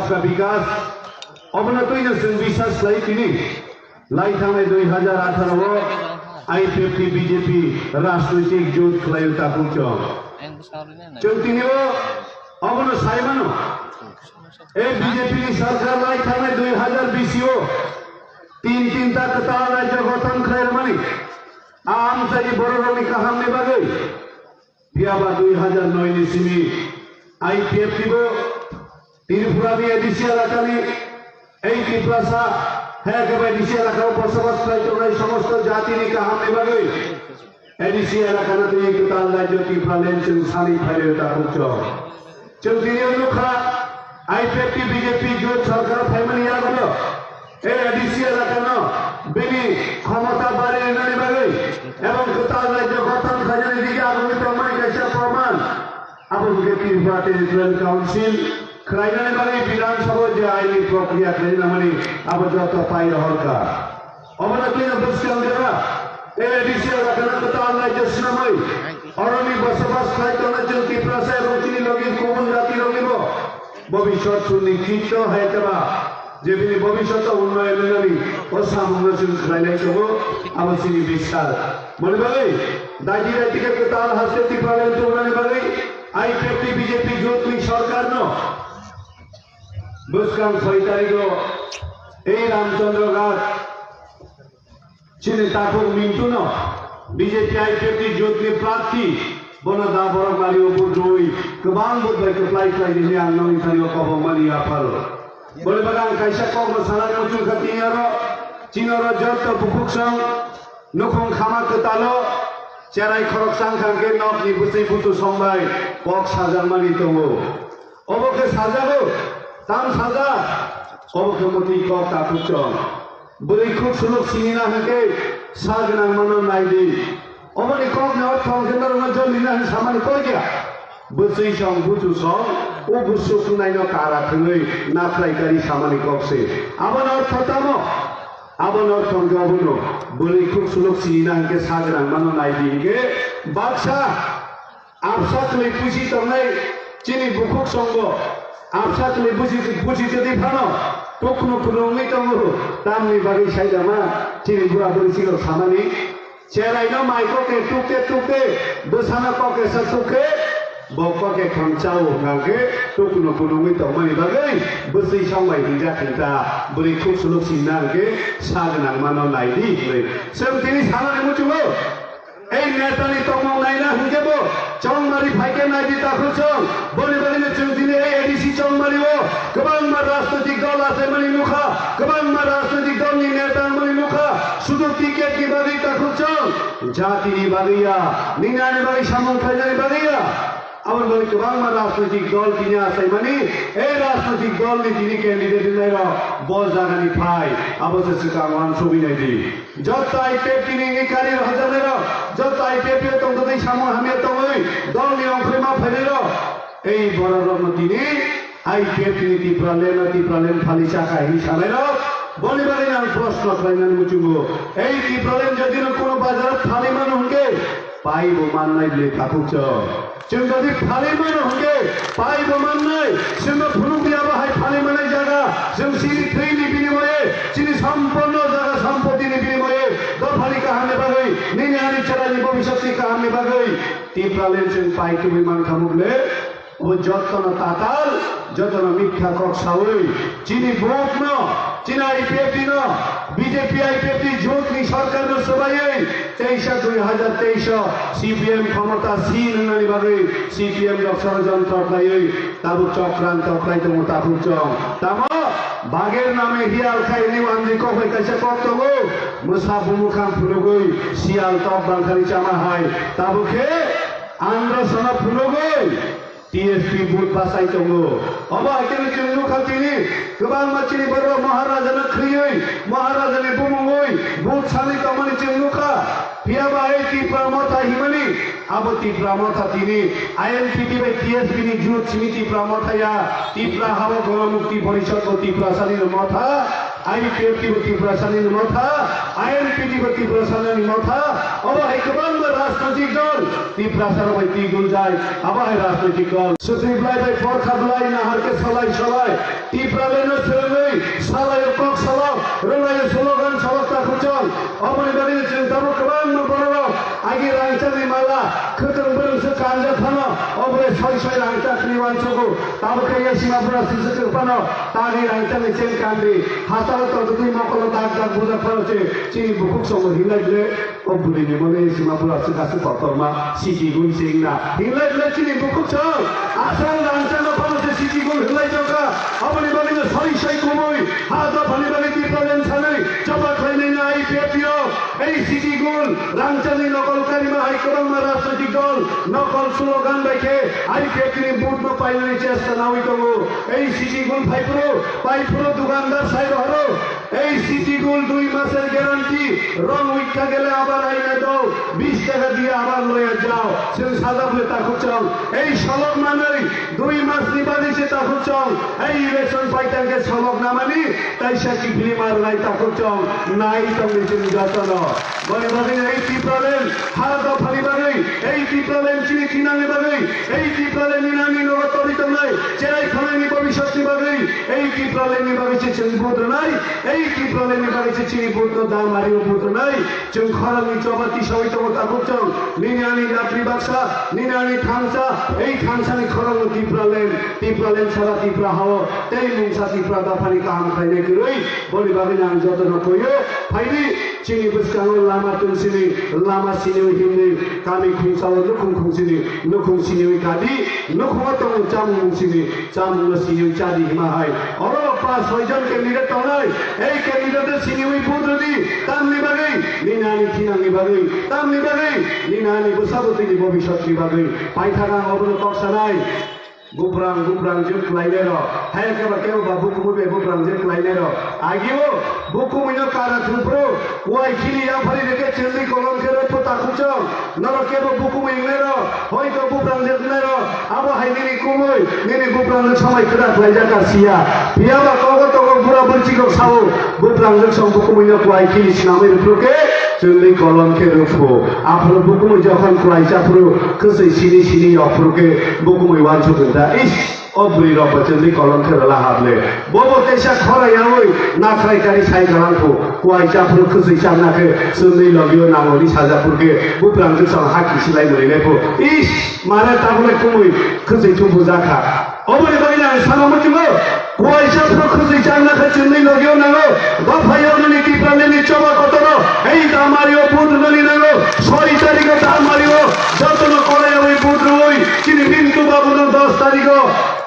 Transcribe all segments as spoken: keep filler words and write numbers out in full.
Sabka Bikas, obono twino chwng bisas khlai tini. Lai thangnai dui hajar atharo o I P F T B J P rajnoitik jot khlaio takhuk chwng. Chwng tini o obono sai mano. E B J P ni sarkar lai thangnai dui hajar bish o tin tin ta kwtal rajyo gothon khlai rwmani. A amchaini bororokni kahamni bagwi. Phiya ba dui hajar noi ni simi I P F T bo Tripura ni A D C elakani ei Tiprasa, hai khe A D C elakao bosobas khlai tongnai somosto jatini kahamni bagwi A D C elakano twi kwtal rajyo Tipraland chwng sani phairwi takhuk chwng. Chwng tini o nukha, I P F T B J P jot sarkar phaimani yagulo, A D C elakano bini khomota bari rwnani bagwi ebong kwtal rajyo gothon khlainani digi agurwi tongmani kaisa proman. Abo hwnkhe Tripura Territorial Council khlainani bagwi Bidhan Sabha je aini prokriya khlainani abo joto pai rohorkha. Obono twino bwskang jora, A D C elakano kwtal rajyo swnamwi, oroni bosobas khlai tongnai chwng Tiprasa ebong chini logi kubun jatiroknibo bobiswt sunikitto hai khe ba, je bini bobiswt o unnoyon wngnani o samungno chwng khlainai tongo, abo chini bisar. Boni bagwi daidi daidi khe kwtal haste Tipraland tubunani bagwi I P F T B J P jotni sorkarno bwskang soi tarigo ei Ramchandra Ghat chini takhuk Mintu no B J P I P F T jotni prarthi bono da borok mari o budrui kwbang budbai kwplai khlai di hinwi ang nokni thani o kobong mani apharo. Boni bagwi ang kaisa kok no sana muchung kha tini oro chini oro jotto bukhuk song nukhung khama kwtalo cherai khorok chang kha hwnkhe nokni bwswi butu song bai kok sajak mani tongo. Obo khe sajago, tam sajak, obo khe mwtwi kok takhuk chwng. Bwrwi khuk suluk sini na hwnkhe sa gwnang mano nai di. Oboni kokni ortho hwnkhe norokno joli na hwn samani kok ya. Bwswi song, buchu song, o busu khwnaino kara thwngwi nakhrai kari samani kok se. Aboni ortho tamo? Aboni ortho hwnkhe obono, bwrwi khuk suluk sini na hwnkhe sa gwnang mano nai di hwnkhe baksa Absa kwlwi busi tongnai chini bukhuk songbo, absa kwlwi busi, busi twi phano tukno phunugwi tongo, tamni bagwi sailama chini bura buri chikon samani. Cheraino mai kokhe tukte tukte, bwsano kokhe sa tukhe, bo kokhe kham chao hwnkha khe tukno phunugwi tongmani bagwi bwswi songbai hwnjak hwnta, bwrwi khuk suluk sinna hwnkhe sa gwnang mano naidi hwnwi. Chwng tini sanani muchungo. Ei netani tongmung naina hwnkhe bo chongmari phaikhe naidi takhuk chwng. Boni bagwino chwng tini ei A D C chongmari o kwbangma rajnoitik dol achaimani nukha, kwbangma rajnoitik dolni neta wngmani nukha. Sudu ticket ni bagwi takhuk chwng, jatini bagwi ya, nini ani bagwi samung khlainani bagwi ya. Aboni bagwi kwbangma rajnoitik dol tini achaimani, ei rajnoitik dolni tini candidate wngnairok bo jagani phai, abo se swkang uansugwi naidi. Jotto I P F T ni kari rwjaknairok, jotto I P F T o tongtotwi samung hamya tongwi dolni ongkhorwi ma phainairok, ei bororokno tini I P F T ni Tipraland no Tipraland phali chakha hinwi sanairok, boni bagwi ang proshno khlainani muchungo. Ei Tipraland jodi no kono bazar phali mano hwnkhe, pai bo mannai bwlwi takhuk chwng. Chwng jodi phali mano hwnkhe, pai bo mannai, chwngno phunukdi abo hai phali manai jaga, chwng chini thwini binimoye, chini samponno jaga sampotini binimoye, dophani kahamni bagwi, nini ani cherani bobiswtni kahamni bagwi, Tipraland chwng pai tubui mankha mukle, bo jottono tatal, jottono mikha kok saui, chini vote no, chini I P F T no, B J P I P F T jotni sarkar no swbaiwi, teisa dui hajar teis o C P M khomota sin wngnani bagwi C P M rok sorojontro khlaiwi tabuk chokranto khlai tongo takhuk chwng. Tamo? Bagher name hiyal khai ni wanji kok bai kaisa kok tongo. Mwsa bumukhang phunugwi siyal tok bangkhani chama hai. Tabuk khe andro sana phunugwi T S P vote bachai tongo. Obo hai khe chwng nukha tini kwbangma chini borok Maharaja no khriwi, Maharaja ni bumungwi vote sani tongmani chwng nukha. Phiya ba ei Tipra Motha himani, abo Tipra Motha tini I N P T bai T S P ni jut simi Tipra Motha ya, Tipra habo Gono Mukti Porishad bo Tipra sani no Motha. I P F T bo Tiprasani ni motha, I N P T bo Tiprasani ni motha, obo hai kwbangma rajnoitik dol Tiprasa rok bai twi guljai, abo hai rajnoitik dol. Swtwi blai bai porkha blai nahar khe salai salai, Tipraland no swrwngwi salai o kok salok, rwlai o slogan salok ta khukchang. Oboni bagwi chwng tabuk kwbangma bororok agi rangchakni mala, khwtwng bwrwng se kanjak phano, obole soi soi rangchakni uansugo, tabuk khe yasima bura sijwk phano, tagwi rangchakni cheng kandi, hachalo tongtwtwi mokolo dak dak bujak phano se chini bukhuk songo hinlai ble, o bwrwini mone yasima bura se kasu kotorma, siji gun singna, hinlai ble chini bukhuk song, asal rangchakno phano se siji gun hinlai jokha, oboni bagwino soi soi kubui, ha dophani bagwi Tipraland sanwi, choba khlainai na I P F T rok. Ei siji gun rangchakni nokol karima hai kwbangma rajnoitik dol nokol slogan bai khe I P F T ni vote no painani chesta nawi tongo. Ei siji gun phaiphuru, phaiphuru dukandar sai rohoro. Ei siji gun dui maser guarantee, rong wikha gele abar aina do, bis taka diye abar loya jao. Chwng sajak le takhuk chong. Ei solok manwi dui mas ni bagwi se takhuk chong. Ei election paitang khe solok namani Taisa kiphilwi ma rwnai takhuk chong nai tongdi chwng jotono. Boni bagwi no ei Tipraland ha dophani bagwi, ei Tipraland chini thinangni bagwi, ei Tipraland ni nangni nogo torwi tongnai cherai khwlaini bobisotni bagwi, ei Tipraland ni bagwi se chwng vote rwnai, ei Tipraland ni bagwi se chini vote no dam ari o vote rwnai. Chwng khorangni choba tisawi tongo takhuk chong. Nini ani yapri baksa, nini ani thansa, ei thansani khorangno Tipraland, Tipraland sara Tipra hao, tei mungsa Tipra dophani kaham khlainai kwrwi. Boni bagwino ang jotono koyo, phaidi, chini bwskango lama tungsini, lama siniwi himni, kami khungsao nukhung khungsini, nukhung siniwi kadi, nukhungo tongo chamung mungsini, chamungno siniwi chadi hima hai. Oro pas soi jon candidate tongnai, ei candidate siniwi vote rwdi, tamni bagwi, nini ani thinangni bagwi, tamni bagwi, nini ani bwsa bwtwini bobisotni bagwi. Paithak ang obono kok sanai. Buprang, buprang jwk klainai rok. Hai khe ba kebo ba bukumu be buprang jwk klainai rok. Agio, bukumui no kara thumphru, kuai khili yaphari reke chwngwi kolom khe rwphu takhuk chong. Norok kebo bukumui wngnai rok, hoito buprang jwk wngnai rok. Abo hai nini kumui, nini buprang jwk samai kwrak khlaijak ka siya. Phiya ba kogo togo bura bwrchik rok sao, buprang jwk song bukumui no kuai khili swnamwi rwphru khe chwngwi kolom khe rwphu. Aphuru bukumui jokhon kuai chaphru, khwswi sini sini yokphru khe bukumui uansuk khe ta, ish, o bwrwi rok bo chwngwi kolom khe rwla hable. Bobo teisa khora yaui nakhrai kari sai galang phu. Kuai chaphru khwswi chakna khe chwngwi logio nangori sajak phru khe buprang jwk song ha kisilai mwnwi lai phu. Ish, mare tabule kumui khwswi thumbu jakha. Oboni bagwi ang sana muchungo, kuai chaphru khwswi chakna khe chwngwi logio nango. Dopha yoknani Tipralandni choba kotorno, ei Damario vote rwnani nango. Soi tarikho Damario jotono kolaiyaui vote rwui, chini Mintu babuno dos tarikho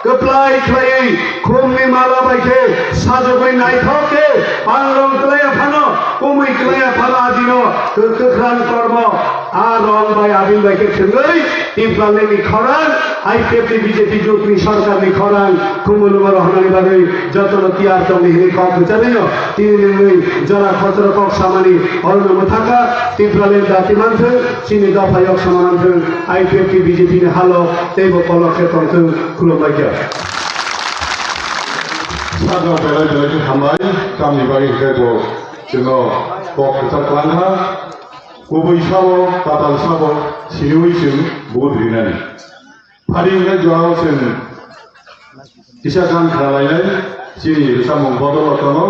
kwplai khlaiwi khumni mala bai khe sajagwi naithok khe pangrong klaiya phano, kumui klaiya phano adino kwk-, kwkhrang kormo. A rong bai abil bai khe thwngwi Tipralandni khorang, I P F T B J P jotni sorkarni khorang khumulwngo rohornani bagwi jotono tiyar tongdi hwnwi kok rwcharino tini nwngwi jora khotoro kok samani orono mwthaka Tipraland jati manthwng, chini dopha yok sama manthwng, I P F T B J P ni halo teibo kolok khe tongthwng, khulumbai khe. Sakno belai belai khe hambai, tamni bagwi khe bo chwngno kok kwchar kwlangkha. Kubui sabo, tatal sabo, siniwi chwng vote rinani. Phari wngkha jora o chwng kisa gan khlalainai, chini rwchapmung bodol o tongo.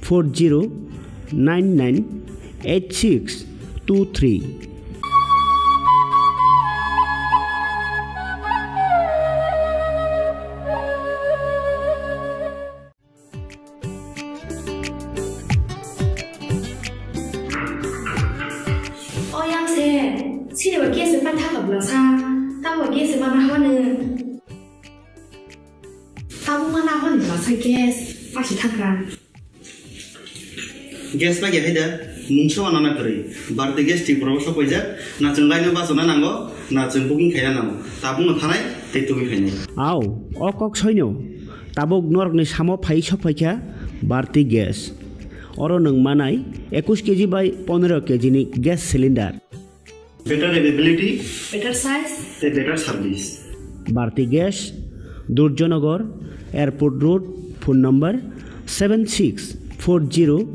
Four zero nine nine eight six two three. O yang se, sini ba gas se paitha ka bwlasa, tamo gas se mana haba nung. Tamo mana haba ni bwlasa gas, pasi thangka. Gas lagi hai da, mungsa wana na kwrwi. Bharti gas Tripura o sok paijak, na chwng line o bachana nango, na chwng booking khaina nango. Tabuk no thanai, tei tubui khainai. Au, o kok soino. Tabuk norokni samo phai sok phaikha, Bharti Gas. Oro nwng manai ekush K G bai pondro K G ni gas cylinder. Better availability, better size, a better service. Bharti Gas, Durjonogor, Airport Road, phone number seven six four zero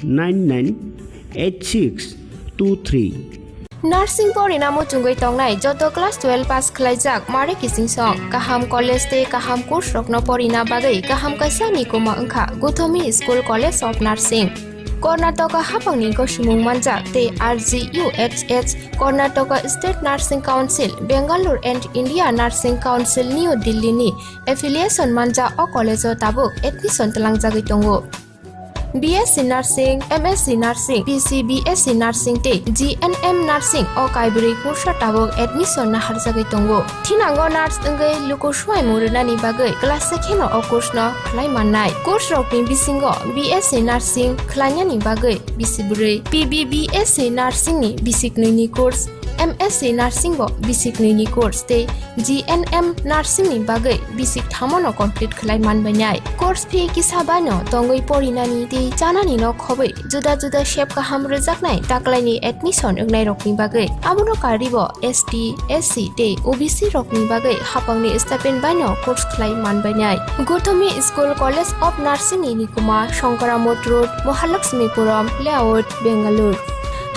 nine nine eight six two three. Nursing porina muchungwi tongnai joto class twelve pass khlaijak mare kiching song, kaham college tei kaham course rokno porina bagwi kaham kaisa ni kuma wngkha Guthomi School College of Nursing. Karnataka hapangni gosimung manjak tei R G U H H, Karnataka State Nursing Council, Bangalore and India Nursing Council, New Delhi ni affiliation manjak o college o tabuk admission twlangjagwi tongo. B S C Nursing, M S C Nursing, P C B S C Nursing tei G N M Nursing o kaibrwi kursa tabuk admission naharjagwi tongo. Thinango nurse wngwi luku swmaimung rwnani bagwi class se kheno o course no khlai mannai. Course rokni bisingo B S C Nursing khlainani bagwi bisi bwrwi, P B B S C Nursing ni bisi knwi ni course, M S C Nursing bo bisi knwi ni course tei G N M Nursing ni bagwi bisi kthamo no complete khlai manbainai. Course fee kisa bai no tongwi porinani tei chanani no khobwi juda juda sep kaham rwjaknai taklaini admission wngnairokni bagwi. Abono karwibo S T, S C tei O B C rokni bagwi hapangni stipend baino course khlai manbainai. Guthomi School College of Nursing ni nikuma Shankaramot Road, Mahalakshmipuram Layout, Bangalore.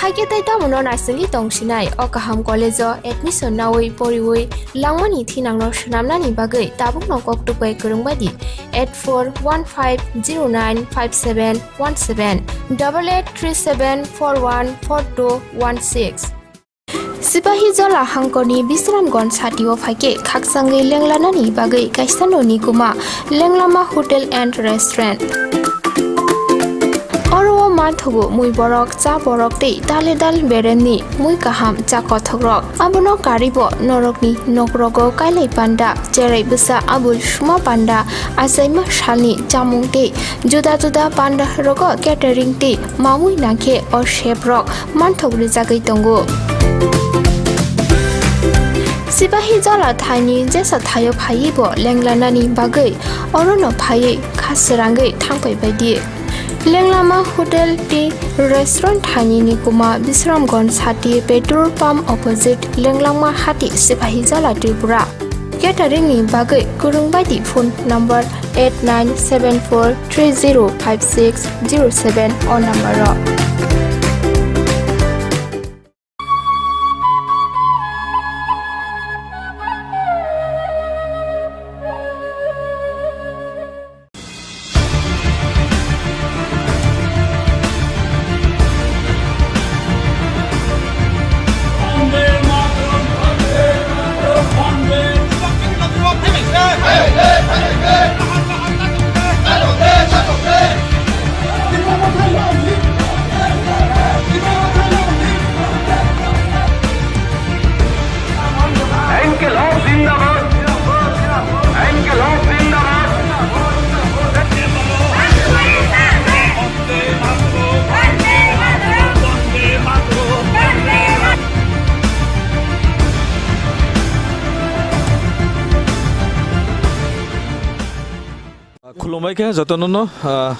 Haikhe tei tamono naisingwi tongsinai o kaham college o admission nawi poriwi langmani thinangno swnamnani bagwi tabukno koktwk bai kwrwng bai di. Eight four one five zero nine five seven one seven, double eight three seven four one four two one six. Sipahi Jola hangkorni Bisramganj satio phaikhe khakchangwi lenglanani bagwi kaisa noni kuma Lenglama Hotel and Restaurant. Oro o manthogo mui borok, cha borok tei dale dal beremni mui kaham cha kothokrok. Abono karwibo norokni nokrogo kailai panda, cherai bwsa abul suma panda, achaima salni chamung tei juda juda panda rogo catering tei mamui nangkhe o sep rok manthok rijagwi tongo. Sipahi Jola thaini jesa thaio phaiwi bo lenglanani bagwi orono phaiwi kha srangwi thangpai baidi. Lenglama Hotel tei Restaurant thaini ni kuma Bisramganj sati petrol pump opposite Lenglama hati Sipahi Jola Tripura. Catering ni bagwi kwrwng bai di phone number eight nine seven four three zero five six zero seven o number o. ইনকিলাব জিন্দাবাদ। ইনকিলাব জিন্দাবাদ। Khulumbai khe jotono no, ah,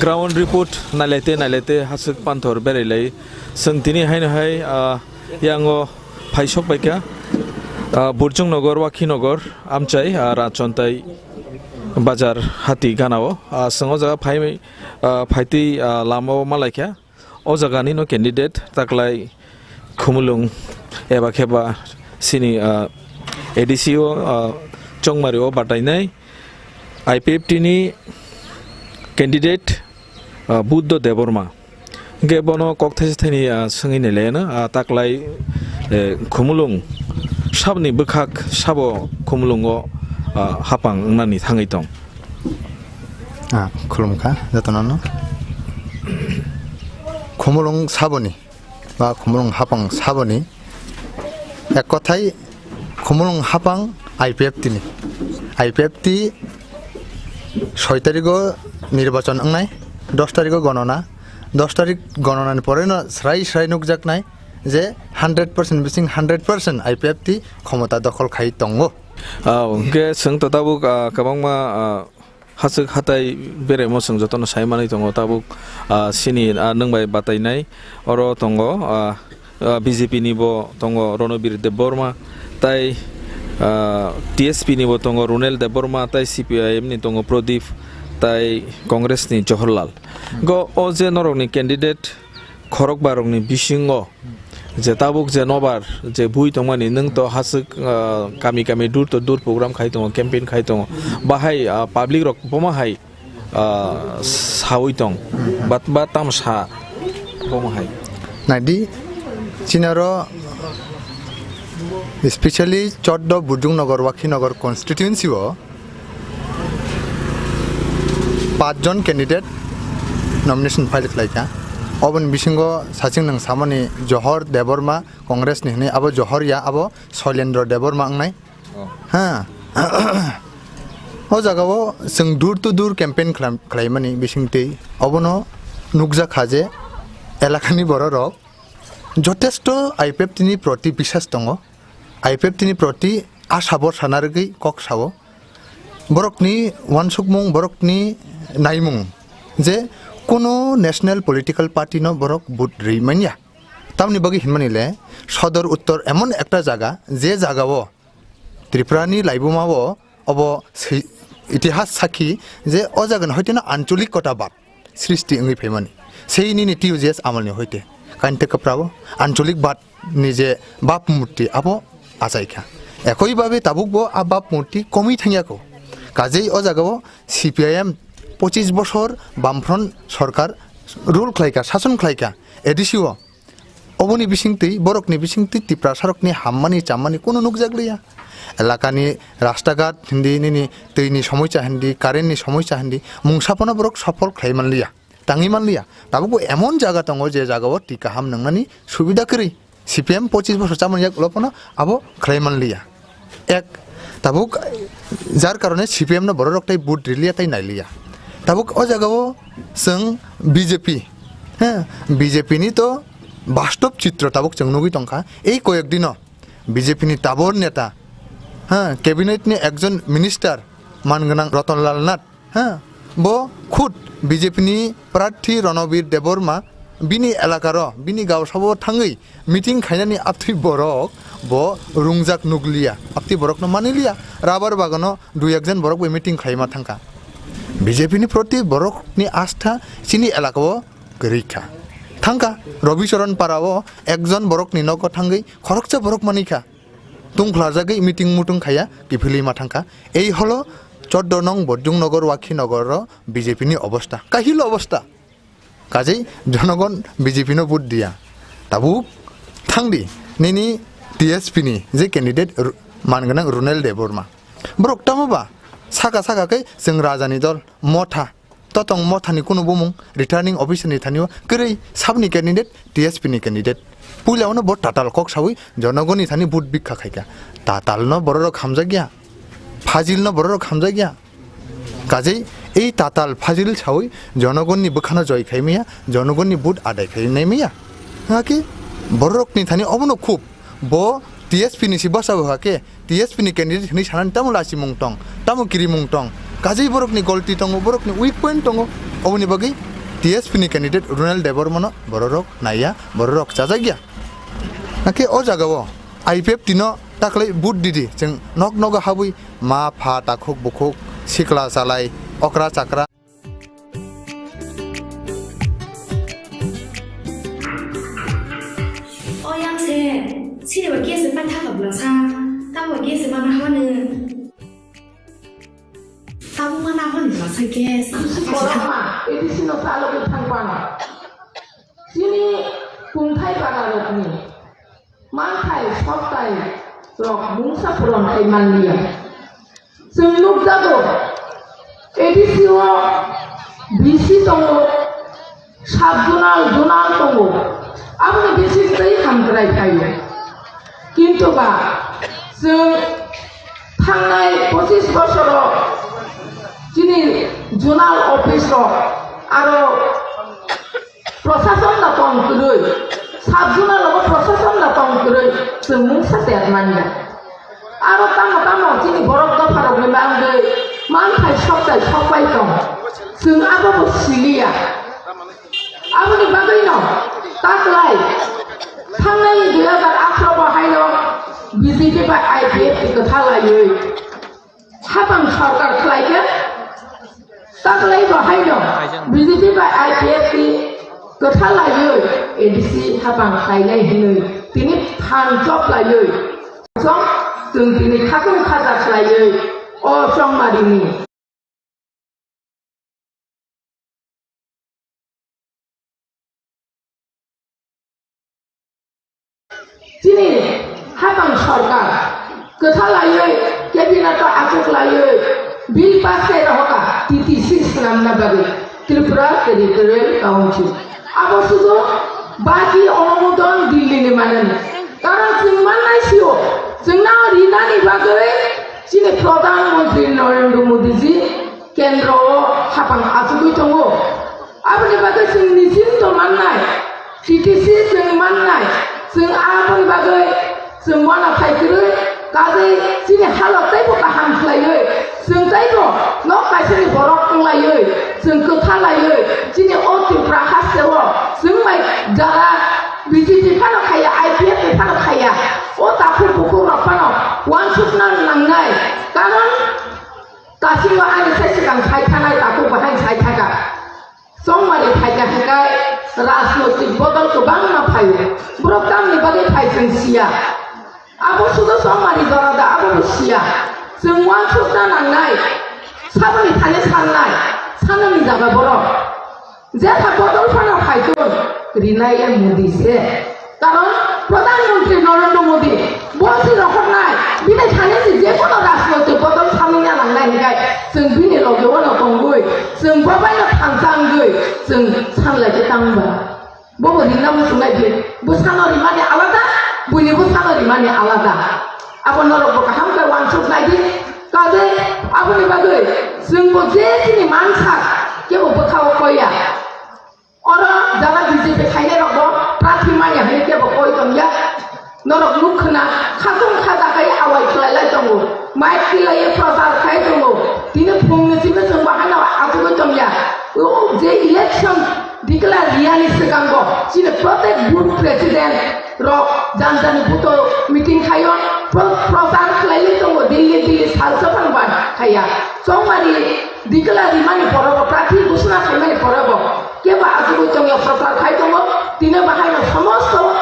ground report nailaite nailaite haswk panthor berailai. Chwng tini haino hai, ah, yango phaisok bai kha, ah, Burjung Nogor, Wakhi Nogor, amchai, ah, Rajchontai Bazar hati ganao. Ah, chwng o jaga phai, ah, phaitwi, ah, lama o malaikha. O jaga ni no candidate taklai Khumulwng eba khe ba sini, ah, A D C o, ah, Chongmari o batainai I P F T ni candidate, ah, Buddho Debbarma. Hingke bono kok thaisa thaini, ah, swngwi nailai no, ah, taklai, eh, Khumulwng saboni bwkhak sabo Khumulwngo, ah, hapang wngnani thangwi tong. Ah, khulumkha jotono no. Khumulwng saboni ba Khumulwng hapang saboni ek kothai Khumulwng hapang I P F T ni. I P F T soi tarigo nirbachon wngnai, dos tarigo gonona, dos tarik gononani poreno srai srai nukjaknai je hundred percent bising hundred percent I P F T khomota dokhol khai tongo. Ah, hwnkhe chwng to tabuk, ah, kwbangma, ah, Hachwk hatai beremo chwng jotono sai manwi tongo tabuk, ah, sini, ah, nwng bai batainai oro tongo, ah, ah, B J P ni bo tongo Ronobir Debbarma, tai, ah, T S P ni bo tongo Runel Debbarma, tai C P I M ni tongo Pradip, tai Congress ni Johorlal. Go o je norokni candidate khorokbarokni bisingo je tabuk je nobar je bui tongmani nwng to hachwk, ah, kami kami door to door program khai tongo, campaign khai tongo, bahai, ah, public rok bomo hai, ah, sawi tong, bat ba tam sa bomo hai. Naidi, chinaro specially Choddo Bujung Nagar, Wakhi Nagar constituency o pach jon candidate nomination file khlaikha. Oboni bisingo sachwng nwng samani Johor Debbarma Congress ni hwnwi, abo Johor ya, abo Soilendra Debbarma wngnai. Oh. Ha. O jagao chwng door to door campaign khlam-, khlaimani bisingtwi obono nukjakha je elakani bororok jotesto I P F T ni proti bisas tongo. I P F T ni proti asa borsa narwgwi kok sao. Borokni uansukmung, borokni naimung je kuno national political party no borok vote rwi manya. Tamni bagwi hinmani le Sodor Uttor emon ekta jaga, je jagao Tripura ni laibuma o obo si-, itihas sakhi je o jaga ni hoiteno ancholik kota bad srishti wngwi phaimani. Sei nini T U J S amal ni hoite kainte kwprao ancholik bad ni je bab murti abo achaikha. Ekoi babe tabuk bo a bab murti komwi thangyako. Kajei o jagao C P I M pochis bosor Bamfront sorkar rule khlaikha, sason khlaikha A D C o. Oboni bisingtwi, borokni bisingtwi Tiprasarokni hammani chammani kunu nukjakliya. Elakani rastaghat hindi, nini twini somoisa hindi, currentni somoisa hindi, mungsa phano borok sofol khlai manliya, tangwi manliya. Tabukbo emon jaga tongo, je jagao twi kaham nwngnani subida kwrwi. C P M pochis bosor chamani yagulo phano abo khlai manliya. Ek, tabuk jar karone C P M no bororok tai vote riliya tai nailiya. Tabuk o jagao chwng B J P, he, B J P ni to bastob chitro tabuk chwng nugwi tongkha. Ei koyek dino B J P ni tabor neta, ha, cabinet ni ekjon minister man gwnang Ratan Lal Nath, ha, bo khud B J P ni prarthi Ronobir Debbarma bini elakaro, bini gaosao thangwi meeting khainani aptwi borok bo rungjak nukliya, aptwi borokno maniliya. Rabar bagano dui ekjon borok bai meeting khlaima thangkha. B J P ni proti borokni astha chini elakao kwrwi kha. Thangkha Robi Charan Para o ekjon borokni nogo thangwi khoroksa borok manikha. Tungkhlajagwi meeting mutung khaya kiphilwi ma thangkha. Ei holo Choddo nong Bojong Nagar, Wakhi Nagar o B J P ni obostha. Kahil obostha. Kajei jonogon B J P no vote diya. Tabuk thangdi nini T S P ni je candidate Ru-, man gwnang Runel Debbarma. Borok tamo ba saka saka khe chwng raja ni dol motha. Totong mothani kunu bumung returning officer ni thani o kwrwi sabni candidate T S P ni candidate. Puila ono bo tatal kok sawi jonogoni thani vote bikha khaika. Tatal no bororok hamjakya. Fajil no bororok hamjakya. Kajei ei tatal fajil sawi jonogoni bwkhano joi khai maya, jonogoni vote adai khai nai maya. Haki bororok ni thani obono khub Bo T S P ni si bwsa bo hakhe T S P ni candidate hinwi sanani tamo lachimung tong, tamo kirimung tong. Kajei borokni golti tongo, borokni weak point tongo. Oboni bagwi T S P ni candidate Runel Debbarmano bororok naiya, bororok chajakya. Hakhe o jagao I P F T no taklai vote didi, chwng nok nogo habwi ma pha takhuk bukhuk sikla chalai okra chakra. O yang se, sini ba kesa pa thaka bla sa, tabo kesa ma na hone. Tabo ma na hone bla sa kesa. Borok ma, A D C no salo ke thang pano. Chini kungthai bara rokni. Manthai, soktai rok mungsa puron khai manliya. Chwng nukjago, A D C o V C tongo, sub zonal, zonal tongo. Aboni bising tei hamkrai phaio. Kintu ba, chwng thangnai pochis bosoro chini zonal office rok aro Prosason no tong kwrwi, sub zonal o prosason no tong kwrwi, chwng mungsa ter manya. Aro tamo tamo chini borok dopha rokni bagwi manthai sokta Sokpai tong. Chwng abo bo siliya. Aboni bagwino taklai thangnai dui hajar atharo bo haino B J P bai I P F T kwtha laiwi hapang sorkar khlaikha. Taklai bo haino B J P bai I P F T kwtha laiwi A D C hapang khlainai hinwi tini phan chop laiwi chong chwng tini khakung khaja khlaiwi o chongmarini. Chini hapang sorkar kwtha laiwi, cabinet o achuk laiwi bill pass khai rohoka T T C swnamna bagwi Tripura Territorial Council. Abo sudu baki onumodon Delhi ni manani. Karon chwng mannai sio, chwngno rinani bagwi chini Pradhan Mantri Narendra Modi ji kendro o hapang achugwi tongo. Aboni bagwi chwng nisinto mannai, T T C chwng mannai, chwng aboni bagwi chwng uanathai kwrwi, kajai chini halok teibo kaham khlaiwi, chwng teibo nok kaisani borok wnglaiwi, chwng kwtha laiwi, chini o Tripura hasteo chwng bai jara B J P phano khaiya, I P F T phano khaiya, o takhuk bukhuk rok phano uansukna nangnai, karon Kasingo ani sai swkang sai thanai takhuk bahai sai thaka. Chongmari phaikha hwnkhe rajnoitik bodol kwbangma phaio. Borok tamni bagwi phai chwng siya. Abo sudo chongmari jora da abo bo siya. Chwng uansukna nangnai. Saboni thani sannai. Sanani jaga borok. Jetha bodol phano phaitun rinai ya Modi se. Karon Pradhan Mantri Narendra Modi bo si rohornai, bini thani si je kono rajnoitik bodol samungya nangnai hinkai chwng bini loge wano tongwi, chwng bo baino thansa wngwi chwng sanlai khe tangba. Bo bo rinna muchungnai di, bo sano rimani alada, buini bo sano rimani alada. Abo norok bo kaham khe uansuknai di. Kajai aboni bagwi chwng bo je chini mansa kebo bwkhao koiya. Oro jara B J P khainai rok bo prarthi manya hinwi kebo koi tongya. Norok nuk khna khatung khaja khai awai khlai lai tongo. Mic tilai prochar khai tongo. Tini phungni simi chwng bo hano achugwi tongya. O je election declare riyani swkango chini protek booth president rok jani jani booth o meeting khaio, pro-, prochar khlaiwi tongo, Delhi, Delhi salsa phang ban khaiya. Chongmari declare rimani porobo, prarthi ghosona khaimani porobo kebo achugwi tongya, prochar khai tongo, tini bahaino somosto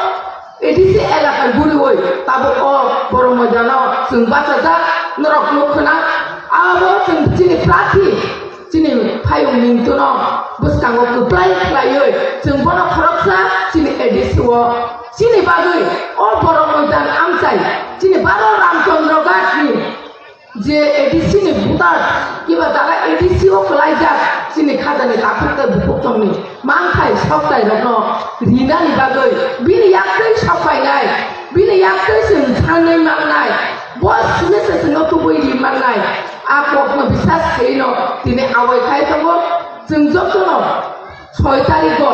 A D C elaka guriwi tabuk o borok moidano chwng bachajak, norok nuk khna, abo chwng chini prarthi. Chini phayung ningtono bwskango kwplai khlaiwi chwng bono khoroksa chini A D C o chini bagwi o borok moidan amchai chini baro Ramchandra Ghat ni je A D C ni voter kiba jara A D C o kwlaijak chini khajani takhuk tei bukhuk tongni mangthai soktai rokno rinani bagwi bini yaktwi sokpainai, bini yaktwi chwng sanwi mannai, bo simi se chwngno tubui ri mannai. A kokno bisas khaino tini awai khai tongo. Chwng jotono soi tarigo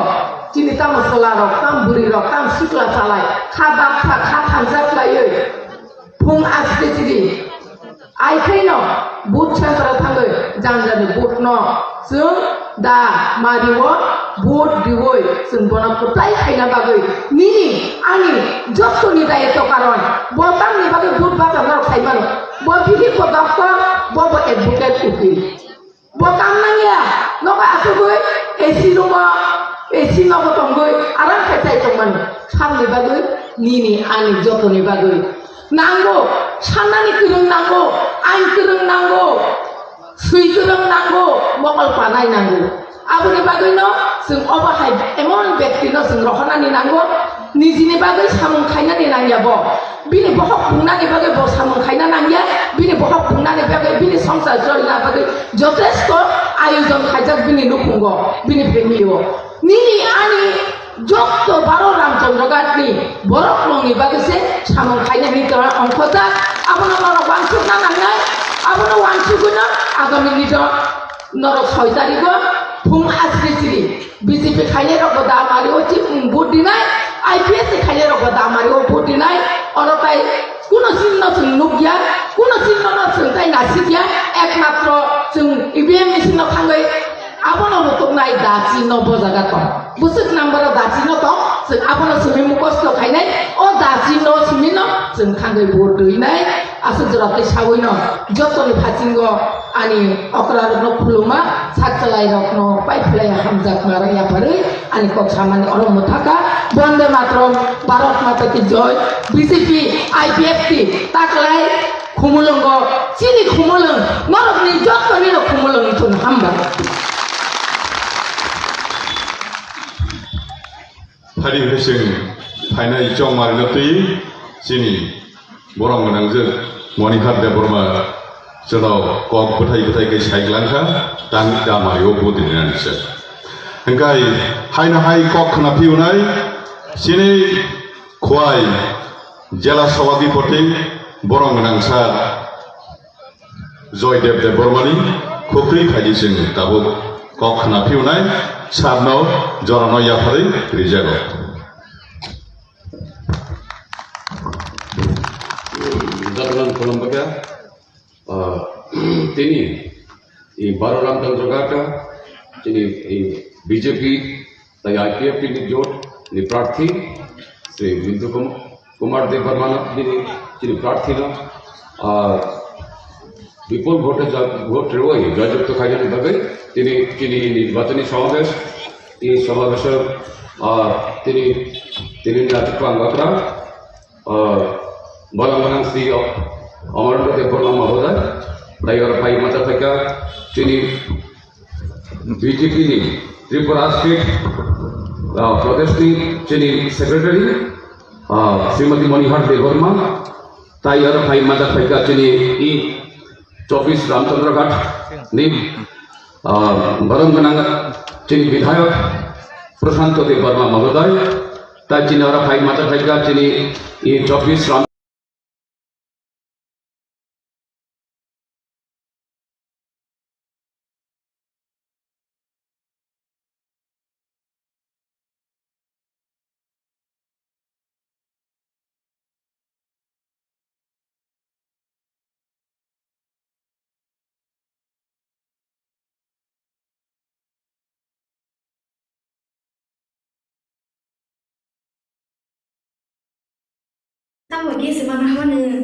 chini tamo chwla rok, tam bwrwi rok, tam sikla chalai, kha baksa, kha thansa khlaiwi phung aste chiri ai khaino booth center o thangwi jani jani booth no chwng da mario booth riwi chwng bono kwplai khaina bagwi nini ani jotoni dayitto karon bo tamni bagwi booth bacha norok sai mano. Bo bihik bo doctor, bo bo advocate, ukil. Bo kam nangya, nogo asugwi A C room o, A C nogo tongwi aram khai chai tongmani. Samni bagwi, nini ani jotoni bagwi. Nango, sannani kwrwng nango, ain kwrwng nango, swi kwrwng nango, mokol panai nango. Aboni bagwino chwng obo hai emon bektino chwng rohornani nango, nijini bagwi samung khainani nangya bo. Bini bohok pungnani bagwi bo samung khaina nangya, bini bohok pungnani bagwi, bini songsar cholna bagwi jotesto ayojon khaijak bini nukhungo, bini family-o. Nini ani jotto baro Ramchandra Ghatni borok rokni bagwi se samung khaina hinwi tongna ongkhojak. Abono norok uansukna nangnai, abono uansugwino agami nino norok soi tarigo phung asri chiri. B J P khainai rok bo da mari o chip vote dinai, I P F T khainai rok bo da mari o vote dinai, oro tai Kuno sinno chwng nukya, kuno sinno no chwng tai nasikya, ekmatro chwng E V M machine no thangwi abono rwtwknai dachi no bo jaga tong. Bwswk number o dachi no tong, chwng abono simi mukosto khainai, o dachi no simi no chwng thangwi vote rwinai, aswk jora tei sawi no jotoni phasingo ani okra rok no khuluma, sak chalai rok no pai phlai hamjak ma rok yapharwi. Ani kok samani oro mwthaka, Bonde Matram, Bharat Mata ki Joy, B J P, I P F T, taklai khumulwngo, chini khumulwng, norokni jotoni rok khumulwng wngthun hambai. Phari hwseng phainai chongmari no twi chini Borok gwnangjwk Monihar Debbarma chwrao kok bwthai bwthai khe sai glangkha, tang ta mario bo dinani se. Hwnkhe haino hai kok khna phiunai chini Khwai jela sabhapati borok gwnang sir Joydev Debbarmani khukri phaidi chwng tabuk kok khna phiunai sir no jorano yapharwi rijago. Jagran Kolombaga, ah, tini, i Baro Ramchandra Ghat, tini, i B J P, tai I P F T ni jot ni prarthi, Sri Bindu Kum-, Kumar Debbarma, tini, tini prarthi no, ah, bipul vote ja-, vote rwui joyjukto khainani bagwi, tini, tini nirbachani samabesh, i samabesh, ah, tini, tini ni ati kwang bakra, Ah, Balang Balang C E O Amarendra Debbarma Mahodaya, tai oro phai mata phaikha chini B J P ni Tripura State, ah, Pradesh ni chini Secretary, ah, Srimati Monihar Debbarma, tai oro phai mata phaikha chini i Chobbish Ramchandra Ghat ni, ah, borok gwnang chini bidhayok Prashanto Debbarma Mahoday, tai chini oro phai mata phaikha chini i Chobbish Ram Tamo gas mana hwnwi?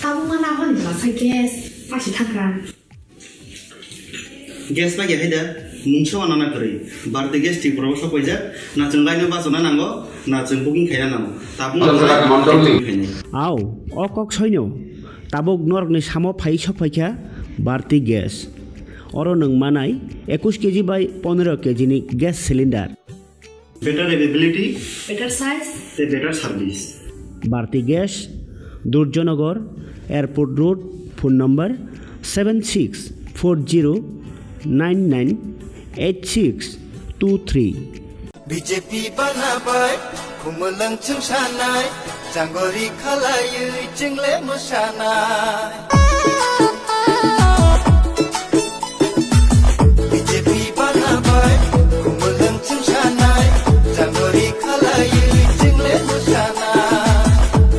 Tamo mana hwnwi bwsa gas pasi thangkha. Gas bai hai da mungsa wana na kwrwi. Bharti Gas Tripura o sok paijak. Na chwng line o bachana nango, na chwng booking khaina nango. Tabuk Chondra Mondol ni. Khaina. Au, o kok soino. Tabuk norokni samo phai sok phaikha Bharti Gas. Oro nwng manai ekush K G bai pondro K G ni gas cylinder. Better availability. Better size. Te better service. Bharti Gas, Durjanagar, Airport Road, phone number seven six four zero nine nine eight six two three. B J P bana bai, khumulwng chwngsanai, changori khalaiwi chwngle mwsanai. B J P bana bai, khumulwng chwngsanai, changori khalaiwi chwngle mwsanai.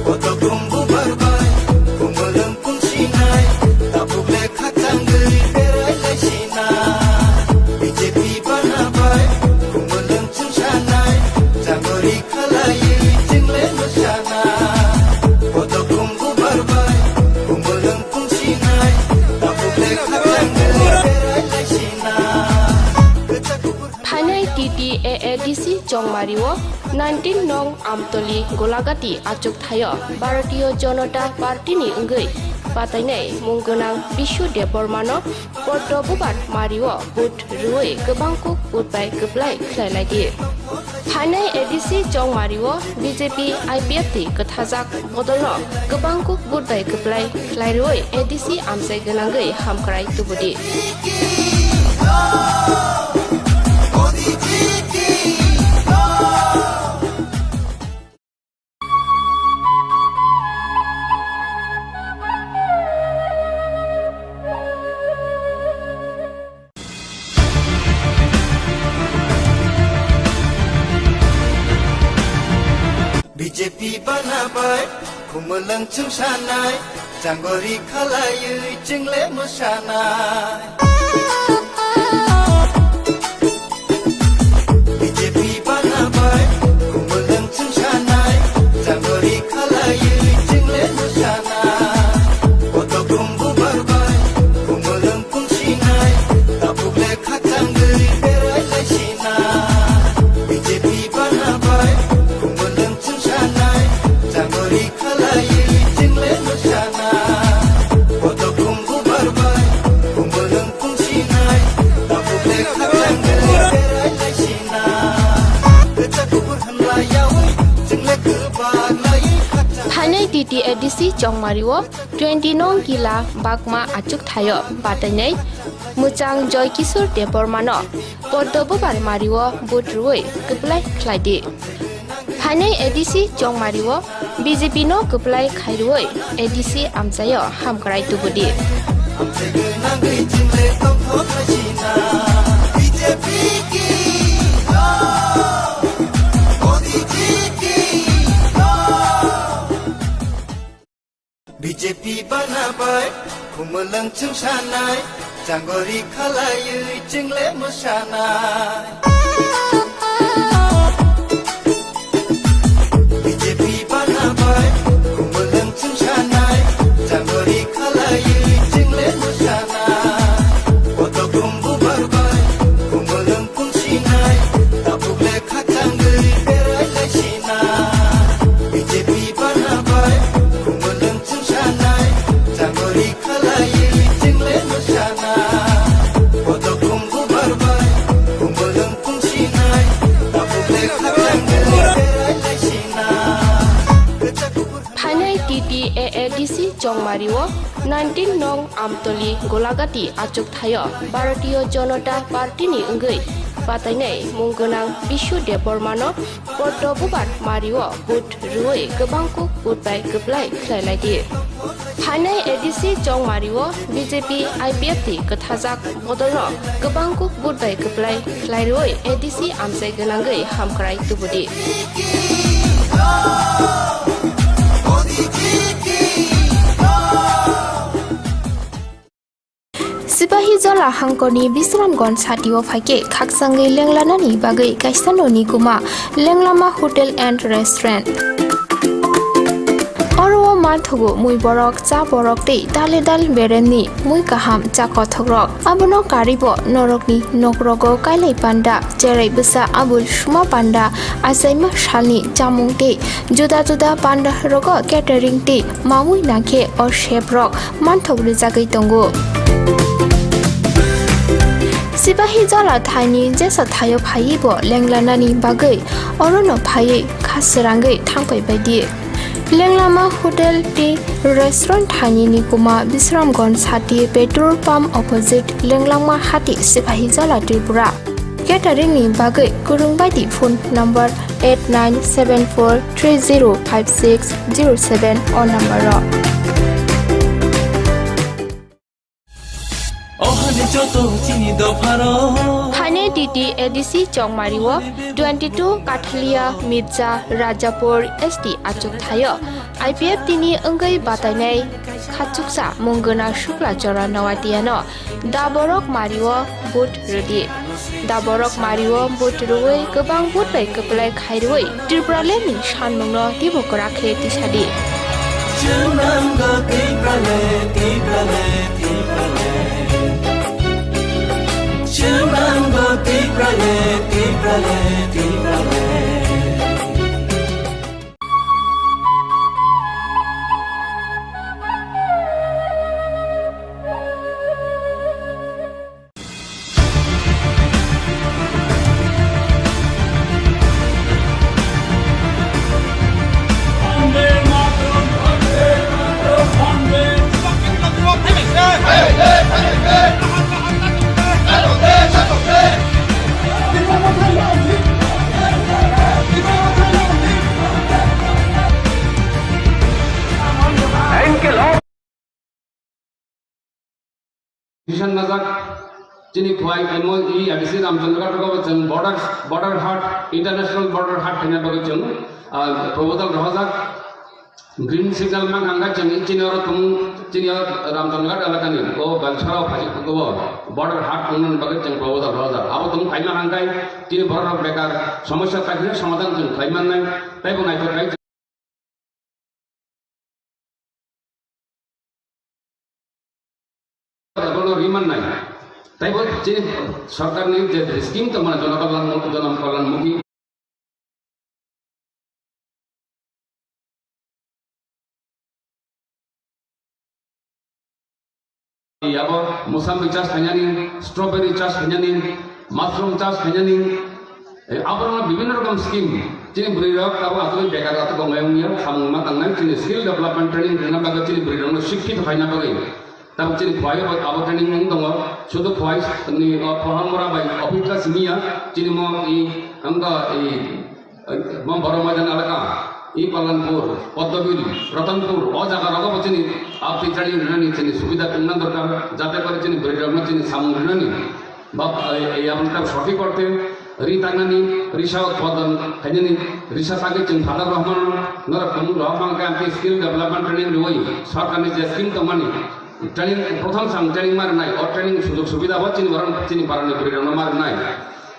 Koto khumbu barbai, khumulwng pungsinai, tabuk le khachangwi berai laisina. B J P bana bai, khumulwng chwngsanai, changori khalaiwi chwngle mwsanai. Koto khumbu barbai, khumulwng pungsinai, tabuk le khachangwi berai laisina. Phainai T T A A D C Chongmari o nineteen nong Amtoli Golagati achuk thaio Bharatiya Janata Party ni wngwi patainai mung gwnang Bishu Debbarma no Poddo Bubar Mari o vote rwui kwbang kuk vote bai kwplai khlai lai di. Phainai A D C Chongmari o B J P I P F T kwthajak bodol no kwbang kuk vote bai kwplai khlai rwui A D C amchai gwnangwi hamkrai tubu di. B J P bana bai, khumulwng chwng sanai, changori khalaiwi chwng le mwsanai. B J P bana bai, khumulwng chwng sanai, changori khalaiwi chwng le mwsanai. Koto khum bubar bai, khumulwng pung sinai, tabuk le khachangwi berai lai sinai. B J P bana bai, khumulwng chwng sanai, changori khalaiwi chwng le mwsanai. Koto khum bubar bai, khumulwng pung sinai, tabuk le khachangwi berai lai sinai. Kwchak kubur hamlaiyawi chwng le kwbak lai khachang. Phainai T T A D C Chongmario twenty nong Kila Bakma achuk thaio batainai mwchang Joy Kishore Debbarmano Poddo Bubar Mario vote rwui kwplai khlai di. Phainai A D C Chongmario B J P no kwplai khairwi A D C amchaio hamkrai tubudi. B J P bana bai, khumulwng chwng sanai, changori khalaiwi chwng le mwsanai. B J P bana bai, khumulwng chwng sanai, changori khalaiwi chwng le mwsanai. Koto khum bubar bai, khumulwng pung sinai, tabuk le khachangwi berai lai sinai. B J P bana bai, khumulwng chwng sanai, changori khalaiwi chwng le mwsanai. Koto khum bubar bai, khumulwng pung sinai, tabuk le khachangwi berai lai sinai. Phainai T T A A D C Chongmario nineteen nong Amtoli Golagati achuk thaio Bharatiya Janata Party ni wngwi batainai mung gwnang Bishu Debbarmano Poddo Bubar Mario vote rwui kwbang kuk vote bai kwplai khlai lai di. Phainai A D C Chongmario B J P I P F T kwthajak bodolno kwbang kuk vote bai kwplai khlai rwui A D C amchai gwnangwi hamkrai tubudi. Sipahijola hangkorni Bisramganj satio phaikhe khakchangwi lenglanani bagwi kaisa noni kuma Lenglama Hotel and Restaurant. Oro o manthogo mui borok, cha borok tei dale dal beremni mui kaham cha kothokrok. Abono karibo norokni nokrogo kailai panda, cherai bwsa abul suma panda, achaima salni chamung tei juda juda panda rogo catering tei mamui nangkhe o chef rok manthok rijagwi tongo. Sipahijola thaini jesa thaio phaiwi bo lenglanani bagwi orono phaiwi kha srangwi thangpai baidi. Lenglama Hotel tei Restaurant thaini ni kuma Bisramganj sati petrol pump opposite Lenglama hati Sipahijola Tripura. Catering ni bagwi kwrwng baidi phone number eight nine seven four three zero five six zero seven o number o. Ohani joto chini dopharo. Phainai T T A D C Chongmario twenty two Kathalia Mirza Rajapur S T achuk thaio I P F T ni wngwi batainai khachuksa mung gwnang Shukla Chora Noatiano da borok Mario vote rwdi. Da borok Mario vote rwui kwbang vote bai kwplai khairwi Tripura land ni sanmungno teibo kwrak khe tisadi. Chwnanggo Tiprale, Tiprale, Tiprale. Chwnanggo Tiprale, Tiprale, Tiprale. Mission najak chini khwai M O E A D C Ramchandra Ghat rogo chwng border, border haat, international border haat khaina bagwi chwng Ah, proposal rohorjak. Green signal mang hangkha chwng chini oro tung, chini oro Ramchandra Ghat elakani o Belchara o phaji o border hat tongnani bagwi chwng proposal rohorjak. Abo tung khaima hangkha chini borok rok bekar somosya kaisa somadhan chwng khlai mannai, teibo naithok khlai Bono rimannai. Teibo chini sorkarni je scheme tongmani Jana Kalyan, Jana Kalyan Mukhi. Abo musambi chas khainani, strawberry chas khainani, mushroom chas khainani, eh, abo rokno bibhinno rokom scheme. Chini bwrwi rok abo aswk bekar ato gongai wngya, samung ma tangnai, chini skill development training rwna bagwi chini bwrwi rokno sikkhito khaina bagwi. Tabuk chini khwlai abo, abo training wng tongo. Sudu khwlai ni, o, Pohang Mora bai office ka simi ya. Chini mo i, ang ka i, eh, mo Borok Moidan elaka, i Kalyanpur, Padmabil, Ratanpur, o jaga rogo bo chini abti training rwnani chini subida wngna dorkar. Jate kore chini bwrwi rokno chini samung rwnani. Bab, eh, eh, aboni tabuk sothik orthe ri tangnani, risa utpadon khainani, risa tangwi chwng Father Rahman norok tumung rohorma hwnkhe amtwi skill development training rwui sorkarni je scheme tongmani, Training, prothom sam training ma rwnai, o training sujog subida bo chini borok, chini barani bwrwi rokno ma rwnai.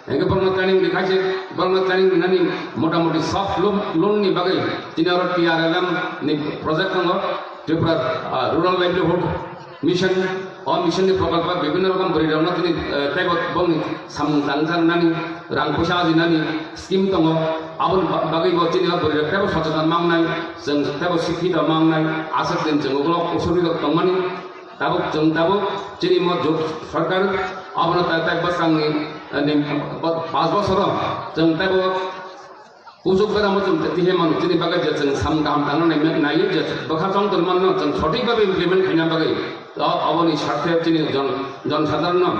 Hingke borokno training rikha se, borokno training rinani motamoti soft loan, loan ni bagwi chini oro T R L M ni project tongo, Tripura, ah, Rural Livelihood Mission, o mission ni prokolpo bibhinno rokom bwrwi rokno chini, eh, teibo bongni samung tangsa rwnani, rang puisa ajinani scheme tongo, aboni ba-, bagwi bo chini o bwrwi rok teibo sochetan mangnai, chwng teibo sikhito mangnai, aswk din chwng ulo usuri rok tongmani, tabuk chwng tabuk chini mo jot sarkar abono tai tai bwskango, eh, ni, bo-, panch bosoro chwng teibo Kuchuk beramo chwng twihi mano, chini bagwi je chwng samung kaham tangna nai-, naio, je bwkha chong tongmano chwng sothik bhabe implement khaina bagwi. O, aboni sarthe chini jon-, jon sadharon no,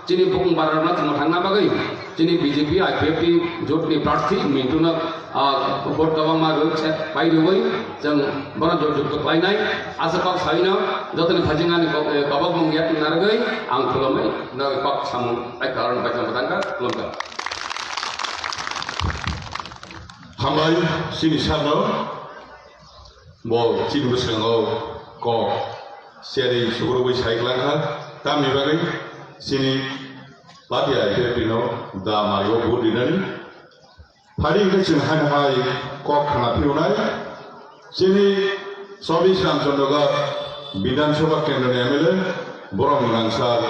chini bukung bararokno chwng thangna bagwi, chini B J P, I P F T jotni prarthi Mintu no, ah, vote kwbangma rw-, se-, pai rwui chwng bono jot jukto khlainai. Aswk kok saino jotoni thajingani kok, eh, kobokmung yak narwgwi ang khulumwi no kok samung bai karon bai samung tangkha, khulumkha. Hambai chini sarno, bo chini bwskango kok seri sukurugwi sai klangkha, tamni bagwi chini party I P F T no da mario vote rinani. Phari hwnkhe chwng haino hai kok khna phiyonai. Chini Chobis Ramchandra Ghat Bidhan Sabha Kendra ni M L A borok gwnang sir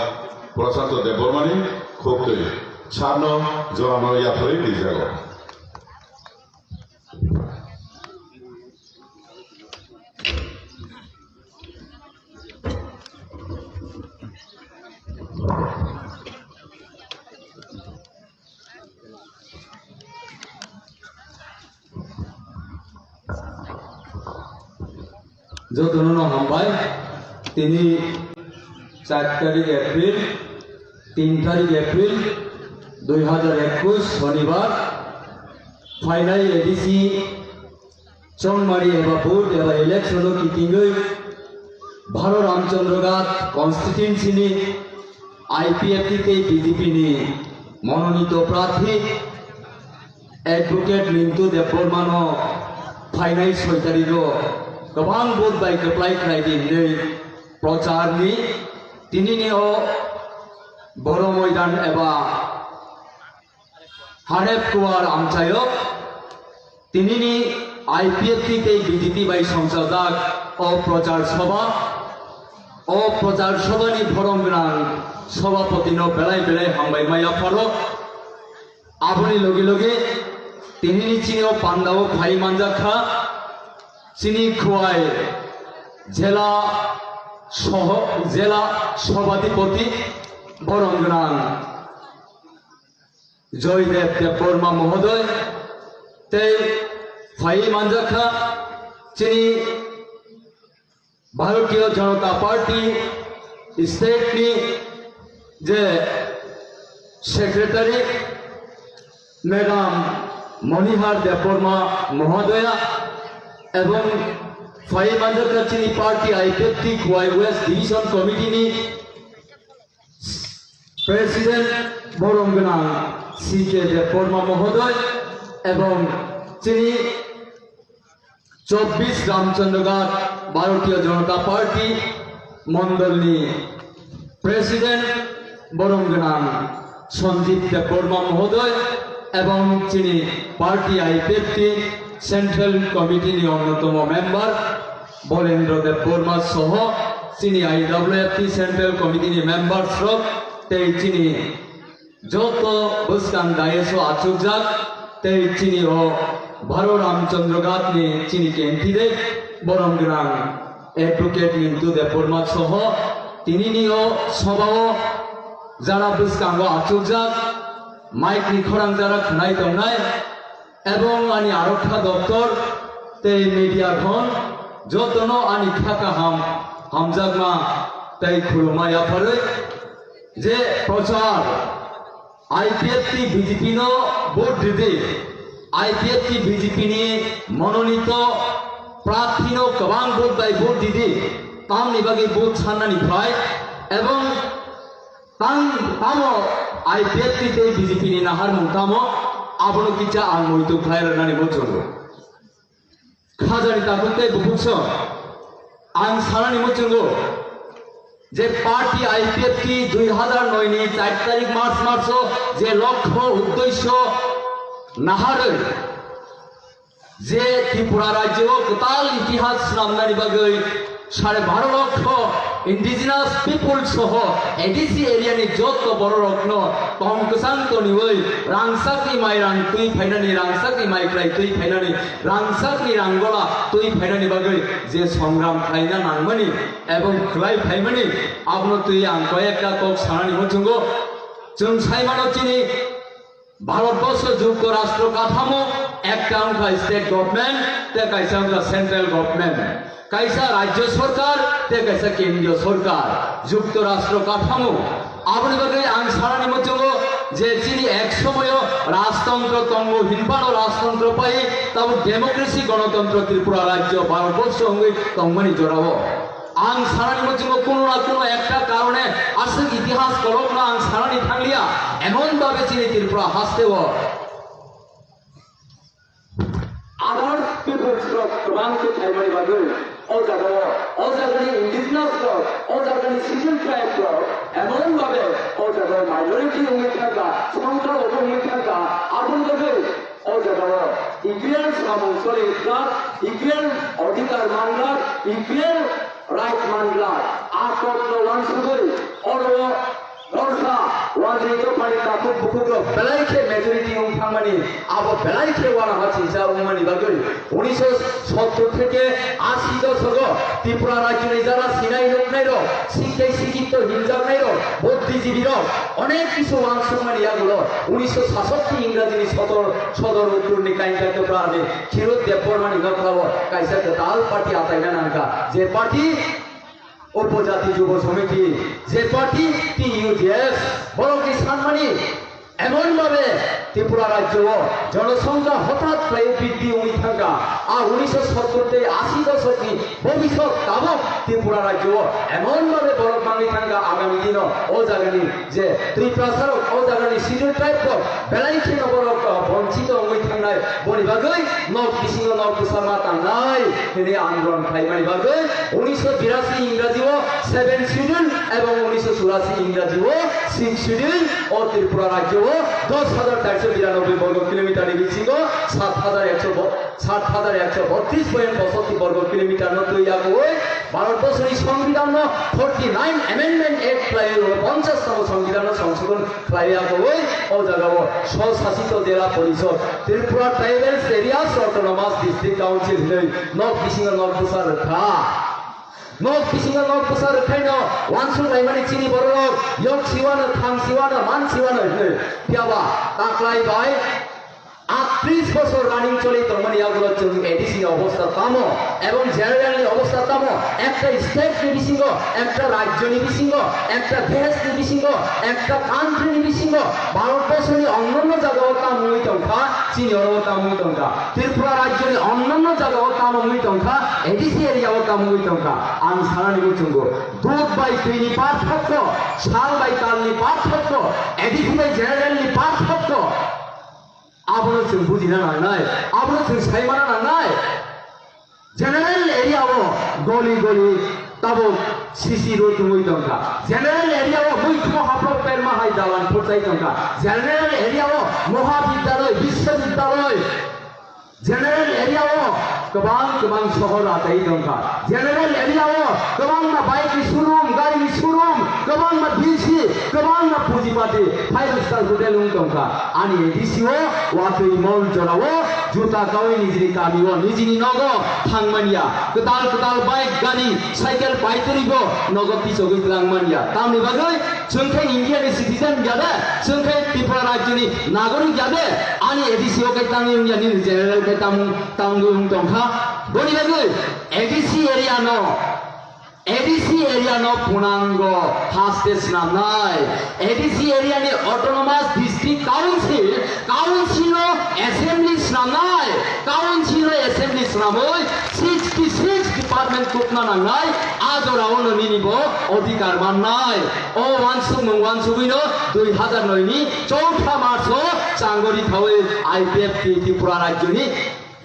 Prashanto Debbarma ni khuktwi sarno jorano yapharwi rijago. Jotono no hambai. Tini char tarik April, tin tarik April dui hajar ekush Shonibar phainai A D C chongmari eba vote eba election o kitingwi Bharo Ramchandra Ghat constituency ni I P F T tei B J P ni mononito prarthi Advocate Mintu Debbarma no phainai soi tarik o kwbang vote bai kwplai khlai di hinwi prochar ni tini ni o Boro Moidan eba Harep Kuwar amchaio tinini I P F T tei B J P bai songchajak o prochar sobha, o prochar sobha ni borom gwnang sobhapoti no belai belai hambai maya pharo. Aboni logi logi tinini chini o panda o phai manjak kha chini Khowai jela soho, jela sobhadipoti borom gwnang Joydev Debbarma Mohodoy tei phai manjak kha chini Bharatiya Janata Party state ni je secretary Madam Monihar Debbarma Mohodoya ebong phai manjak kha chini party I P F T Khowai West Division Committee ni President borom gwnang C K Debbarma Mohodoy ebong chini chobbish Ramchandra Ghat Bharatiya Janata Party mondolni President borom gwnang Sanjib Debbarma Mohodoy ebong chini party I P F T Central Committee ni onnotomo member Bolendra Debbarma soho chini I W F T Central Committee ni members rok tei chini joto bwskang dais o achukjak tei chini o Bharo Ramchandra Ghat ni chini candidate borom gwnang Advocate Mintu Debbarma soho tinini o sobha o jara bwskango achukjak mike ni khorang jara khwnai tongnai ebong ani arokha doptor tei media khon jotono ani kha kaham hamjakma tei khulumma yapharwi je prochar I P F T B J P no vote ridi, I P F T B J P ni mononito prarthi no kwbang vote bai vote ridi, tamni bagwi vote sannani phai ebong tang tamo I P F T tei B J P ni naharmung tamo abono kisa ang muitu khlai rwnani muchungo. Khajani takhuk tei bukhuk song ang sanani muchungo je party I P F T dui hazar noi ni char tarik March maso je lokho uddesho naharwi je Tripura rajyo o kwtal itihas swnamnani bagwi sare baro lokho indigenous people soho A D C area ni joto bororokno tong kwchang toniwi rangchakni mai rang twi phainani, rangchakni mai khlai twi phainani, rangchakni ranggola twi phainani bagwi je songram khlaina nangmani ebong khlai phaimani, abono twi ang koyekta kok sanani muchungo. Chwng saimano chini Bharatborsho Juktorashtra kathamo ekta wngkha state government, tei kaisa wngkha central government. Kaisa rajyo sorkar tei kaisa kendriyo sorkar, Juktorashtra kathamo. Aboni bagwi ang sanani muchungo je chini ek somoyo rajtontro tongo, hinphano rajtontro pai tabuk democracy, gonotontro Tripura rajyo Bharatborsho wngwi tongmani jorao ang sanani muchungo kuno na kuno ekta karone aswk itihas kolokno ang sanani thangliya, emon babe chini Tripura hasteo others peoples rok kwbang khe phaimani bagwi o jagao, o jagani indigenous rok, o jagani scheduled tribe rok emon babe o jagao minority wngwi thangkha, songkha obo wngwi thangkha, aboni bagwi o jagao equal samung choli rwkha, equal odhikar manlak, equal right manlak, a kokno wansugwi oro Dorsa, wajri dophani takhuk bukhukrok belai khe majority wng thangmani, abo belai khe uanaha chinsa wngmani bagwi unisho sottor theke ashi dosogo Tripura rajyoni jara sinai nuknairok, sikhai sikhito hinjaknairok, buddhijibirok onek kisu uansukmani yagulo unisho sasatti Ingrajini sodor, sodor uttorni kainta Tripurani Khirut Debbarmani nokhao kaisa kwtal party achaina nangkha. Je party Upojati Jubo Samiti, je party T U J S, borokni sanmani emon babe Tripura rajyo o jonosongkha hothat khlai biddi wngwi thangkha. A unisho sottor tei ashi dosokni bobisot tabuk Tripura rajyo o emon babe borok bangwi thangkha agami dino o jagani je Tiprasarok o jagani scheduled tribe rok belai kheno borok, uh, bonchito wngwi thangnai, boni bagwi nok bisingo nok bwsa ma tangnai hwnwi andolon khlaimani bagwi unisho birasi Ingraji o seven schedule ebong unisho churasi Ingraji o six schedule o Tripura rajyo o dos hajar charsho biranoboi borgo kilometer ni bisingo sat hajar ekso bo-, sat hajar ekso botris point posotti borgo kilometer no twi yagwi Bharatborsoni Songbidanno forty nine Amendment Act khlaiwi, ponchash tamo Songbidanno songsodhon khlaiwi agoi o jagao Swsasito Jela Porishod, Tripura Tribal Areas Autonomous District Council hinwi nok bisingo nok bwsa rwkha. Nok bisingo nok bwsa rwkhaino uansuk laimani chini bororok yok siwano, thang siwano, man siwano hinwi. Phiyaba taklai bai Atris bosor running choli tongmani yagulo chwng A D C ni obostha tamo ebong general ni obostha tamo, ekta state ni bisingo, ekta rajyo ni bisingo, ekta desh ni bisingo, ekta country ni bisingo, Bharat borso ni onnanno jaga o tamo wngwi tongkha, chini oro o tamo wngwi tongkha, Tripura rajyo ni onnanno jaga o tamo wngwi tongkha, A D C area o tamo wngwi tongkha. Ang sanani muchungo dud bai twi ni parthokyo, sal bai tal ni parthokyo, A D C bai general ni parthokyo. Abono chwng bujina nangnai, abono chwng saimana nangnai. General area o goli goli tabuk C C road wngwi tongkha. General area o muikhumo haphro perma hai dalan phurtai tongkha. General area o mohabidyaloi, biswabidyaloi, general area o kwbang kwbang sohor achai tongkha. General area o kwbangma bike ni showroom, gari ni showroom, kwbangma D C, kwbangma pujipati, five star hotel wng tongkha. Ani A D C o watwi mol jorao juta kawi nijini kami o nijini nogo thangmanya. Kwtal kwtal bike, gari, cycle paitwrwi bo nogo pichogwi twlangmanya. Tamni bagwi chwng khe India ni citizen ya de, chwng khe Tripura rajyo ni nagorik ya de, ani A D C o khe tangwi wngya, nini general khe tamo tangwi wng tongkha. Boni bagwi A D C area no, A D C area no punango haste snamnai. A D C area ni Autonomous District Council, Council no assembly snamnai. Council no assembly snamwi sixty six department tukna nangnai. A jorao no nini bo odhikar mannai. O wansukmung wansugwi no dui hazar noi ni chowtha March o changori thawi I P F T Tripura rajyo ni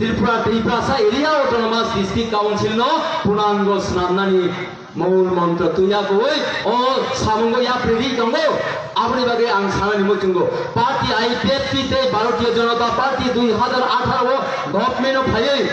Tripura, Tiprasa Area Autonomous District Council no punango snamnani moul montro tuya koi o samungo yapri ri tongo. Aboni bagwi ang sanani muchungo party I P F T tei Bharatiya Janata Party dui hazar atharo o government o phaiwi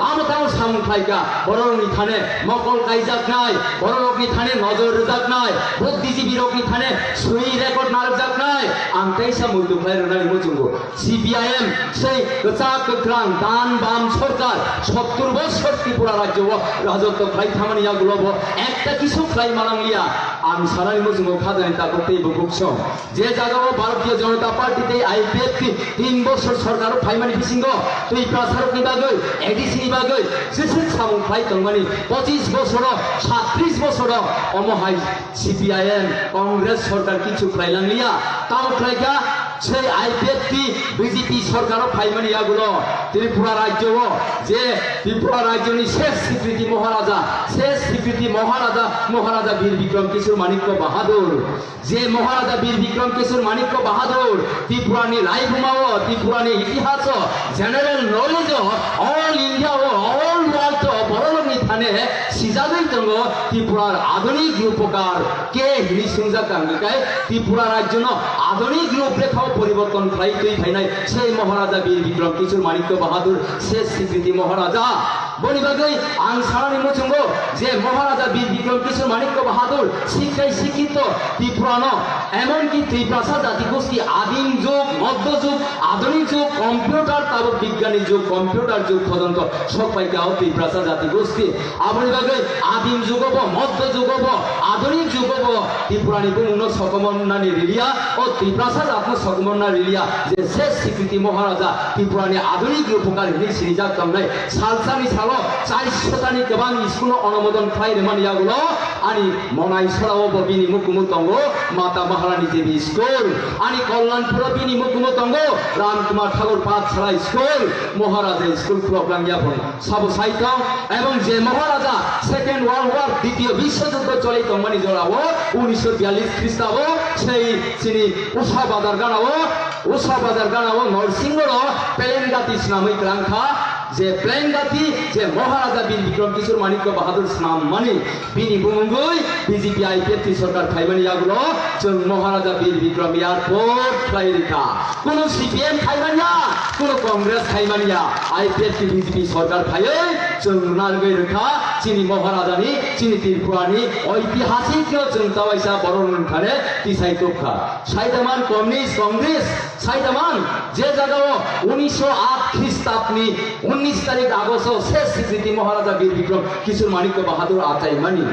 tamo tamo samung khlaika, bororokni thane mokol kaijaknai, bororokni thane nojor rwjaknai, buddhijibi rokni thane swi record narwkjaknai, ang teisa muitu khlai rwnani muchungo. C P I M sei kwchak kwkhrang dan bam sorkar sottur bosor Tripura rajyo o rajotwo khlai thamani yagulo bo ekta kisu khlai manangliya. Ang sanani muchungo khajani takhuk tei bukhuk song. Je jagao Bharatiya Janata Party tei I P F T tin bosor sorkar o phaimani bisingo twi prasarokni bagwi, A D C ni bagwi, jeswk samung khlai tongmani pochis bosoro, satris bosoro omo hai C P I M, Congress sorkar kichu khlai langliya. Tamo khlaikha sei I P F T, B J P sorkar o phaimani yagulo Tripura rajyo o je Tripura rajyoni ses sikriti Maharaja, ses sikriti Maharaja, Maharaja Bir Bikram Kishore Manikya Bahadur, je Maharaja Bir Bikram Kishore Manikya Bahadur Tripurani laibuma o, Tripurani itihas o, general knowledge o, all India o, all world o bororokni thane sijagwi tongo Tripura adhunik rupokar ke hini swngjak kang kai Tripura rajyono adhunik rup rekhao poriborton khlai twi phainai sei Maharaja Bir Bikram Kishore Manikya Bahadur ses sikriti Maharaja. Boni bagwi ang sanani muchungo je Maharaja Bir Bikram Kishore Manikya Bahadur sikkhai sikkito Tripurano, emonki Tiprasa jati gosti adim jug, modhyo jug, adhunik jug, computer tabuk bigyani jug, computer jug porjonto sok paikha o Tiprasa jati gosti. Aboni bagwi adim jugo bo, modhyo jugo bo, adhunik jugo bo Tripurani bumungno sokomornani riliya, o Tiprasa jatno sokomorna riliya, je ses sikriti Maharaja Tripurani adhunik rupokar hinwi sinijak tongnai. Salsani salo chairsotani kwbang school-no onumodon khlai rwmani yagulo ani Monaisora o bo bini mukumu tongo Mata Maharani Devi School, ani Kalyanpur o bini mukumu tongo Ram Kumar Thakur Pathshala School, Maharaja School khulok langya bo sabo saitong, ebong je Maharaja Second World War, Ditiyo Biswa Juddho choli tongmani jorao unisho biyallis Khristabo sei chini Usa Bazar ganao, Usa Bazar ganao Norsinghoro Pelengati swnamwi kwlangkha, je Pelengati je Maharaja Bir Bikram Kishore Manikya Bahadur swnammani, bini bumungwi B J P I P F T sorkar phaimani yagulo chwng Maharaja Bir Bikram Airport khlai rikha. Kuno C P M khaimanya, kuno Congress khaimanya, I P F T B J P sorkar phaiwi chwng narwgwi rwkha chini Maharajani, chini Tripurani oitihasik no chwng tawaisa borok nungkhane tisai tubkha. Saidaman Communist, Congress saidaman je jagao unisho aat Khristabni unnish tarik Agosto ses sikriti Maharaja Bir Bikram Kishore Manikya Bahadur achaimani.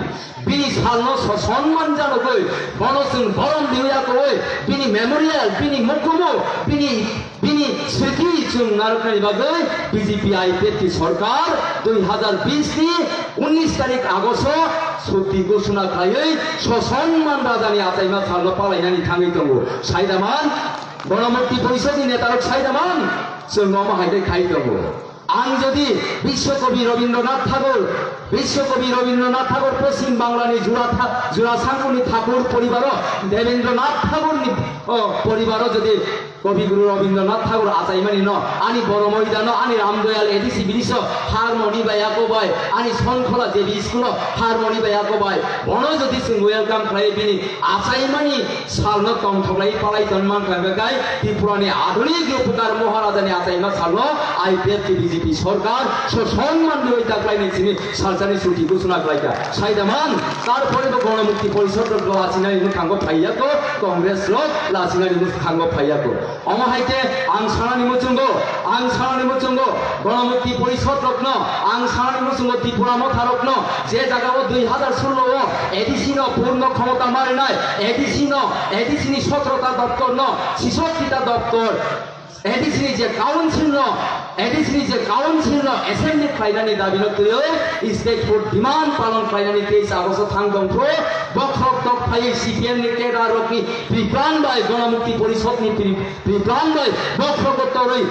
Bini salno soson manjanogwi, bono chwng borom riwi yakogwi, bini memorial, bini mukumu, bini, bini sriti chwng narwknani bagwi B J P I P F T sorkar dui hazar bish ni unnish tarik Agosto chutti ghoshona khlaiwi soson man rajani achaima salno palainani thangwi tongo. Saidaman Ganamukti Porishodni netarok saidaman chwng omo hai khe khai tongo. Ang jodi Biswa Kobi Rabindranath Tagore, Biswa Kobi Rabindranath Tagore Poschim Banglani Jura Tha-, Jura Sangkuni Thakur poribaro, Debindranath Tagoreni, o, poribaro jodi Kobi Guru Rabindranath Tagore achaimani no, ani Boro Moidano, ani Ramdoyal A D C bini so harmoni bai ako bai, ani Sonkhola J B school o harmoni bai ako bai, bono jodi chwng welcome khlai bini achaimani salno tongthoklai palai tongman kha, hwnkhe Tripurani adhunik rupkar Maharajani achaima salno I P F T B J P sorkar so sonman rwi taklaini sini salsani chuti ghosona khlaikha. Saidaman, tarpore bo Ganamukti Porishod rok lachinani mwkhango phaiyako, Congress rok lachinani mwkhango phaiyako. Omo hai khe ang sanani muchungo, ang sanani muchungo, Ganamukti Porishod rokno, ang sanani muchungo Tipra Motha rokno, je jaga o dui hazar sullo o A D C no purno khomota marinai, A D C no, A D C ni sotrota doptor no, sisokti ta doptor, A D C ni je council no, A D C ni je council no assembly khlainani dabi no twiwi state court demand palon khlainani teis August o thang tongphuru, bokhorok tok phaiwi C P M ni cadre rokni Tripura bai Ganamukti Porishod ni Tri-, Tripura bai bokhorok torwi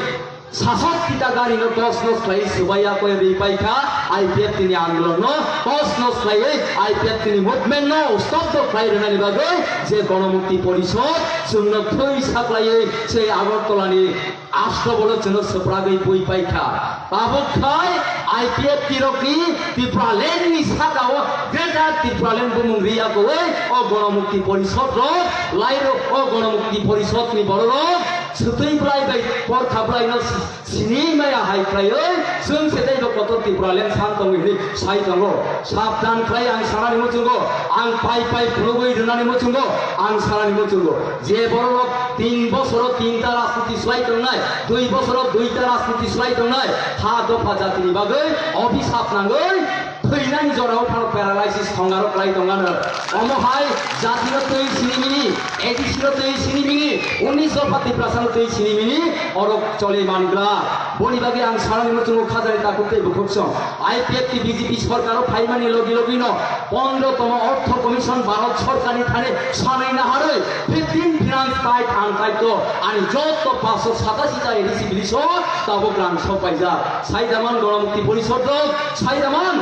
sasok kita gari no tos nos khlai swbaiya koi rwi paikha I P F T ni andolon no tos nos khlaiwi I P F T ni movement no stop to khlai rwnani bagwi je Ganamukti Porishod chwngno thwi saklaiwi se Agartala ni Ashtabolo chwngno swpragwi bui paikha. Tabuk khai I P F T rokni Tipraland ni saka o Greater Tipraland bumung riya koi o Ganamukti Porishod rok lairok o Ganamukti Porishod ni bororok swtwi bwlai bai porkha bwlai no sini maya hai khlaiwi chwng se tei bo kotor Tipraland san tongwi hinwi sai tongo. Sabdan khlai ang sanani muchungo, ang pai pai phunugwi rwnani muchungo, ang sanani muchungo. Je bororok tin bosoro tinta rajniti swlai tongnai, dui bosoro duita rajniti swlai tongnai, ha dopha jatini bagwi obhisap nangwi thwinani jorao phano paralysis thongarok lai tongano. Omo hai jatino twi sini mini, A D C no twi sini mini, unis dopha Tiprasa no twi sini mini, orok choli mangra. Boni bagwi ang sanani muchungo khajani takhuk tei bukhuk song. I P F T B J P sorkaro phaimani logi logi no pondro tomo Ortho Commission Bharat Sorkarni thani sanwi naharwi fifteen Finance Tight and Tight to ani jotto paanch sho satasi ta A D C bini so tabuk rang sok paijak. Saidaman Ganamukti Porishod rok, saidaman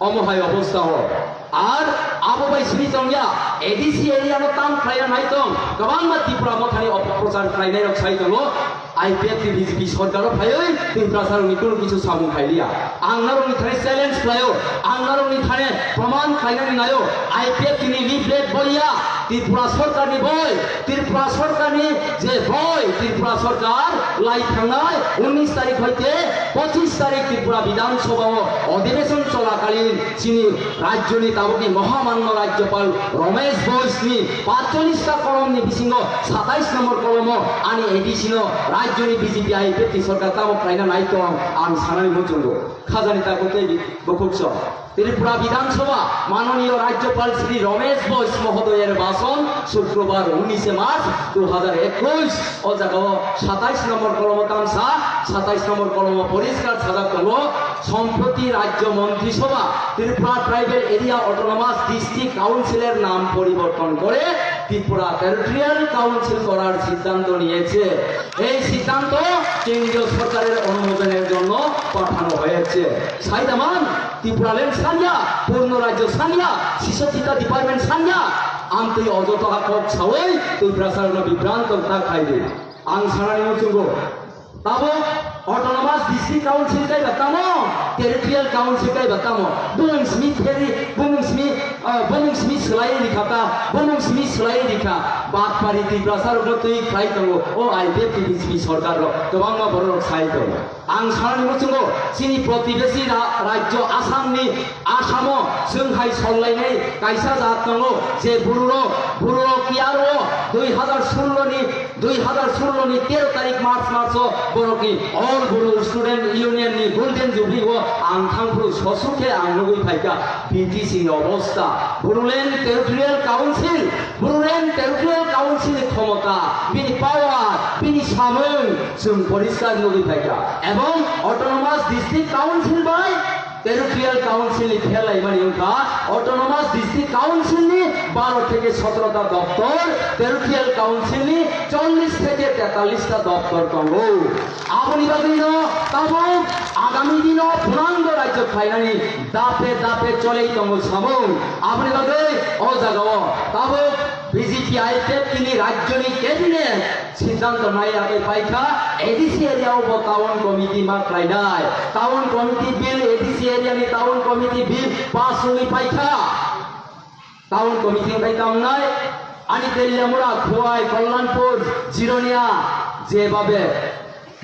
omo hai obostha o. Ar abo bai sini tongya, A D C area no tam khlaiya nai tong, kwbangma Tipra Mothani opoprochar khlainai rok sai tongo. I P F T B J P sorkaro phaiwi Tiprasa rokni kunu kichu samung khailiya. Ang narokni thani challenge khlaio, ang narokni thani proman khlainani naio, I P F T ni leaflet bolia, Tripura sorkarni boi, Tripura sorkarni je boi, Tripura sorkar lai thangnai unis tarik hoite pochis tarik Tripura Bidhan Sabha o odhibeson cholakalin chini rajyoni tabukni mohamanno Rajyapal Ramesh Boisni patchollish ta kolomni bisingo satais nombor kolomo ani A D C no rajyoni B J P I P F T sorkar tamo khlaina nai tong ang sanani muchungo. Khajani takhuk tei bukhuk song. Tripura Bidhan Sabha manoniyo Rajyapal Shri Ramesh Bois mohodoyer bason Shukrobar unishe March dui hajar ekush o jaga o satais nombor kolomo tamsa, satais nombor kolomo poriskar sajak tongo, সম্প্রতি রাজ্য মন্ত্রিসভা Tripura tribal area autonomous district কাউন্সিলের নাম পরিবর্তন করে Tripura territorial council করার সিদ্ধান্ত নিয়েছে। এই সিদ্ধান্ত কেন্দ্রীয় সরকারের অনুমোদনের জন্য পাঠানো হয়েছে। Saidaman, Tipraland sanya, Purno Rajyo sanya, Sisokita Department sanya, amtwi ojoto a kok sawi Tiprasa rokno bibranto ta khaidi. Ang sanani muchungo, tabuk Autonomous District Council kaiba tamo, Territorial Council kaiba tamo, bumung simi pheri, bumung simi, ah, bumung simi swlai rikha ta, bumung simi swlai rikha, batpari Tiprasa rokno twi khlai tongo, o I P F T B J P sorkar rok, kwbangma borok rok sai tongo. Ang sanani muchungo, chini protibesi ra-, rajyo Assam ni Assam o chwng hai sollainai kaisa jat tongo, je bururok, bururok yaro dui hazar sullo ni, dui hazar sullo ni tero tarik March maso borokni All Bru Student Union ni Golden Jubilee o ang thangphuru sosu khe ang nugwi phaikha B T C ni obostha. Bodoland Territorial Council, Bodoland Territorial Council ni khomota, bini power, bini samung chwng poriskar nugwi phaikha. Ebong Autonomous District Council bai Territorial Council ni phelaimani wngkha Autonomous District Council ni baro theke sotro ta doptor, Territorial Council ni chollish theke tetallis ta doptor tongo. Aboni bagwino tabuk agami dino pwnangbo rajyo khlainani dape dape cholei tongo samung. Aboni bagwi o jagao tabuk B J P I P F T ni rajyoni cabinet siddhanto nai age paikha, A D C area o bo town committee ma khlainai. Town committee bill, A D C area ni town committee bill pass wngwi paikha. Town committee wngkha tongnai, ani Teliamura, Khowai, Kalyanpur, Jironia, jebabe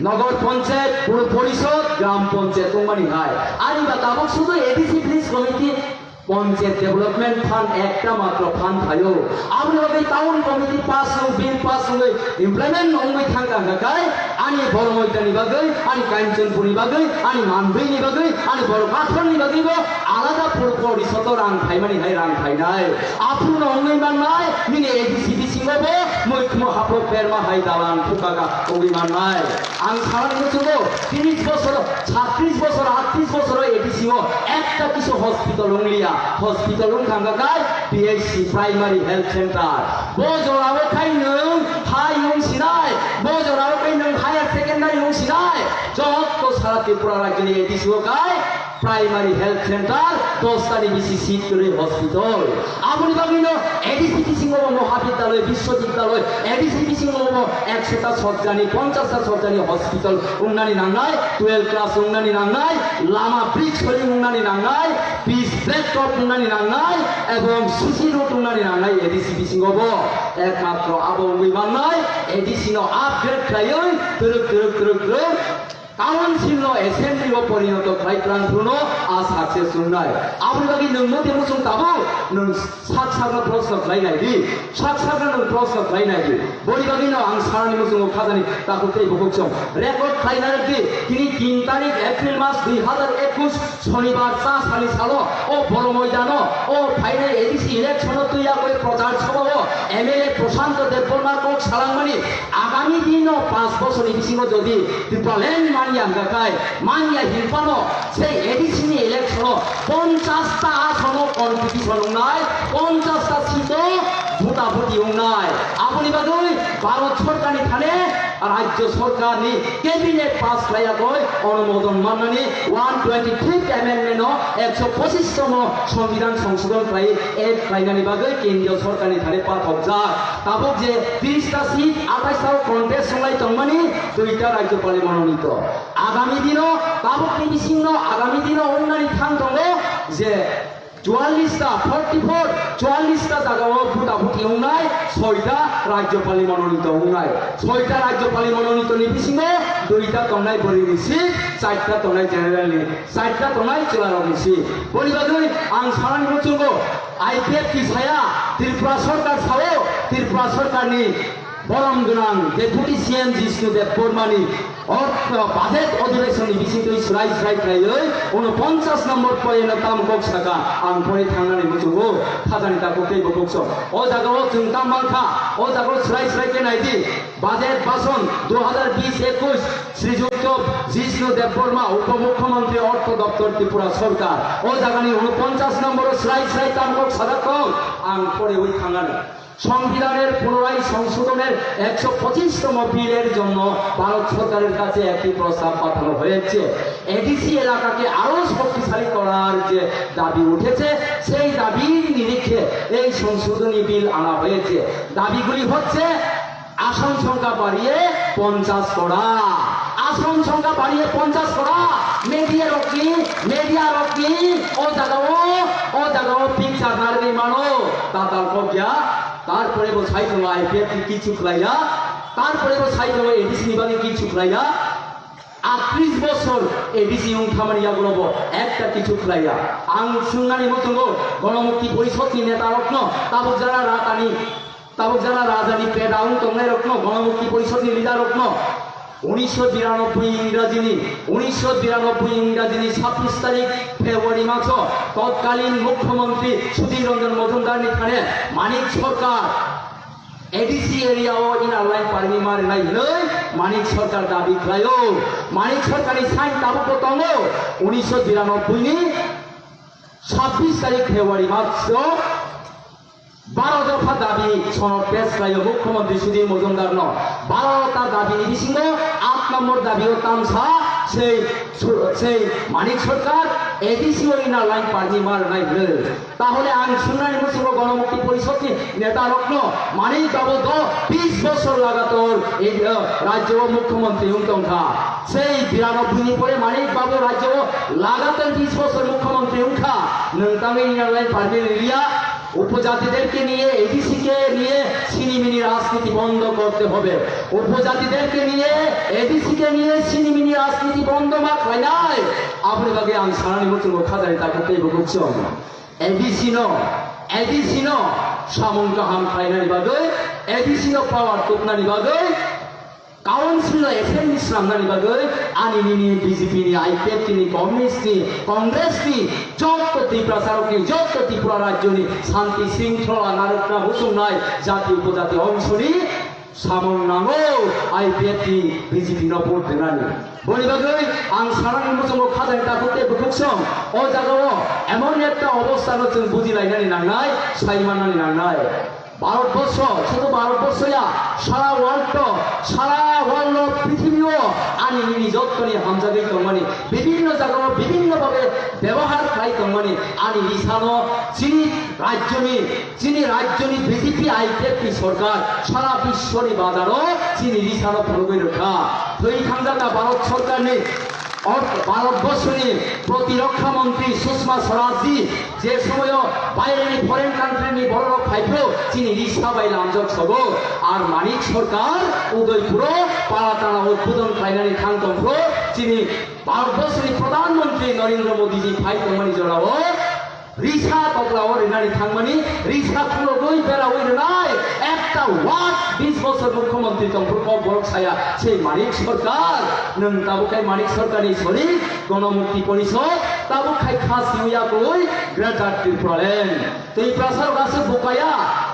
Nagar Panchayat, Pur Porishad, Gram Panchayat wngmani hai. Ani ba tabuk sudu A D C village committee, Panchayat Development Fund ekta matro fund phaio. Aboni bagwi town committee pass wng, bill pass wngwi implement wngwi thangkha hwnkha khai, ani Bormoitani bagwi, ani Kanchanpurni bagwi, ani Manduini bagwi, ani Borkathorni bagwibo alada pur porisodo rang phaimani hai rang phainai. Aphuru no wngwi mannai, nini A D C bisingo bo muikhumo hapro perma hai dalan thukaka wngwi mannai. Ang sanani muchungo, tris bosor, chhatris bosor, aatris bosor A D C o ekta kisu hospital wngliya. Hospital wngkha hwnkha khai P H C, Primary Health Center. Bo jorao khai nwng hai wng sinai, bo jorao khai nwng higher secondary wng sinai. Jotto sara Tripura rajyoni A D C o khai Primary Health Center, dosta ni bisi seat kwrwi hospital. Aboni bagwino A D C bisingo bo Mahabidyaloi, Biswabidyaloi, A D C bisingo bo ekshota sojjani, ponchashta sojjani hospital wngnani nangnai, twelve class wngnani nangnai, lama bridge sori wngnani nangnai, pitch blacktop wngnani nangnai, ebong C C road wngnani nangnai A D C bisingo bo. Ekmatro abo wngwi mannai, A D C no upgrade khlaiwi twrwk, twrwk, twrwk, twrwk. Council no assembly o porinoto khlai twlang phuru no a success wngnai. Aboni bagwi nwng mode muchung tabuk nwng sak sak no proshno khlai nai di, sak sak no nwng proshno khlai nai di. Boni bagwi no ang sanani muchungo khajani takhuk tei bukhuk chwng record khlai narwk di. Tini tin tarik April mas dui hazar ekush Shonibar cha sani salo o Boro Moidano o phainai A D C election o twi yagwi prochar sabha o M L A Prashanto Debbarma kok salangmani agami dino panch bosorni bisingo jodi Tipraland manya hwnkha khai, manya hinphano sei A D C ni election o ponchash ta asono competition wngnai, ponchash ta seat o bhuta bhuti wngnai. Aboni bagwi Bharat Sorkarni thane Rajya Sorkarni Cabinet pass khlaiyakoi onumodon mannani one twenty-fifth amendment no ekso pochish tomo Songbidan songsodon khlai add khlainani bagwi Kendriya Sorkarni thani pathokjak. Tabuk je tris ta seat athais ta o contest songlai tongmani duita Rajyapalni mononito. Agami dino tabukni bisingno agami dino wngnani thang tongo je Chuallis ta, forty four, chuallis ta jagao bhuta bhuti wngnai, soita Rajyapalni mononito wngnai. Soita Rajyapalni mononitoni bisingo duita tongnai bwrwini seat, charta tongnai generalni, charta tongnai chwlarokni seat. Boni bagwi ang sanani muchungo I P F T saya, Tripura Sorkar sao, Tripura Sorkarni borom gwnang Deputy C M Jishnu Debbarmani ortho budget odhibeshonni bisingtwi swrai swrai khlaiwi unoponchas nombor point-o tam kok saka ang pore thangnani muchungo khajani takhuk tei bukhuk sok. O jagao chwng tam mankha, o jagao swrai swrai khe naidi. Budget bhasan dui hazar bish ekush Srijukto Jishnu Debbarma Upomukhyamantri Ortho Doptor Tripura Sorkar. O jagani unoponchas nombor-o swrai swrai tam kok sajak tong ang pore ui thangnani. সংবিধানের পুনরায় সংশোধনের একশো পঁচিশতম বিলের জন্য ভারত সরকারের কাছে একটি প্রস্তাব পাঠানো হয়েছে। এডিসি এলাকাকে আরও শক্তিশালী করার যে দাবি উঠেছে, সেই দাবির নিরিখে এই সংশোধনী বিল আনা হয়েছে। দাবিগুলি হচ্ছে আসন সংখ্যা বাড়িয়ে পঞ্চাশ করা, আসন সংখ্যা বাড়িয়ে পঞ্চাশ করা। মিডিয়া রকি, মিডিয়া রকি, ও জাগাও, ও জাগাও পিকচার নারগি মানো, তা তার কবজা। তারপরে বো সাইড হলো আইপিএফ কি কিছু খুলাইয়া, তারপরে বো সাইড হলো এডিসি নিবানি কিছু খুলাইয়া। আটত্রিশ বছর এডিসি ইউং থামানি ইয়াগুলো বো একটা কিছু খুলাইয়া। আং সুনানি মতঙ্গ গণমুক্তি পরিষদ নি নেতা রত্ন, তাবুক যারা রাতানি, তাবুক যারা রাজানি পেডাউন তংনাই রত্ন, গণমুক্তি পরিষদ নি লিডার রত্ন। উনিশশো বিরানব্বই ইংরাজিনি, উনিশশো বিরানব্বই ইংরাজিনি ছাব্বিশ তারিখ ফেব্রুয়ারি মাসো তৎকালীন মুখ্যমন্ত্রী সুধীর রঞ্জন মজুমদার নিখানে মানিক সরকার এডিসি এরিয়া ও ইনার লাইন পারমি মারিনাই হইনই মানিক সরকার দাবি খাইও। মানিক সরকারনি সাইন তাবুক tongo উনিশশো বিরানব্বই ni ছাব্বিশ তারিখ ফেব্রুয়ারি মাসো Baro dopha dabi sonod pes khlaio Mukhyamantri Sudhir Majumdarno. Baro ta dabini bisingo aat nombor dabio tamsa sei su-, sei Manik Sarkar A D C o inner line permit ma rwnai hwnwi. Tahole ang swngnani muchungo Ganamukti Porishodni netarokno, Manik Babu do bis bosor lagator ei, eh, rajyo o Mukhyamantri wng tongkha. Sei biranobboini pore Manik Babu rajyo o lagator bis bosor Mukhyamantri wngkha. Nwng tangwi inner line permit rwliya? উপজাতিদেরকে নিয়ে, এডিসিকে নিয়ে ছিনিমিনি রাজনীতি বন্ধ করতে হবে। উপজাতিদেরকে নিয়ে, এডিসিকে নিয়ে ছিনিমিনি রাজনীতি বন্ধ না করায়। Aboni bagwi ang sanani muchungo khajani takhuk tei bukhuk chwng. A D C no, A D C no samung kaham khlainani bagwi, A D C no power tubnani bagwi, Council o assembly swnamnani bagwi ani nini B J P ni, I P F T ni, Communist ni, Congress ni, jotto Tiprasarok ni, jotto Tripura rajyo ni santi sringkhola narwkna muchungnai jati upojati ongshoni samung nango I P F T B J P no vote rwnani. Boni bagwi ang sanani muchungo khajani takhuk tei bukhuk song o jaga o emon ekta obostha no chwng bujilainani nangnai, saimannani nangnai. Bharatvarsha, শুধু ভারতবর্ষ ya, সারা ওয়ার্ল্ড তো, সারা ওয়ার্ল্ড পৃথিবীও ani nini jottoni hamjagwi tongmani, bibhinno jagao bibhinno bhabe byabohar khlai tongmani, ani risano chini rajyoni, chini rajyoni B J P I P F T sorkar sara biswoni bazaro chini risano phunugwi rwkha. Thwi thangjak na Bharat sorkarni Or-, ভারতবর্ষনি প্রতিরক্ষা মন্ত্রী সুষমা স্বরাজজি যে সময় বাইরেনি ফরেন কান্ট্রিনি বড় বড় ফাইভ্রো চিনি রিক্সা বাই লামজক সব আর মানিক সরকার উদয়পুরো পালাতানা উদ্বোধন খাইনানি থাং তংফ্রো চিনি ভারতবর্ষনি প্রধানমন্ত্রী নরেন্দ্র মোদীজি ফাই তংমানি জড়াও Risa tokla o rinani thangmani, risa khulogwi berawi rwnai, ekta ward bis bosor mukhyamantri tongphuru kok borok saya, sei Manik Sarkar, nwng tabuk khai Manik Sarkarni sori, Ganamukti Porishod, tabuk khai kha siwi yakwi Greater Tipraland. Twi prasarok aswk bukaya,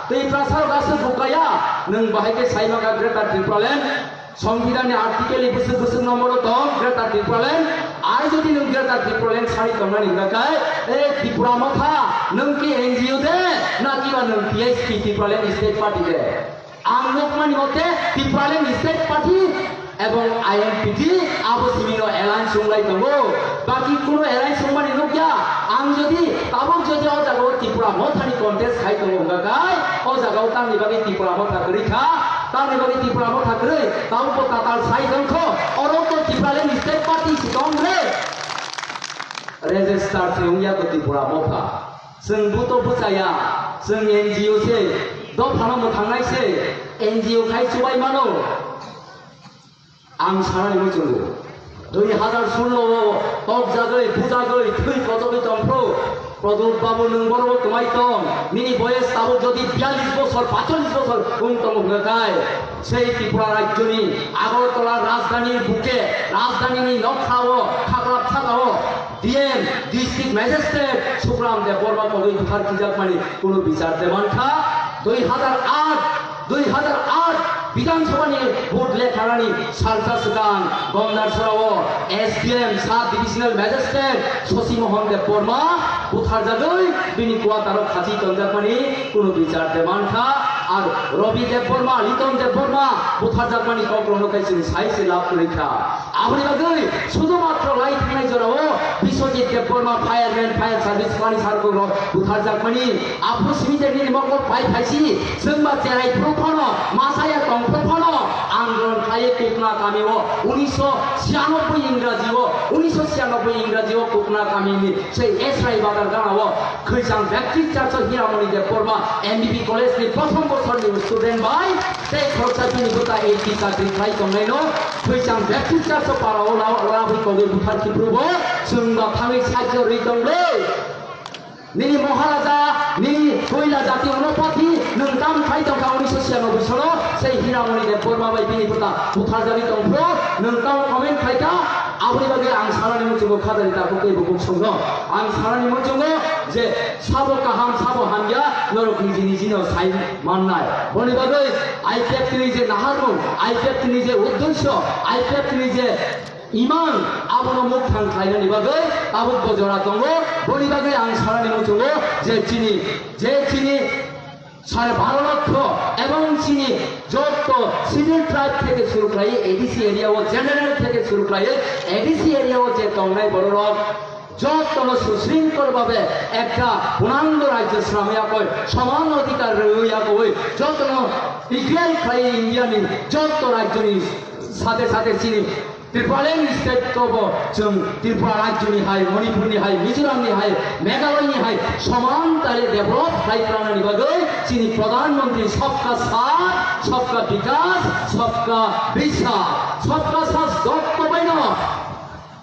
twi prasarok aswk bukaya, nwng bahai khe sai maka Greater Tipraland, Songbidanni article ni bwswk bwswk nomboro tong Greater Tipraland. Ai jodi nwng Greater Tipraland sari tongnani hwnkha khe, e Tripura Motha, nwng ki N G O de, na kiba nwng T S P Tipraland State Party de? Ang nukmani mote Tipraland State Party ebong I N P T abo simino alliance wnglai tongo. Baki kuno alliance wngmani nukya. Ang jodi tabuk jodi o jaga o Tripura Mothani contest khai tongo hwnkha khe, o jaga o tamni bagwi Tripura Motha kwrwi kha. Tamni bagwi Tripura Motha kwrwi, tabuk bo tatal sai tongkho, oro to Tipraland State Party si tong re. Register se wngya ko Tripura Motha. Chwng buto bwchaya, chwng N G O se, dophano mwthangnai se, N G O khai chubai mano. Ang sanani muchungo. Dui hazar sullo o tokjagwi, bujagwi, thwi kochogwi tongphru. Pradyot Babu, nwng borok kwmai tong. Nini boyes tabuk jodi biyallis bosor, paichallis bosor wng tongo hwnkha khe, sei Tripura rajyoni Agartala rajdhani buke, rajdhanini nokha o, khaklap saka o, D M, District Magistrate Sukram Debbarma kogwi buthar khijakmani kunu bichar de mankha. Dui hazar aat, dui hazar aat Bidhan Sabhani vote lekharani salsa swkang Gomdar Sorao S D M Sub Divisional Magistrate Shashi Mohan Debbarma butharjagwi bini quarter-o khachi tonjakmani kunu bichar de mankha. Ar Rabi Debbarma, Liton Debbarma butharjakmani kokrokno khe chwng sai se lab kwrwi kha. Aboni bagwi sudhumatro lai thangnai jorao Biswajit Debbarma, fireman, fire service mani sarkok rok butharjakmani. Aphuru simi je nini mokol pai phaisi, chwngba cherai phuru phano, masaya tong phuru phano, andolon khlaiwi Kukna kami o unisho chiyanobboi Ingraji o, unisho chiyanobboi Ingraji o Kukna kami ni sei Esrai Bazar gana o Khwichang Baptist Church o Hiramoni Debbarma M B B College ni prothom bosor ni student bai tei khoroksa bini bwta A T chakri khlai tongnaino Khwichang Baptist Church o para o la-, labwi kogwi buthar khiphru bo chwngba thangwi sakhe rwi tong le. Nini Maharaja, nini koila jati onopati, nwng tam khai tongkha unisho chiyanobboi sono, sei Hiramoni Debbarma bai bini bwta butharjagwi tongphuru, nwng tam comment khaikha, aboni bagwi ang sanani muchungo khajani takhuk tei bukhuk songno. Ang sanani muchungo je sabo kaham, sabo hamya, norok niji nijino sai mannai. Boni bagwi I P F T ni je naharmung, I P F T ni je uddesho, I P F T ni je Iman abono mukthang khlainani bagwi tabuk bo jora tongo. Boni bagwi ang sanani muchungo je chini, je chini সাড়ে বারো লক্ষ এবং chini jotto schedule tribe theke shuru khlaiwi A D C area o, general theke shuru khlaiwi A D C area o je tongnai bororok jottono susringkhol babe ekta punango rajyo swnamwi yakoi, soman odhikar rwwi yakoi, jottono equal khlaiwi India ni jotto rajyoni sate sate chini Tipraland state kobo chwng Tripura rajyoni hai, Manipurni hai, Mizoramni hai, Meghalayani hai soman tale develop khlai planani bagwi chini Pradhan Mantri Sabka Saath, Sabka Vikas, Sabka Biswas, Sabka Saath jotto baino,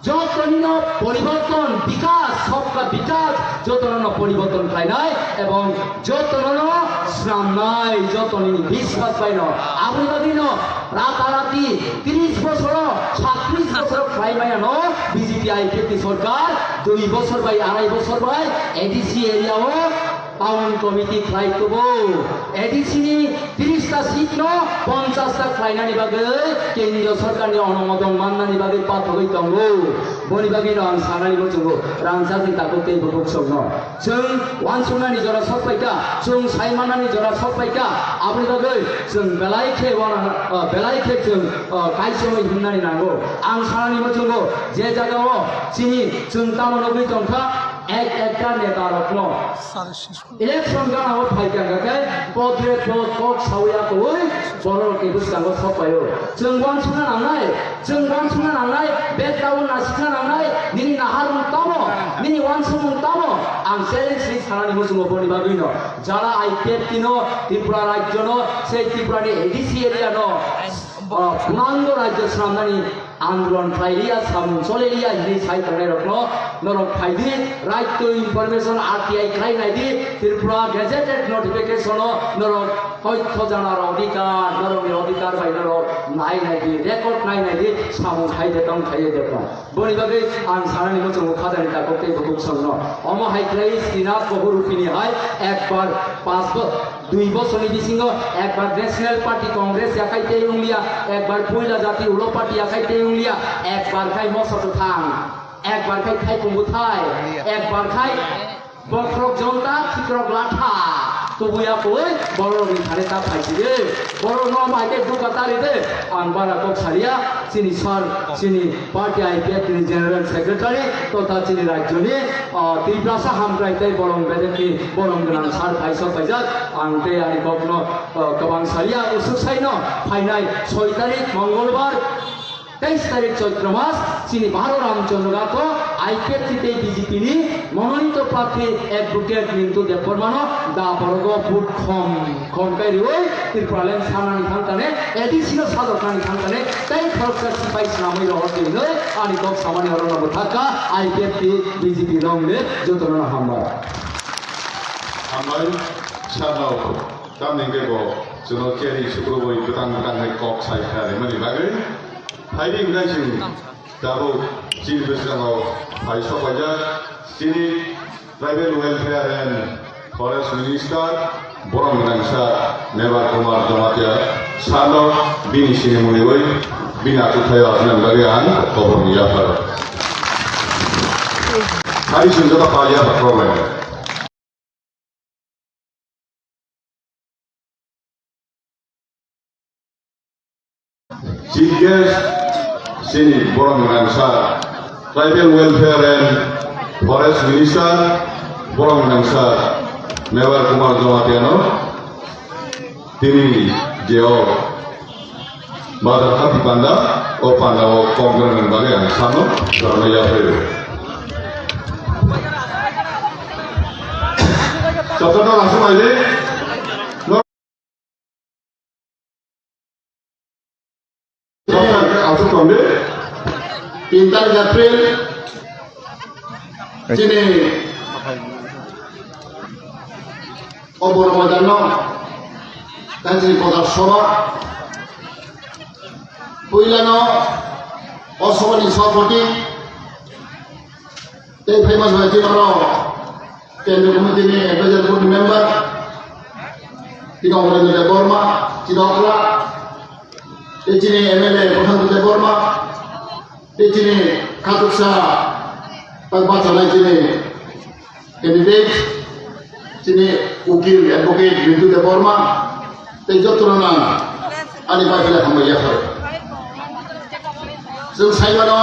jottonino poriborton, Vikas, Sabka Vikas, jottonino poriborton khlainai ebong jottonino swnamnai, jottonini biswas baino. Aboni bagwino Ratarati tris bosoro, chhatris bosoro khlai maya no B J P I P F T sorkar, dui bosor bai, arai bosor bai A D C area o town committee khlai tubu. A D C ni tris ta seat no ponchas ta khlainani bagwi kendriyo sorkar ni onumodon mannani bagwi pathogwi tongo. Boni bagwi no ang sanani muchungo rangchak ni takhuk tei bukhuk song no. Chwng uansuknani jora sok paikha, chwng saimanani jora sok paikha, aboni bagwi chwng belai khe uana, ah, belai khe chwng, ah, kaisomwi himnani nango. Ang sanani muchungo je jagao chini chwng tamo nugwi tongkha, ek ekta neta rokno election gana o phai tongkha khe podre pod kok sawi akowi borok ni bwskango sok paio. Chwng uansukna nangnai. Chwng uansukna nangnai, bek tabuk nasikna nangnai, nini naharmung tamo, nini uansukmung tamo, ang challenge ni sanani muchungo boni bagwi no. Jara I P F T no, Tripura rajyo no, sei Tripura ni A D C area no, ah, punango rajyo swnamnani andolon khlai liya, samung chole liya, hinwi sai tongnai rok no, norok phai di, right to information R T I khlai nai di, Tripura gazetted notification no, norok Hoito janar odhikar, norokni odhikar bai norok nai nai di, record nai nai di, samung khai de tong, khai de tong. Boni bagwi ang sanani muchungo khajani takhuk tei bukhuk songno. Omo hai khlai Srinath Bahurupini hai ekbar pas bo-, dui bosorni bisingo ekbar National Party Congress yakhai tei wnglia, ekbar Puila Jati Ulo Party yakhai tei wnglia, ekbar khai Moso Kwthang, ekbar khai Thaiphung Bwthai, ekbar khai Bokhorok jonta, khikrok latha, tubuya koi, borok ni thani ta phaisidi, borok no mai khe duka tari de, ang bara kok saria, chini sir, chini party I P F ni general secretary, totha chini rajyo ni, ah, Tiprasa hamkrai tei bolong bedek ni bolong gwnang sir phaisok paijak, ang tei ani kok no, ah, kwbang saria, usuk sai no, phainai soi tarik Mongolbar, Teis tarik Chaitra mas, chini Bharo Ramchandra Ghat o I P F T tei B J P ni mononito prarthi Advocate Mintu Debbarma no da borogo vote khom, khom kai riwi Tripura land sanani thang tane, A D C no sajoknani thang tane, tei khoroksa sipai swnamwi rohor di hinwi ani kok samani oro no bwthak kha I P F T B J P long live jotono no hambai. Hambai, sir no tamni hwnkhe bo chwngno keri sukrubwi bwtang bwtang hai kok sai kha rimani bagwi. Phaidi hwnkhe chwng tabuk chini bwskango phai sokpaijak chini Tribal Welfare and Forest Minister borok gwnang sir Mevar Kumar Jamatia sir no bini sinimoniwi bini achukthai o asnani bagwi ang khobor ni yapharo. Phaidi chwng joto pal yaphar problem. Chief Guest, chini borok gwnang sir, Tribal Welfare and Forest Minister, borok gwnang sir, Mevar Kumar Jamatia no, tini je o Bazar hati panda, o panda o kok gwnang bagwi ang sano, jorano yaphaio. Chapter no asuk aidi. Asuk tongdi. Tin tarik April, chini Obor Moidano, Kanchanpur Sabha, puilano o Sabhani Sabhapati, tei phaima jora chini oro Kendriya Committee ni Advisory Board ni member, chini Omrendra Debbarma, chini okla, tei chini M L A Prashant Debbarma, tei chini khatuksa tak bachanai chini candidate, Chini ukil advocate Rintu Debbarma tei jotono ang ani bagwi hambai yapharo. Chwng saimano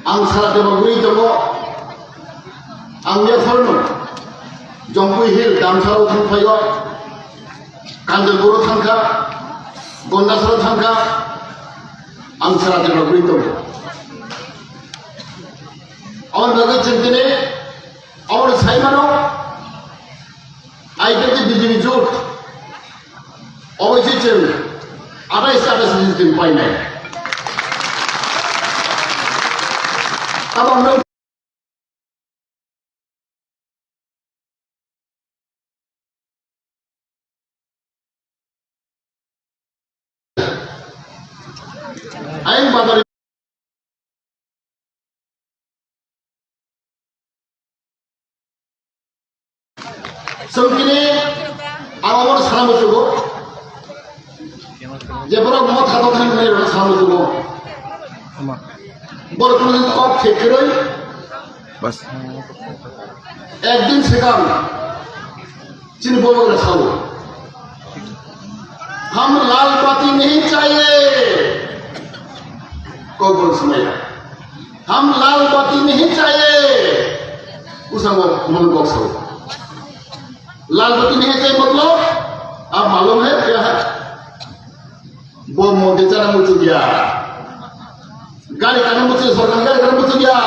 ang sara tebo guri tongo, ang yapharno Jongpui Hill Damsarao thang phaio, Kanjanpuro thangkha, Gondasaro thangkha, ang sara tebo guri tongo. Aboni bagwi chwng tini Aboni saimano, I P F T B J P jut, oboisi chwng atais atais ni chwng painai. Tamo ang Ayang badari. Songkini awamor sana musugo. Jeborok mo thato thang nai rona sana musugo. Borok kunu kok thek keroi. Bas. Ekdin sekang. Chini bolo na sao. Hum lal bati nahi chahiye. Kok bol sumaya. Hum lal bati nahi chahiye. Usango manu kok sao. Lal bati nahi chahiye matlab, aap malum hai kya hai? Bo modi chana muchuk ya. Gari kana muchuk, sorkar gari kana muchuk ya.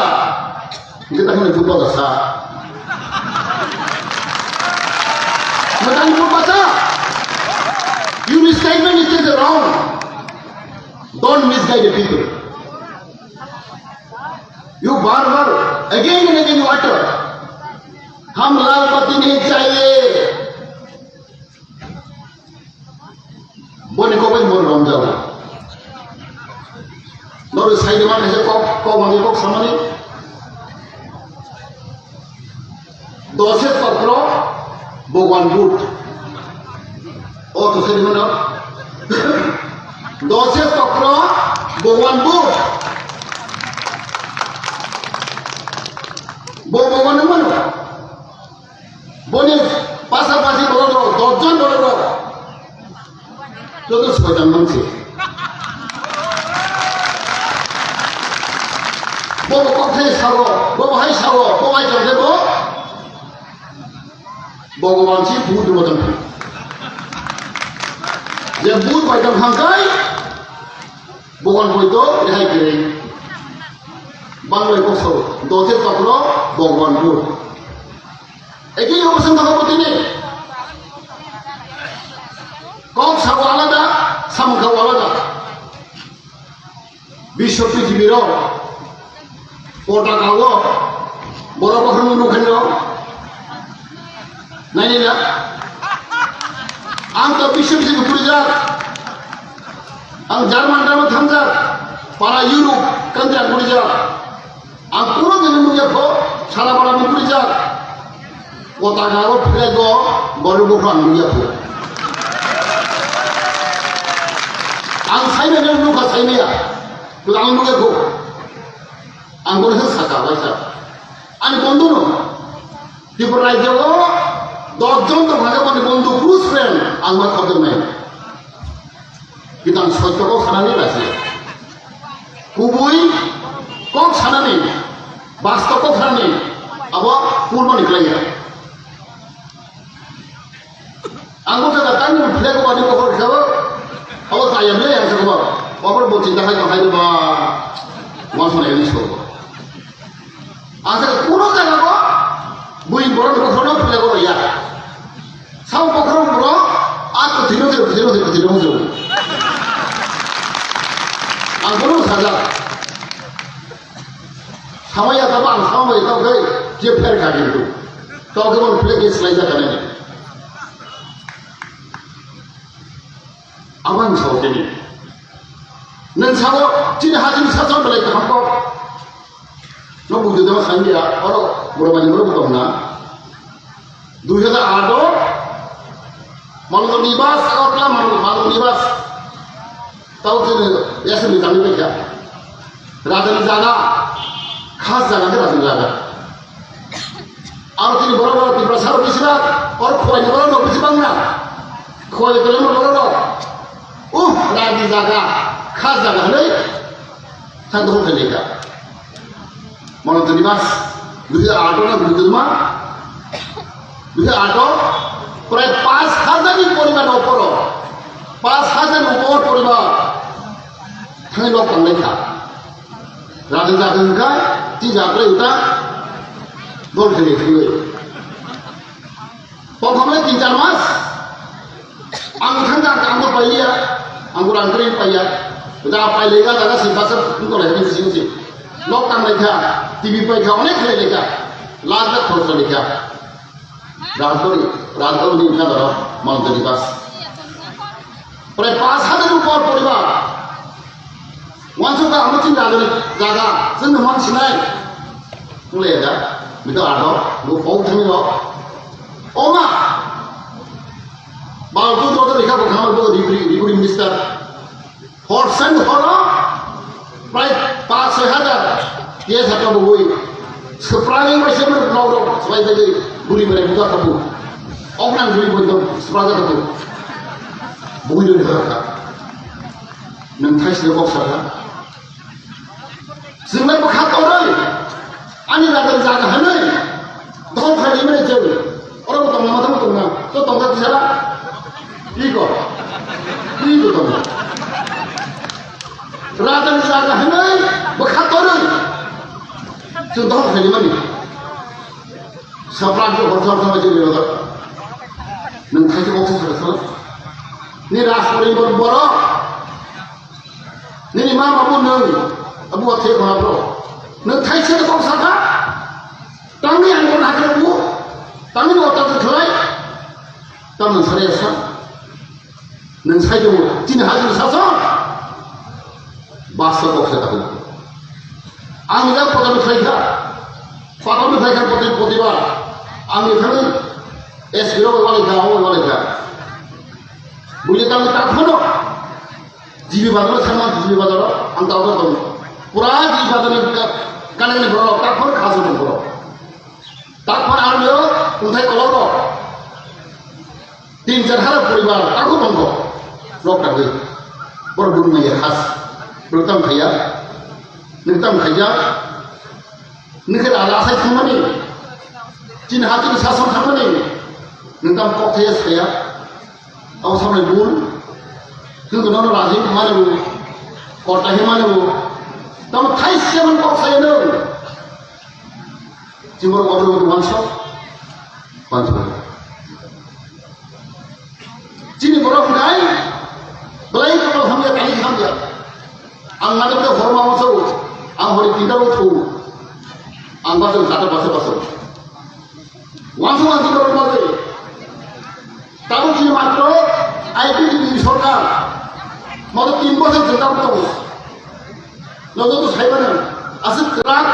Kita kena jumpa basa. Madani pun basa. Your statement is wrong. Don't misguide the people. You bar bar again and again you utter. Hum lal bati nahi chahiye. Boni kok bai mor romjao. Norok sai de mane se kok, kok mane kok samani. Dose tokro Bhagwan Buddha. O to sai de mane. Dose tokro Bhagwan Buddha. Bo Bhagwan mano. Boni pasapasi borok rok, dosh jon borok rok. Joto soitan mansi. Bo bo kok thai sago, bo bo hai sago, bo hai jang bo. Bhagwan si bhut bo tong. Je bhut bai tong hangkai. Bhagwan boi to rehai kiri. Banglai kok sao, dose tokro Bhagwan Buddha. Ekini obo song thangkha botini. Kok sao alada, samung khao alada. Biswa prithibirok potaka o borok bokhorok nukha nw. Naini na? Ang to biswa prithibirok purijak. Ang German rama thangjak. Para Europe country ang purijak. Ang puro gini nukya kho, sara bara mukri jak. Kota gago flag go, boru go ang nukya kho. Ang saimaya nukha saimaya. Tu ang nukya kho. Ang boru saka waisa. Ani bondhu no. Tripura rajyo go dosh jon tong kha, ani bondhu close friend ang ma khobjak nai. Kitang sotto kok sanani rasi. Kubui kok sanani, basto kok sanani, abo purmani klaiya. Ang kok saka tani flag wani kok kabo, abo tayam le yang saka, abo bo chinta khai khai ba, wan sana ini so. Asa kuno jaga ko, bui borok ni bokhorok no philai borok ya. Sao bokhorok borok, a kwthwino se, kwthwino se, kwthwino se. Ang bono sajak. Samaya tabo ang samaya tabo khai, je pher kha kintu. Tabo khai bono philai khe slai jak kha nai. Abang sao tini. Nang sao, chini hajini sason belai kaham kok. No bujo dama khan dia, oro boro bani boro bukom na. Dui hajar aat o, Maldo Nibas, Agartala Mal-, Maldo Nibas. Tao chini yasini kami pekya. Rajani jaga, khas jaga ke rajani jaga. Aro tini borok rok Tiprasa rok bisi bak, or Khowai ni borok rok bisi bak na. Khowai ni borok rok. Uh, rajni jaga, khas jaga hwnwi thang thang khe lekha. Mono tini mas, dui hajar aat na dui hajar ma, dui hajar aat, prai panch hajar ni poribar opor, panch hajar ni opor poribar thangwi nok tang lekha. Rajni jaga hwnkha, tini jaga lai uta, dol khe lekha. Tongthokle tin char mas. Ang thang jak, ang bo pailiya. Ang bo rang kwrwi paiya. Ja pailiya, jaga sing basa tongthokle hai sing sing. Nok tang lai kha, T V pai kha, onek khlai lai kha. Lakh lakh khorok lai kha. Rajbari, Rajbari ni kha doro, Montri bas. Prai panch hajar ni upor poribar. Wansuk ka amo chini jaga, jaga, chwng no man sinai. Wng le da, bito ado, bo kok thani rok. Oma, bal tu joto rikha bo khama bo deputy, deputy minister. Hor sen horo, prai panch soi hajar, ye thaka bo bui. Seprang bai se mer nok rok, sebai bai buri bai buka kabu. Ong nang buri bai dong, sepraja kabu. Bui dong ka. Nwng thaisle kok sakha. Chwng lai bwkha torwi. Ani jaga jaga hwnwi. Dol khai rimani chwng. Oro bo tongma tamo tongna. To tongka kisala. Iko. Iko tongma. Raja ni jaga hwnwi bwkha torwi. Chwng dol khai rimani. Saprak jo hor thar thar je ro. Nwng khai ko sa sa. Ni ras pori bor boro. Nini ma babu nwng, abu athe ma bro. Nwng thaise de kok sakha. Tangni ang ko nakhe bu. Tangni bo ta khlai. Tam nwng sare sa. Nwng sai do. Tin hajar sason. Basta kok sa ta. Ang ja pota khlai kha. Pota khlai kha poti poti ba. Ang ni thang S P ro wale kha, wale kha. Buli tang ta khono. G B bazar o thangma, G B bazar o ang tauka tongo. Pura G B bazar ni ka-, kanang ni borok, takhor khasu ni borok. Takhor army o tongthai kolok rok. Tin char hajar poribar takhor tongo. Rok tangwi. Borok dum nai khas. Borok tam khaiya. Nwng tam khaiya. Nwng khe raja asai thangmani. Chini ha chini sason thangmani. Nwng tam kok thaiya saya. Abo samai bul. Nwng to nono raji mani bo. Kota hi mani bo. Tamo thaise man kok saya nwng. Chimor wabro wabro wanso. Wanso. Chini borok hwnai, belai kotor hamya, tani hamya. Ang nang khe horma masa o, ang hori tinta o thu. Ang basa kata basa basa. Wansa wansa borok bagwi. Tabuk chini matro I P T V sorkar. Moto tin bosor jwng tabuk tongo. Nogo to saiba nang, aswk kwrak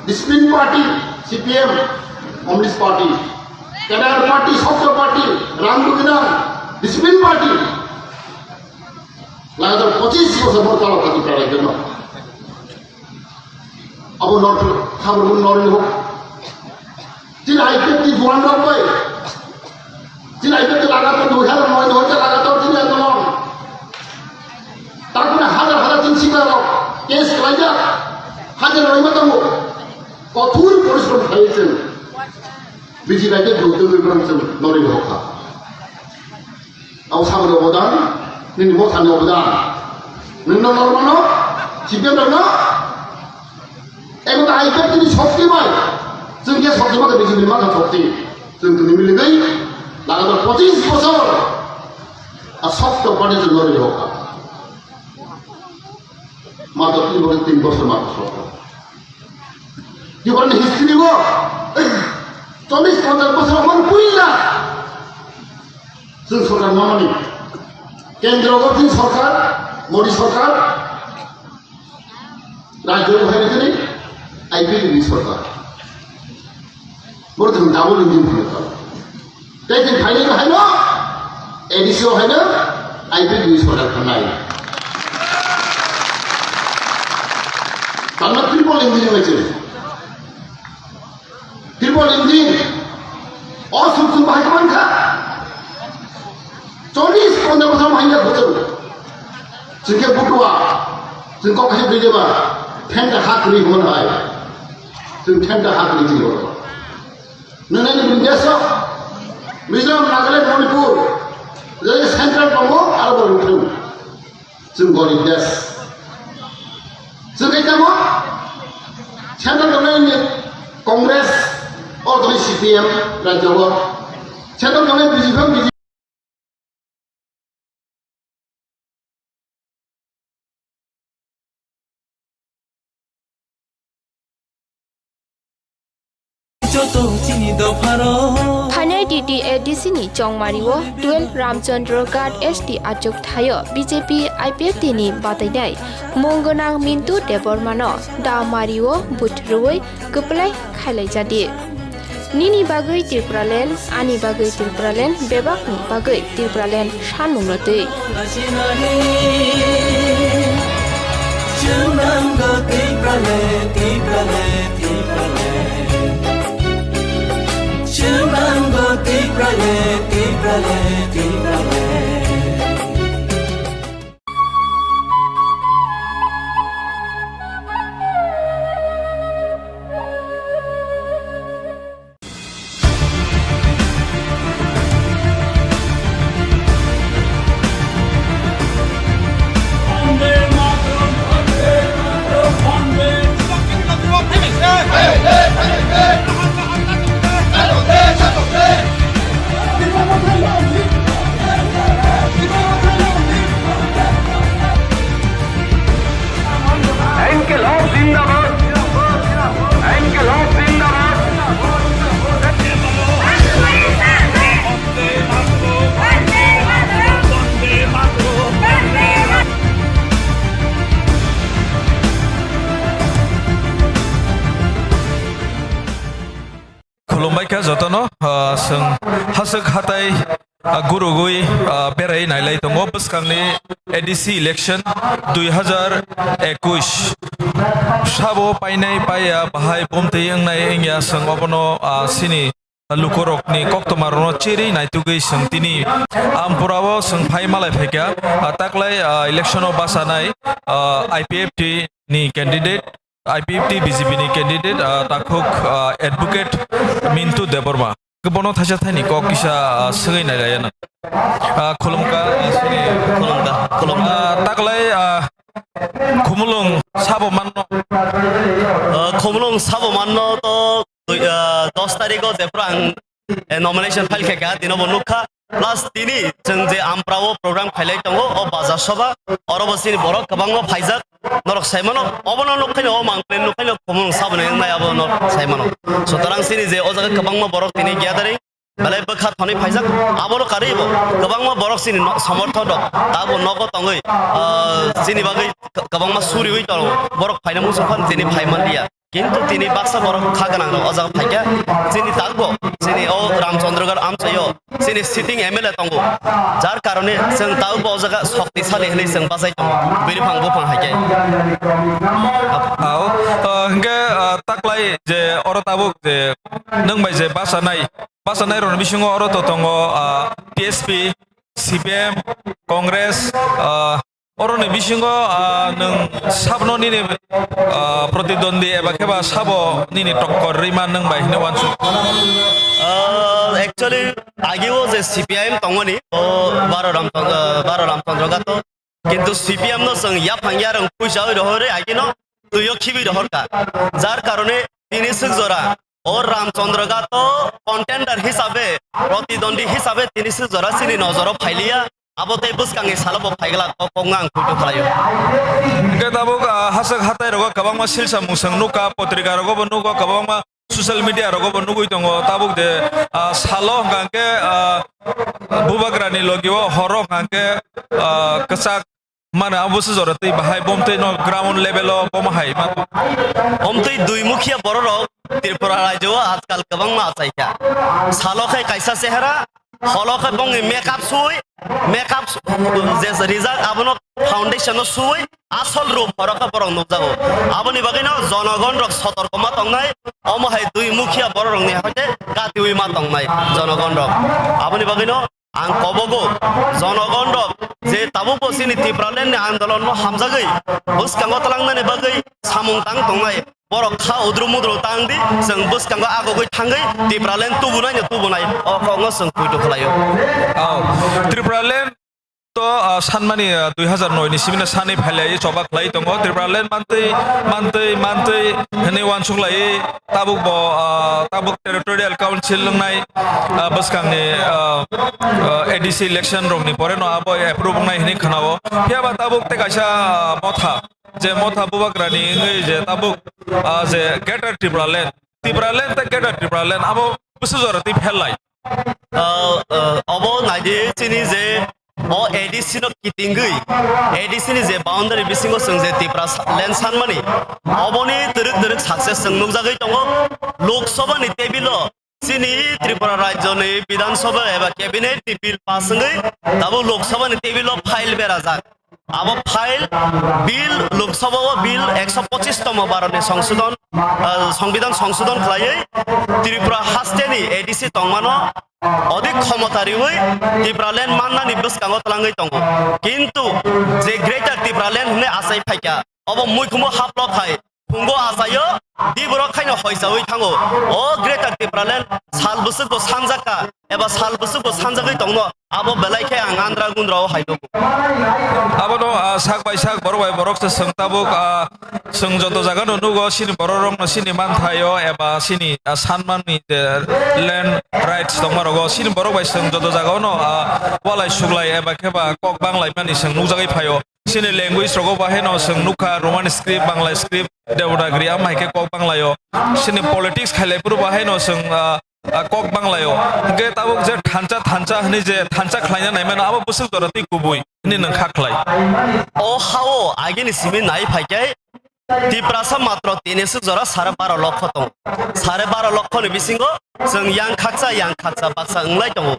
discipline party, C P M, Communist Party, cadre party, sotro party, rang bwgwnang, discipline party. Lagatar pochis bosor bor chalok kha Tipra rajyo no. Abo nor, habor bo nor ni hok. Chini I P F T juan rok bai. Chini I P F T lagatar dui hajar noi, dui hajar lagatar chini andolon. Tarpore hajar hajar chini sikla rok case khlaijak. Hajar noi ma tongo. Kothor porishrom khlai chwng. Biji bai ke dui dui bai chwng nori hokha. Abo samani obodan, nini mothani obodan. Nwng no normal no, C P M rok no. Ebo ta I P F T ni shokti bai. Chwng khe shokti bai, B J P ni mano shokti. Chwng tini miligwi, lagatar pochis bosor. A shokto party chwng nori hokha. Mato tin bosor, tin bosor mato shokto. Jiborni history bo chollish ponchash bosor hor puila. Chwng sorkar mamani. Kendro bo chini sorkar, Modi sorkar. Rajyo bo hai chini I P F T ni sorkar. Boro chwng double engine phano kha. Tei chwng phainai bo haino A D C o haino I P F T ni sorkar khanai. Tamo triple engine wngwi chwng. Triple engine, Cholish ponchas bosor hanya bosor. Chwng khe butua. Chwng kok khe twi jeba. Thenta ha kwrwi hwn hai. Chwng thenta ha kwrwi twi hwn. Nang nang ni desh o. Mizoram, Nagaland, Manipur. Jai central tongo aro bo ruthu. Chwng gorib desh. Chwng khe tamo central tongnai ni Congress, o tongwi C P M rajyo o. Central tongnai B J P, B J P. Joto chini dopharo. Thanai T T A D C ni Chongmari o twelve Ramchandra Ghat S T achuk thaio B J P I P F T ni batainai mung gwnang Mintu Debbarma no da mari o but rwui kwplai khailai jadi. Nini bagwi Tipraland, ani bagwi Tipraland, bebakni bagwi Tipraland sanmungno twi. Inqilab zindabad! Inqilab zindabad! Khulumbai kha jotono, ah, chwng haswk hatai, ah, gurugwi, ah, berai nailai tongo bwskangni A D C election dui hazar ekush. Sabo painai paiya bahai bumtwi wngnai wngya chwng obono, ah, chini lukurokni koktwmarokno cherwi naitugwi chwng tini Ampurao chwng phai malai phaikha, ah, taklai, ah, election-o bachanai, ah, I P F T ni candidate, I P F T B J P ni candidate, ah, takhuk, ah, advocate Mintu Debbarma. Bono thaisa thaini kok kisa, ah, swngwi nailaiya nang. Ah, khulumkha, ah, sini. Khulumkha, khulumkha. Ah, taklai, ah, Khumulwng sabo manno. Ah, Khumulwng sabo manno to, ah, dos tarikh o jephru ang, eh, nomination file khaikha, tino bo nukha. Plus tini chwng je Ampra o program khailai tongo, o bazar soba, oro bo chini borok kwbangma phaijak, norok saimano, obono nukhaino, o mangplen nukhaino Khumulwng saboni wngnai abono saimano. Sutorang chini je o jaga kwbangma borok tini gathering, belai bwkha thonwi phaijak, abono karwi bo kwbangma borok chini no-, somorthok rok, tabo nogo tongwi, ah, chini bagwi kwbangma suriwi tongo, borok phaina muchung phan tini phai manliya. Kintu tini baksa borok kha gwnang rok o jaga phaikha, chini takbo, chini o Ramchandragarh amchaio, chini sitting M L A tongo, jar karone chwng takbo o jaga shoktisali hinwi chwng bachai tongo, biriphang buphang hai khe. Ao, o, hwnkhe, o, taklai je oro tabuk je nwng bai je bachanai, bachanai rokni bisingo oro to tongo, o, T S P, C P M, Congress, o, Oroni bisingo, ah, nwng sabno nini, ah, protidwandi eba khe ba sabo nini tokkor rima nwng bai hino wansuk? Ah, actually, agio je C P I M tongoni, o Baro Ramchandra, Baro Ramchandra Gato. Kintu C P M no chwng yaphang yarwng puisa oi rohore agino tuio khibi rohorka. Jar karone tini swk jora o Ramchandra Gato contender hisabe, protidwandi hisabe tini swk jora chini nojoro phailiya. Abo tei bwskangni salo bo phaiglak, o kokno ang kuitu khlaio. Hingke tabuk, ah, haswk hatai rogo kwbangma silsa mungsang nukha, potrika rogo bo nugo, kwbangma social media rogo bo nugui tongo. Tabuk de, ah, salo hwnkha hwnkhe, ah, bubagrani logi o horo hwnkha hwnkhe, ah, kwchak mano, abo se jora tei bahai bomtwi no ground level o bomo hai ma. Omtwi dui mukhiya bororok Tripura rajyo o ajkal kwbangma achaikha. Salo khe kaisa chehera, holo khe bongni makeup sui, makeup su-, je rijak abono foundation o sui, asol rup horo khe borok nukjago. Aboni bagwino jonogon rok sotorko ma tongnai, omo hai dui mukhiya borok rokni hoite katiwi ma tongnai jonogon rok. Aboni bagwino ang kobogo jonogon rok je tabukbo chini Tipraland ni andolon no hamjagwi bwskango twlangnani bagwi samung tang tongnai borok kha udru mudru tang di, chwng bwskango agogwi thangwi Tipraland tubunai no tubunai o kokno chwng poito khlaio. Oh, Tipraland to, ah, sanmani, ah, dui hazar noi ni simi no sanwi phailai choba khlai tongo. Tipraland mantwi, mantwi, mantwi hwnwi uansuk lai tabuk bo, ah, tabuk Territorial Council wngnai, ah, bwskangni, ah, ah, A D C election rokni pore no abo approve wngnai hwnwi khnao. Phiya ba tabuk tei kaisa, ah, motha, je motha bubagrani wngwi je tabuk, ah, je Greater Tipraland, Tipraland tei Greater Tipraland abo bwswk jora twi phel lai. Ah, ah, obo naidi chini je o A D C no kitingwi, A D C ni je boundary bisingo chwng je Tipra sa-, land sanmani, oboni twrwk twrwk success chwng nukjagwi tongo. Lok Sabha ni table o chini Tripura Rajyo ni Bidhan Sabha eba cabinet ni bill pass wngwi tabuk Lok Sabha ni table o file berajak. Abo file bill, Lok Sabha o bill ekso pochis tomo Bharat ni songsodon, ah, Songbidan songsodon khlaiwi Tripura haste ni A D C tongmano odik khomota riwi Tipraland mannani bwskango twlangwi tongo. Kintu je Greater Tipraland hwnwi achai phaikha, obo muikhumo haplo khai phungo achaio, di borok khaino hoichaui thango. O Greater Tipraland sal bwswkbo sanjakha eba sal bwswkbo sanjagwi tongno, abo belai khe ang andra gundra o hai nugo. Abono, ah, sak bai sak, borok bai borok se chwng tabuk, ah, chwng joto jaga no nugo, chini borok rok no chini manthaio eba chini, ah, sanmani je land rights tongma rogo, chini borok bai chwng joto jaga no, ah, walai suklai eba khe ba kok banglai mani chwng nukjagwi phaio. Chini language rogo bahai no chwng nukha Roman script, Bangla script, Devanagari, ama hai khe kok banglaio. Chini politics khailai phuru bahai no chwng, ah, ah, kok banglaio. Hwnkhe tabuk je thansa, thansa hwnwi je thansa khlaina naimano abo bwswk jora twi kubui hwnwi nwng kha khlai. O ha-o agini simi nai phai khe Tiprasa matro tini swk jora sare baro lokho tongo. Sare baro lokho ni bisingo chwng yang khaksa, yang khaksa baksa wnglai tongo.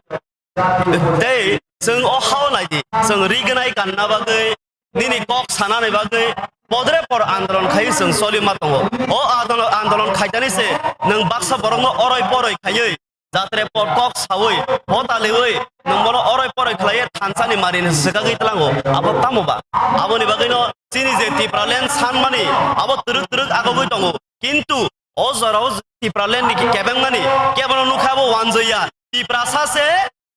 Tei chwng o ha-o nai di, chwng rignai kanna bagwi, nini kok sanani bagwi podre por andolon khai chwng choli ma tongo. O andolon, andolon khaitani se nwng baksa borokno oroi poroi khaiwi, jatre por kok saui, hotaliui, nwng bono oroi poroi khlaiwi thansani marini swkagwi tlango. Abo tamo ba? Aboni bagwino chini je Tipraland sanmani, abo twrwk twrwk agogwi tongo. Kintu o jorao Tipraland ni kebengmani kebono nukha abo wanjaya. Tiprasa se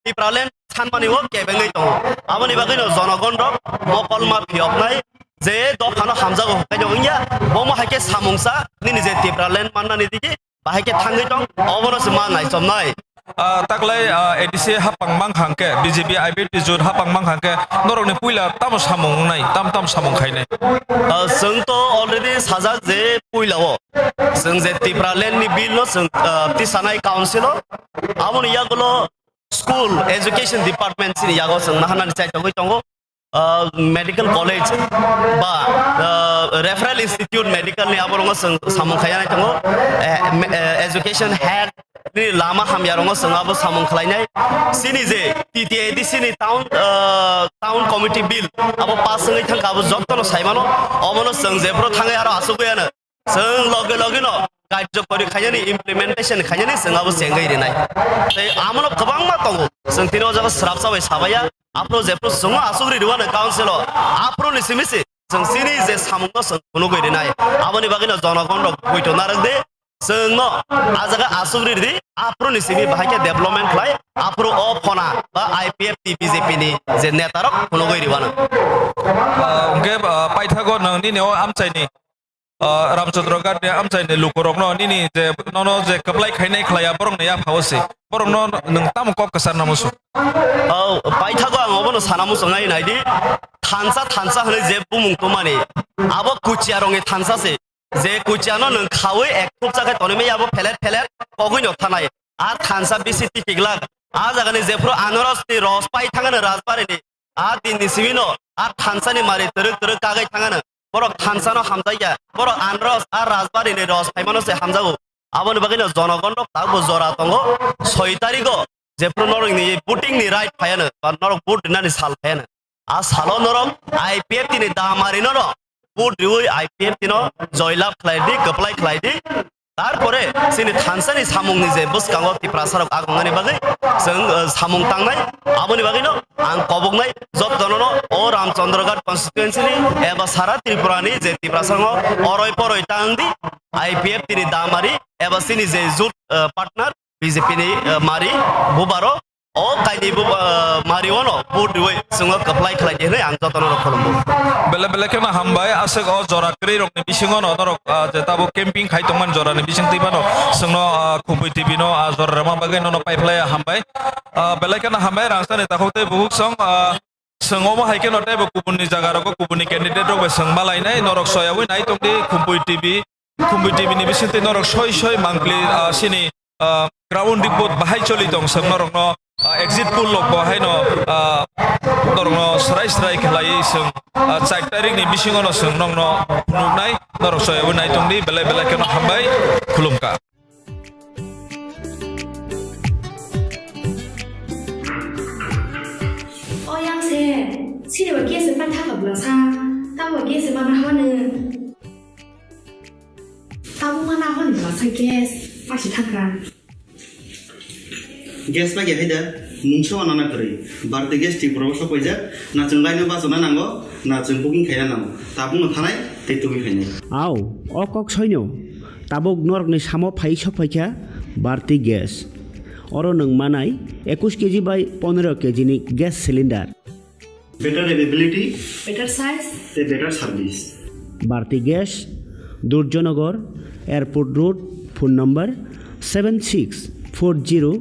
Tipraland sanmani o kebengwi tongo. Aboni bagwino jonogon rok mokol ma phiyoknai je dophano hamjago hwnkhe wngya, bomo hai khe samungsa nini je Tipraland mannani digi bahai khe thangwi tong, obono se ma naichomnai. Ah, taklai, ah, A D C hapang mang hangke, B J P I P F T jut hapang mang hangke, norokni puila tamo samung wngnai, tam tam samung khainai? Ah, chwng to already sajak je puila o, chwng je Tipraland ni bill no chwng, ah, tisanai council o, aboni yagulo school education department chini yago chwng naharnani chai tongwi tongo. Ah, medical college ba, ah, referral institute medical ni aborokno chwng samung khaina tongo. Eh, me-, eh, education head ni lama hamya rokno chwng abo samung khlainai. Chini je T T A D C ni town, ah, town committee bill abo pass wngwi thangkha, abo jotono saimano, omono chwng jephuru thangwi aro asugwi ano. Chwng loge loge no karjokori khainani, implementation khainani chwng abo chengwi rinai. Tei amono kwbangma tongo. Chwng tini o jaga srapsa bai sabaiya. Aphuru jephuru chwngno asugri rwano council o. Aphuru ni simi se chwng chini je samungno chwng phunugwi rinai. Aboni bagwino jonogon rok poito narwk di. Chwngno a jaga asugri ridi. Aphuru ni simi bahai khe development khlai. Aphuru o phona ba I P F T B J P ni je neta rok phunugwi rwano. Ah, hwnkhe, ah, paithago nwng nini o amchaini ah, Ramchandra Ghat ni amchaini lukurokno nini je nono je kwplai khainai khlaiya borokni yaphao se. Borokno nwng tamo kok kwcharna muchung? Oh, paithago ang obono sana muchungnai naidi. Thansa, thansa hwnwi je bumung tongmani, abo kuchiyarokni thansa se. Je kuchiyano nwng khaui ek thupsa khe tonwi maya abo phelet phelet kogwi no thanai. A thansa bisi tikiglak. A jagani jephuru anaros ni ros pai thangano rajbari ni. A din ni simi no a thansa ni mari twrwk twrwk kagwi thangano. Borok thansa no hamjakya. Borok anaros a rajbari ni ros phaimano se hamjago. Aboni bagwi no jonogon rok tabukbo jora tongo. Soi tarigo jephuru norok ni voting ni right phaiano ba norok vote rinani sal phaiano. A salo norok I P F T ni damari no no vote riwi I P F T no joy lab khlai di, kwplai khlai di. Tarpore chini thansa ni samung ni je bwskango Tiprasa rok agongnani bagwi chwng, eh, samung tangnai. Aboni bagwi no ang koboknai jotono no o Ramchandraghat constituency ni eba sara Tripura ni je Tiprasa rok oroi poroi tang di, I P F T ni damari eba chini je jut, eh, partner B J P ni, eh, mari bubaro o kaini bu, eh, mari ono vote riwi chwngno kwplai khlai di hwnwi ang jotono rok khulumgo. Belai belai kheno hambai, aswk o jora kwrwi rokni bisingo no norok, ah, je tabuk camping khai tongmani jorani bising twi phano chwngno, ah, Khumpui T V no, ah, jora rwma bagwi nono paiphlai hambai. Ah, belai kheno hambai, rangchakni takhuk tei bukhuk song, ah, chwng omo hai kheno teibo kubunni jaga rogo kubunni candidate rok bai chwng malainai, norok soyawi nai tongdi Khumpui T V. Khumpui T V ni bisingtwi norok soi soi mangpli, ah, sini, ah, ground report bahai choli tong chwng norokno, ah, exit poll rok bo haino, ah, norokno srai srai khlaiwi chwng, ah, char tarikni bisingo no chwng nokno phunuknai, norok soyawi nai tongdi, belai belai kheno hambai, khulumkha. O yang se, sini ba gas se pan thaka bla sa, ta ba gas se mana haba ne. Tabuk mana hon bwsa gas pasi thangkha. Gas pagi hai da, mungsa wana na kwrwi. Bharti Gas Tripura o sok paijak, na chwng line o bachana nango, na chwng booking khaina nango. Tabuk no thanai tei tubui khainai. Au, o kok soino. Tabuk norokni samo phai sok phaikha Bharti Gas. Oro nwng manai ekush K G bai pondro K G ni gas cylinder. Better availability, better size, tei better service. Bharti Gas, Durjanagar, Airport Road, phone number seven six four zero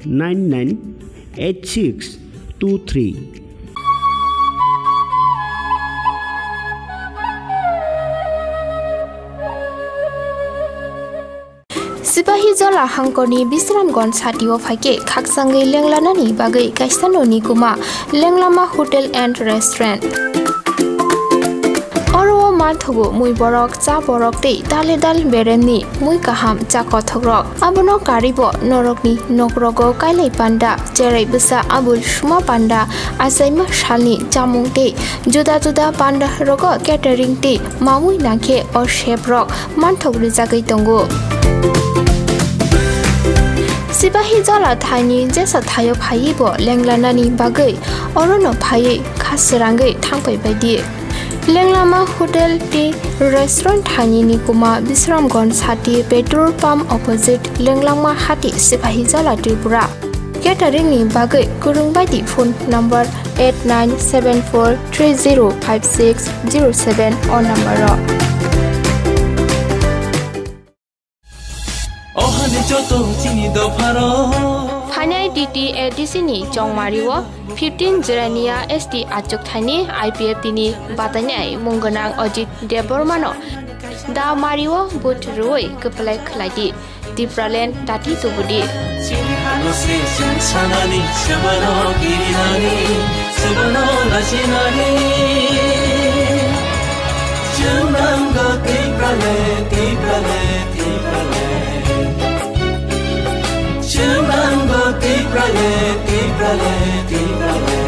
nine nine eight six two three. Sipahijola hangkorni Bisramganj satio phaikhe khakchangwi lenglanani bagwi kaisa noni kuma Lenglama Hotel and Restaurant. Oro o manthogo mui borok, cha borok tei dale dal beremni mui kaham cha kothokrok. Abono karibo norokni nokrogo kailai panda, cherai bwsa abul suma panda, achaima salni chamung tei juda juda panda rogo catering tei mamui nangkhe o chef rok manthok rijagwi tongo. Sipahijola thaini jesa thaio phaiwi bo lenglanani bagwi orono phaiwi kha srangwi thangpai baidi. Lenglama Hotel tei Restaurant thaini ni kuma Bisramganj sati petrol pump opposite Lenglama hati Sipahijola Tripura. Catering ni bagwi kwrwng baidi phone number eight nine seven four three zero five six zero seven o number o. Ohani joto chini dopharo. Phainai T T A D C ni chongmario fifteen Jirania S T achuk thaini I P F T ni batainai mung gwnang Ajit Debbarma no da mario vote rwui kwplai khlai di. Tipraland tati tubudi. Chini hano se chwng sanani, swbano kirinani, swbano lachinani. Chwng nango Tipraland, Tipraland, Tipraland. Chwng nango Tipraland, Tipraland, Tipraland.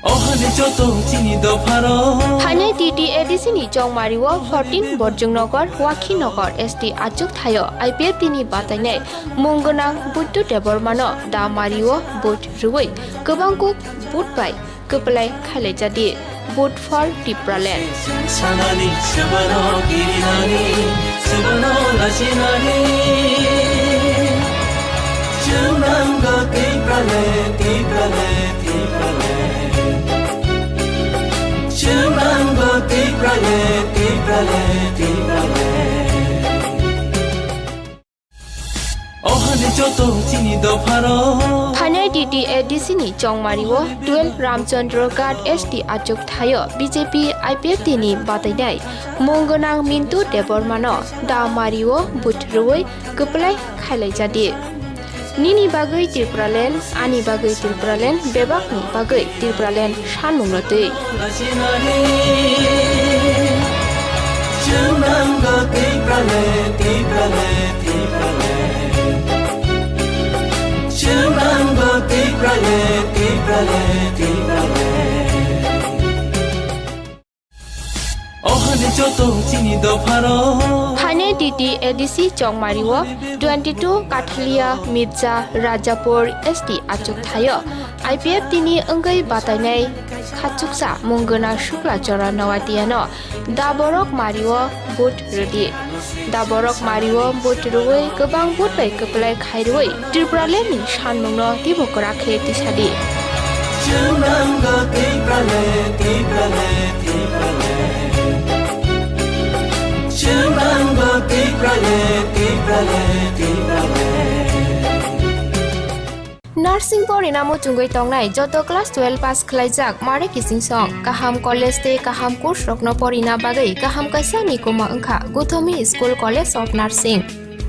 Ohani joto chini dopharo. Phainai T T A D C ni chongmario fourteen Borjungnagar, Wakhinagar S T achuk thaio I P F T ni batainai mung gwnang Buddu Debbarma no da mario vote rwui kwbang kuk vote bai kwplai khailai jadi. Vote for Tipraland. Sanani, swbano kirinani, swbano lachinani. Chwng nango Tipraland, Tipraland, Tipraland. Chwng nango Tipraland, Tipraland, Tipraland. Ohani joto chini dopharo. Phainai T T A D C ni chongmario twelve Ramchandra Ghat S T achuk thaio B J P I P F T ni batainai mung gwnang Mintu Debbarma no da mario vote rwui kwplai khailai jadi. Nini bagwi Tipraland, ani bagwi Tipraland, bebakni bagwi Tipraland sanmungno twi. Chwng nango Tipraland, Tipraland, Tipraland. Chwng nango Tipraland, Tipraland, Tipraland. Joto chini dopharo. Phainai D T A D C Chongmari o twenty two Kathalia Mirza Rajapur S T achuk thaio I P F T ni wngwi batainai khachuksa mung gwnang Shukla Chora Noatia no da borok mari o vote rwdi. Da borok mari o vote rwui kwbang vote bai kwplai khai rwui Tripura land ni sanmung no teibo kwrak khe tisadi. Chwng nango Tiprale, Tiprale, Tiprale. Chwng nango Tiprale, Tiprale, Tiprale. Nursing porina muchungwi tongnai joto class twelve pass khlaijak mare kiching song. Kaham college tei kaham course rokno porina bagwi kaham kaisa nikuma wngkha Guthomi School College of Nursing.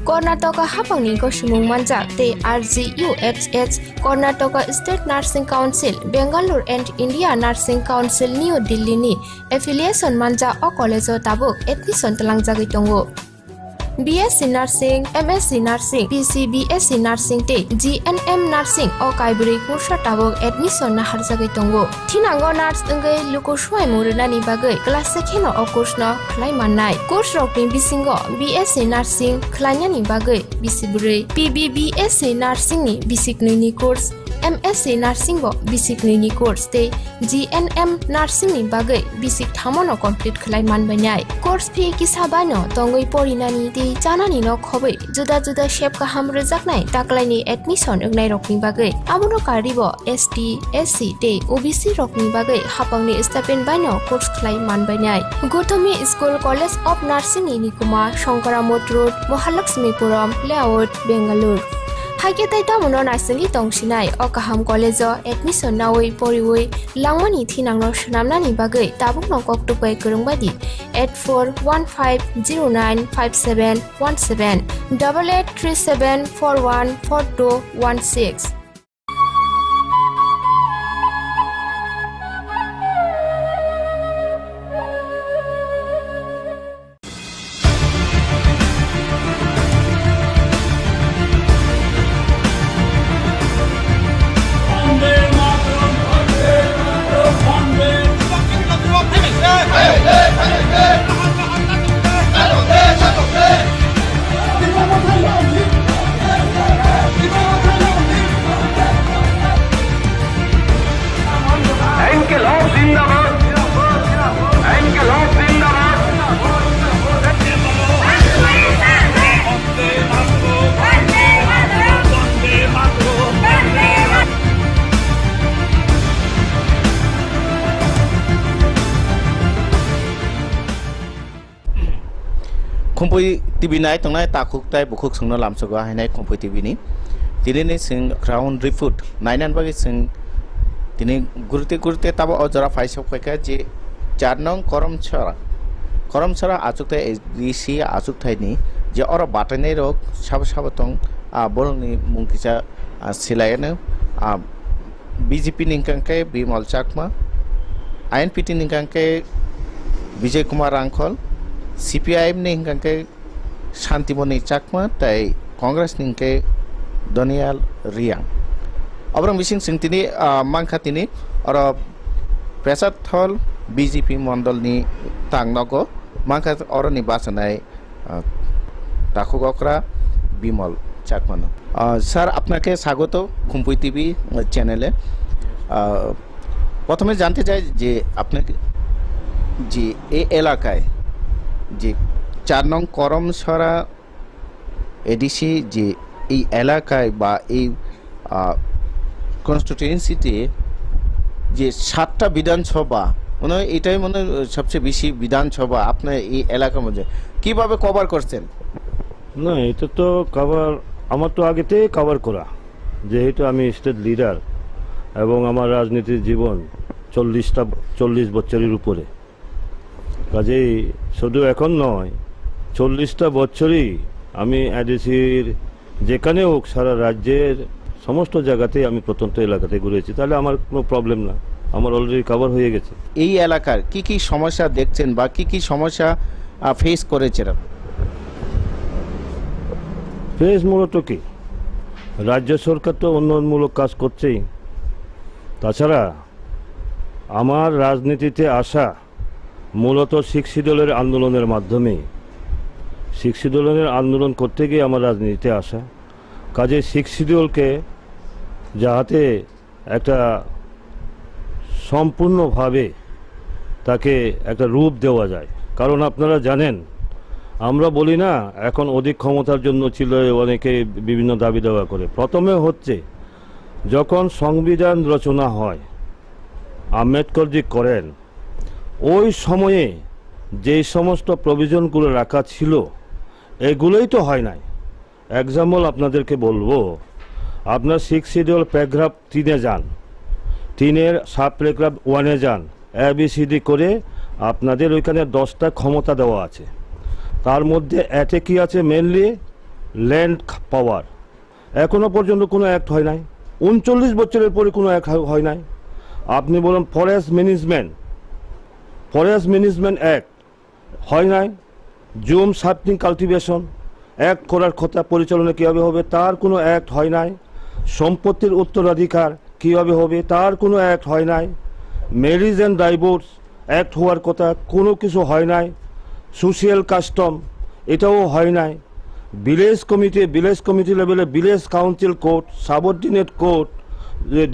Karnataka haphangni gosimung manjak tei R G U H H, Karnataka State Nursing Council, Bangalore and India Nursing Council, New Delhi ni affiliation manjak o college o tabuk admission tlangjagwi tongo. B S C Nursing, M S C Nursing, P C B S C Nursing tei G N M Nursing o kaibrwi kursa tabuk admission naharjagwi tongo. Thinango nurse wngwi luku suaimung rwnani bagwi class se kheno o course no khlai mannai. Course rokni bisingo B S C Nursing khlainani bagwi bisi bwrwi, P B B S C Nursing ni bisi knwi ni course, M S C Nursing bo bisi knwi ni course tei G N M Nursing ni bagwi bisi thamo no complete khlai manbainai. Course fee kisa bai no tongwi porinani tei chanani no khobwi juda juda sep kaham rwjaknai taklaini admission wngnairokni bagwi. Abono karwi bo S T, S C tei O B C rokni bagwi haphangni stipend baino course khlai manbainai. Guthomi School College of Nursing ni nikuma Shankara Mott Road, Mahalakshmipuram Layout, Bangalore. Haikhe tai tamono naisingwi tongsinai o kaham college o admission naui poriui langmani thinangno swnamnani bagwi tabukno koktwk bai kwrwng baidi eight four one five zero nine five seven one seven, double eight three seven four one four two one six. ইনকিলাব জিন্দাবাদ। ইনকিলাব জিন্দাবাদ। Khumpui T V nai tongnai takhuk tai bukhuk songno lamsogo hainai Khumpui T V ni. Tini ni sing ground report nainan bagwi sing tini gurte gurte tabo o jora phai sok phaikha je char nong Koromsora, Koromsora achukthai A D C achukthai ni je oro batainai rok sabo sabo tong, ah, borok ni mung kisa, ah, silai ano, ah, B J P ni hwnkha khe Bimal Chakma, I N P T ni hwnkha khe Bijay Kumar Rangkhol, C P I M ni hwnkha khe Shantimoni Chakma tei Congress ni hwnkhe Daniel Riang. Oborok bising chwng tini, ah, mankha tini oro Pesarthol B J P mondol ni tang nogo mankha oroni bachanai ah, takhuk okra Bimal Chakmano। Ah, sir, আপনাকে স্বাগত খুম্পুই টিভি চ্যানেলে। আহ, প্রথমে জানতে চাই যে আপনাকে যে এই এলাকায় যে চার নং করমছড়া এডিসি যে এই এলাকায় বা এই, আহ, কনস্টিটিউয়েন্সিতে যে সাতটা বিধানসভা, মনে হয় এটাই মনে হয় সবচেয়ে বেশি বিধানসভা আপনার এই এলাকার মধ্যে। কিভাবে কভার করছেন? না, এটা তো কভার, আমার তো আগে থেকে কভার করা, যেহেতু আমি স্টেট লিডার এবং আমার রাজনীতির জীবন চল্লিশটা, চল্লিশ বছরের উপরে। কাজেই শুধু এখন নয়, চল্লিশটা বছরই আমি এডিসির যেখানে হোক, সারা রাজ্যের সমস্ত জায়গাতেই আমি প্রত্যন্ত এলাকাতে ঘুরেছি, তাহলে আমার কোনো প্রবলেম না, আমার অলরেডি কভার হয়ে গেছে। এই এলাকার কি কি সমস্যা দেখছেন বা কি কি সমস্যা, আহ, ফেস করেছেন আপনি? ফেস মূলত কি, রাজ্য সরকার তো উন্নয়নমূলক কাজ করছেই, তাছাড়া আমার রাজনীতিতে আসা মূলত সিক্স শিডিউলের আন্দোলনের মাধ্যমেই, সিক্স শিডিউলের আন্দোলন করতে গিয়ে আমার রাজনীতিতে আসা। কাজে সিক্স শিডিউলকে যাহাতে একটা সম্পূর্ণভাবে তাকে একটা রূপ দেওয়া যায়। কারণ আপনারা জানেন, আমরা বলি না, এখন অধিক ক্ষমতার জন্য ছিল, অনেকে বিভিন্ন দাবি দাওয়া করে। প্রথমে হচ্ছে, যখন সংবিধান রচনা হয়, আম্বেদকরজি করেন, ওই সময়ে যেই সমস্ত প্রভিশনগুলো রাখা ছিল, এগুলোই তো হয় নাই। এক্সাম্পল আপনাদেরকে বলবো, আপনার সিক্স শিডিউল প্যারাগ্রাফ তিনে যান, তিনের সাব প্যারাগ্রাফ ওয়ানে যান, এবিসিডি করে আপনাদের ওইখানে দশটা ক্ষমতা দেওয়া আছে। তার মধ্যে অ্যাক্টে কী আছে? মেনলি ল্যান্ড পাওয়ার। এখনো পর্যন্ত কোনো অ্যাক্ট হয় নাই। ঊনচল্লিশ বছরের পরে কোনো অ্যাক্ট হয় নাই। আপনি বলুন, forest management, forest management act হয় নাই। জুম শাফটিং কাল্টিভেশন অ্যাক্ট করার কথা, পরিচালনা কীভাবে হবে, তার কোনো অ্যাক্ট হয় নাই। সম্পত্তির উত্তরাধিকার কীভাবে হবে, তার কোনো অ্যাক্ট হয় নাই। ম্যারেজ অ্যান্ড ডাইভোর্স অ্যাক্ট হওয়ার কথা, কোনো কিছু হয় নাই। সোশিয়াল কাস্টম, এটাও হয় নাই। ভিলেজ কমিটি, ভিলেজ কমিটি লেভেলে village council court, subordinate court,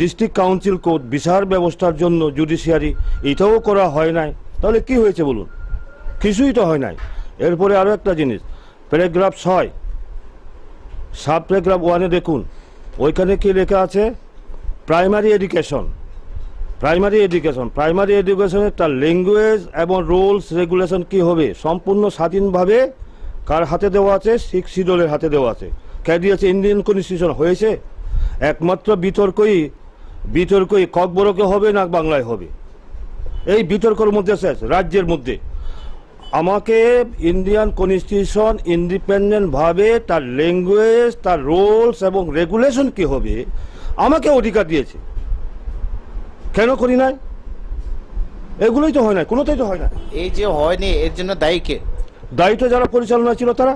district council court, বিচার ব্যবস্থার জন্য জুডিশিয়ারি, এটাও করা হয় নাই। তাহলে কি হয়েছে বলুন? কিছুই তো হয় নাই। এরপরে আরও একটা জিনিস, প্যারাগ্রাফ ছয়, সাব প্যারাগ্রাফ ওয়ানে দেখুন, ওইখানে কি লেখা আছে? Primary education, primary education, primary এডুকেশনের তার ল্যাঙ্গুয়েজ এবং রুলস রেগুলেশন কি হবে, সম্পূর্ণ স্বাধীনভাবে কার হাতে দেওয়া আছে? সিক্স শিডিউলের হাতে দেওয়া আছে। কে দিয়েছে? ইন্ডিয়ান কনস্টিটিউশন হয়েছে। একমাত্র বিতর্কই, বিতর্কই ককবরকে হবে না বাংলায় হবে, এই বিতর্কর মধ্যে শেষ, রাজ্যের মধ্যে। আমাকে ইন্ডিয়ান কনস্টিটিউশন ইন্ডিপেন্ডেন্ট ভাবে তার ল্যাঙ্গুয়েজ, তার রুলস এবং রেগুলেশন কি হবে, আমাকে অধিকার দিয়েছে। কেন করি নাই? এগুলোই তো হয় না, কোনোটাই তো হয় না। এই যে হয়নি, এর জন্য দায়ী কে? দায়ী তো যারা পরিচালনা ছিল তারা,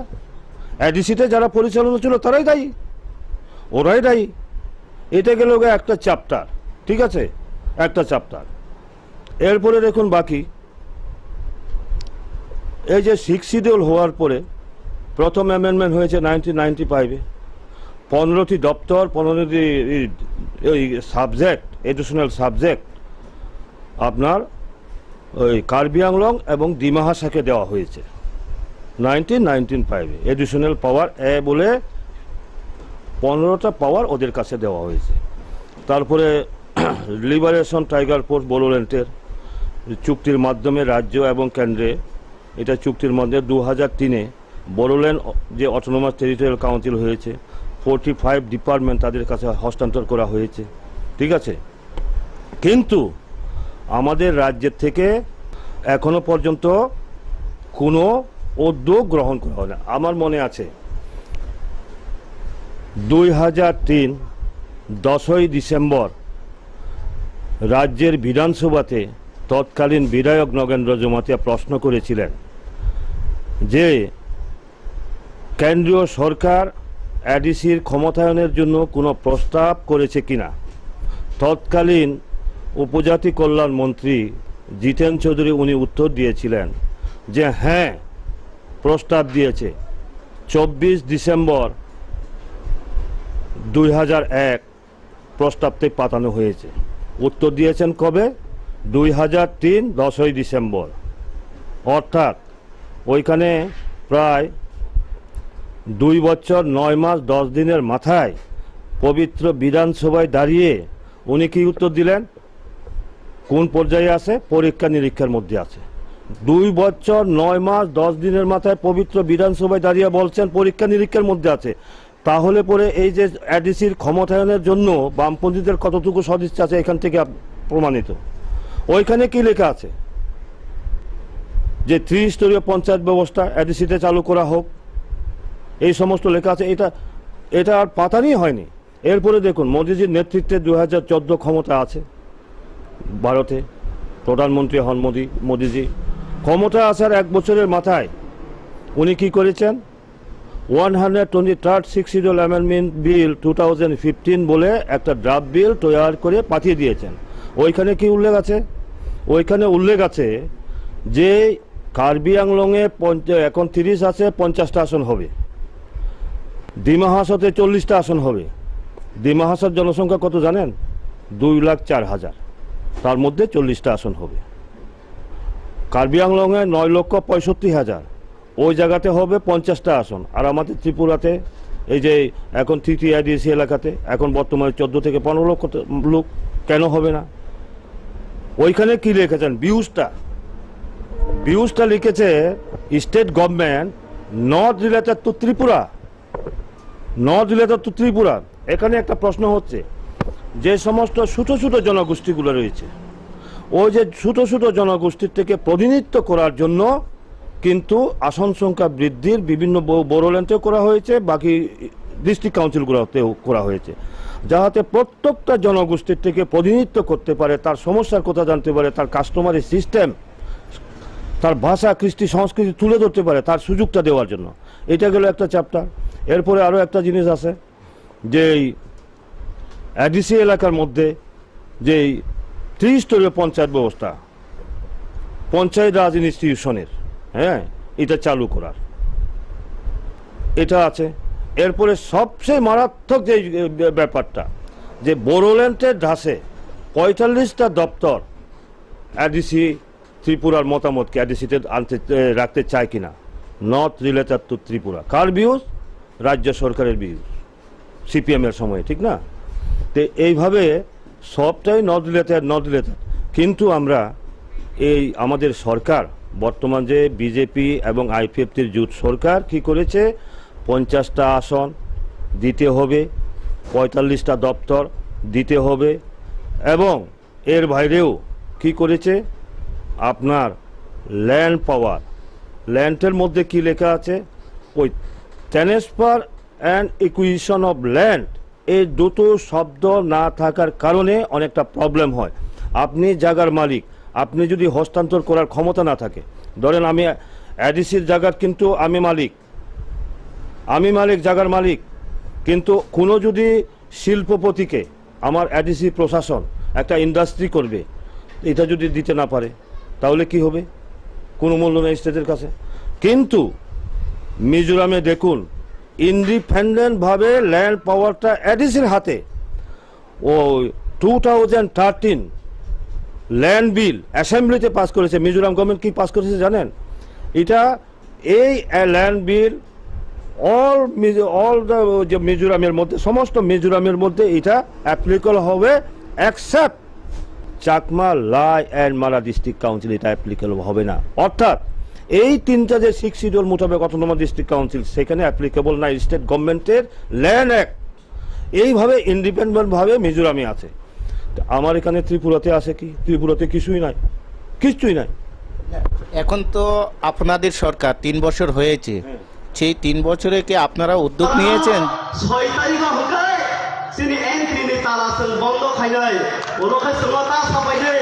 এডিসিতে যারা পরিচালনা ছিল তারাই দায়ী, ওরাই দায়ী। এটা গেল গিয়ে একটা চ্যাপ্টার, ঠিক আছে, একটা চ্যাপ্টার। এরপরে দেখুন বাকি, এই যে সিক্স শিডিউল হওয়ার পরে প্রথম অ্যামেন্ডমেন্ট হয়েছে নাইনটিন নাইনটি ফাইভে, পনেরোটি দপ্তর, পনেরোটি এই, এই সাবজেক্ট, এডিশনাল সাবজেক্ট আপনার ওই কার্বি আংলং এবং ডিমা হাসাওকে দেওয়া হয়েছে নাইনটিন নাইনটিন ফাইভে। এডিশনাল পাওয়ার এ বলে পনেরোটা পাওয়ার ওদের কাছে দেওয়া হয়েছে। তারপরে লিবারেশন টাইগার ফোর্স, বোডোল্যান্ডের চুক্তির মাধ্যমে রাজ্য এবং কেন্দ্রে, এটা চুক্তির মধ্যে দু হাজার তিনে বোডোল্যান্ড অ-, যে অটোনোমাস টেরিটোরিয়াল কাউন্সিল হয়েছে, ফোর্টি ফাইভ ডিপার্টমেন্ট তাদের কাছে হস্তান্তর করা হয়েছে, ঠিক আছে? কিন্তু আমাদের রাজ্যের থেকে এখনো পর্যন্ত কোনো উদ্যোগ গ্রহণ করা হয় না। আমার মনে আছে, দুই হাজার তিন দশই ডিসেম্বর রাজ্যের বিধানসভাতে তৎকালীন বিধায়ক নগেন্দ্র জমাতিয়া প্রশ্ন করেছিলেন যে কেন্দ্রীয় সরকার এডিসির ক্ষমতায়নের জন্য কোনো প্রস্তাব করেছে কিনা। তৎকালীন উপজাতি কল্যাণ মন্ত্রী জিতেন চৌধুরী উনি উত্তর দিয়েছিলেন যে হ্যাঁ, প্রস্তাব দিয়েছে। চব্বিশ ডিসেম্বর দুই হাজার এক প্রস্তাবটি পাঠানো হয়েছে। উত্তর দিয়েছেন কবে? দুই হাজার তিন দশই ডিসেম্বর। অর্থাৎ ওইখানে প্রায় দুই বছর নয় মাস দশ দিনের মাথায় পবিত্র বিধানসভায় দাঁড়িয়ে উনি কি উত্তর দিলেন? কোন পর্যায়ে আছে? পরীক্ষা নিরীক্ষার মধ্যে আছে। দুই বছর নয় মাস দশ দিনের মাথায় পবিত্র বিধানসভায় দাঁড়িয়ে বলছেন পরীক্ষা নিরীক্ষার মধ্যে আছে। তাহলে পরে এই যে এডিসির ক্ষমতায়নের জন্য বামপন্থীদের কতটুকু সদিচ্ছা আছে এখান থেকে আপ-, প্রমাণিত। ওইখানে কি লেখা আছে যে ত্রিস্তরীয় পঞ্চায়েত ব্যবস্থা এডিসিতে চালু করা হোক, এই সমস্ত লেখা আছে। এটা, এটা আর পাতানি হয়নি। এরপরে দেখুন, মোদিজির নেতৃত্বে দুই হাজার চোদ্দ ক্ষমতা আছে ভারতে, প্রধানমন্ত্রী হন মোদি, মোদিজি। ক্ষমতা আসার এক বছরের মাথায় উনি কি করেছেন? One hundred twenty third six schedule amendment bill two thousand fifteen বলে একটা ড্রাফট বিল তৈরি করে পাঠিয়ে দিয়েছেন। ওইখানে কি উল্লেখ আছে? ওইখানে উল্লেখ আছে যে কার্বি আংলংয়ে পঞ্চ-, এখন তিরিশ আছে, পঞ্চাশটা আসন হবে। ডিমা হাসাওতে চল্লিশটা আসন হবে। ডিমা হাসাওর জনসংখ্যা কত জানেন? দুই লাখ চার হাজার। তার মধ্যে চল্লিশটা আসন হবে। কার্বি আংলংয়ে নয় লক্ষ পঁয়ষট্টি হাজার, ওই জায়গাতে হবে পঞ্চাশটা আসন। আর আমাদের ত্রিপুরাতে এই যে এখন থ্রি টি আইডিসি এলাকাতে এখন বর্তমানে চোদ্দ থেকে পনেরো লক্ষ তে-, লোক, কেন হবে না? ওইখানে কি লিখেছেন? ভিউজটা, ভিউজটা লিখেছে, "State government not related to Tripura, not related to Tripura।" এখানে একটা প্রশ্ন হচ্ছে, যে সমস্ত ছোট ছোট জনগোষ্ঠীগুলো রয়েছে, ওই যে ছোট ছোট জনগোষ্ঠীর থেকে প্রতিনিধিত্ব করার জন্য কিন্তু আসন সংখ্যা বৃদ্ধির বিভিন্ন ব-, বড়োল্যান্ডেও করা হয়েছে, বাকি ডিস্ট্রিক্ট কাউন্সিলগুলোতেও করা হয়েছে, যাহাতে প্রত্যেকটা জনগোষ্ঠীর থেকে প্রতিনিধিত্ব করতে পারে, তার সমস্যার কথা জানতে পারে, তার কাস্টমারি সিস্টেম, তার ভাষা, কৃষ্টি, সংস্কৃতি তুলে ধরতে পারে, তার সুযোগটা দেওয়ার জন্য। এটা গেল একটা চ্যাপ্টার। এরপরে আরও একটা জিনিস আছে, যে এই এডিসি এলাকার মধ্যে যে এই ত্রিস্তরীয় পঞ্চায়েত ব্যবস্থা, পঞ্চায়েত রাজ ইনস্টিটিউশনের, হ্যাঁ, এটা চালু করার, এটা আছে। এরপরে সবচেয়ে মারাত্মক যে, এ, ব্যাপারটা, যে বড়োল্যান্ডের ঢাসে পঁয়তাল্লিশটা দপ্তর এডিসি ত্রিপুরার মতামতকে এডিসিতে আনতে, এ, রাখতে চায় কিনা, not related to Tripura। কার ভিউজ? রাজ্য সরকারের ভিউজ, সিপিএম এর সময়, ঠিক না? তো এইভাবে সবটাই নট রিলেটেড, নট রিলেটেড। কিন্তু আমরা এই আমাদের সরকার, বর্তমান যে বিজেপি এবং আইপিএফটির জোট সরকার কি করেছে? পঞ্চাশটা আসন দিতে হবে, পঁয়তাল্লিশটা দপ্তর দিতে হবে, এবং এর বাইরেও কি করেছে? আপনার ল্যান্ড পাওয়ার, ল্যান্ডের মধ্যে কি লেখা আছে? ওই transfer and acquisition of land, এই দুটো শব্দ না থাকার কারণে অনেকটা প্রবলেম হয়। আপনি জায়গার মালিক, আপনি যদি হস্তান্তর করার ক্ষমতা না থাকে, ধরেন আমি এডিসির জায়গার কিন্তু আমি মালিক, আমি মালিক, জায়গার মালিক, কিন্তু কোনো যদি শিল্পপতিকে আমার এডিসি প্রশাসন একটা ইন্ডাস্ট্রি করবে, এটা যদি দিতে না পারে, তাহলে কি হবে? কোনো মূল্য নেই স্টেটের কাছে। কিন্তু মিজোরামে দেখুন, ইন্ডিপেন্ডেন্টভাবে ল্যান্ড পাওয়ারটা এডিসির হাতে। ও টু থাউজেন্ড থার্টিন ল্যান্ড বিল অ্যাসেম্বলিতে পাস করেছে। মিজোরাম গভর্নমেন্ট কি পাস করেছে জানেন? এটা এই ল্যান্ড বিল অল, অল যে মিজোরামের মধ্যে, সমস্ত মিজোরামের মধ্যে এটা অ্যাপ্লিকেবল হবে, এক্সেপ্ট চাকমা, লাই অ্যান্ড মারা ডিস্ট্রিক্ট কাউন্সিল এটা অ্যাপ্লিকেবল হবে না। অর্থাৎ এই তিনটা যে সিক্স শিডিউল মোতাবেক অটোনমাস ডিস্ট্রিক্ট কাউন্সিল, সেখানে অ্যাপ্লিকেবল না স্টেট গভর্নমেন্টের ল্যান্ড অ্যাক্ট। এইভাবে ইন্ডিপেন্ডেন্টভাবে মিজোরামে আছে। তো আমার এখানে ত্রিপুরাতে আছে কি? ত্রিপুরাতে কিছুই নাই, কিচ্ছুই নাই। এখন তো আপনাদের সরকার তিন বছর হয়েছে, সেই তিন বছরে কি আপনারা উদ্যোগ নিয়েছেন? ছয় তারিখে হকে চিনি এন্ট্রি নি তালা সে বন্ধ খাইলাই, ওলো খাই সঙ্গ তা সাপাইলে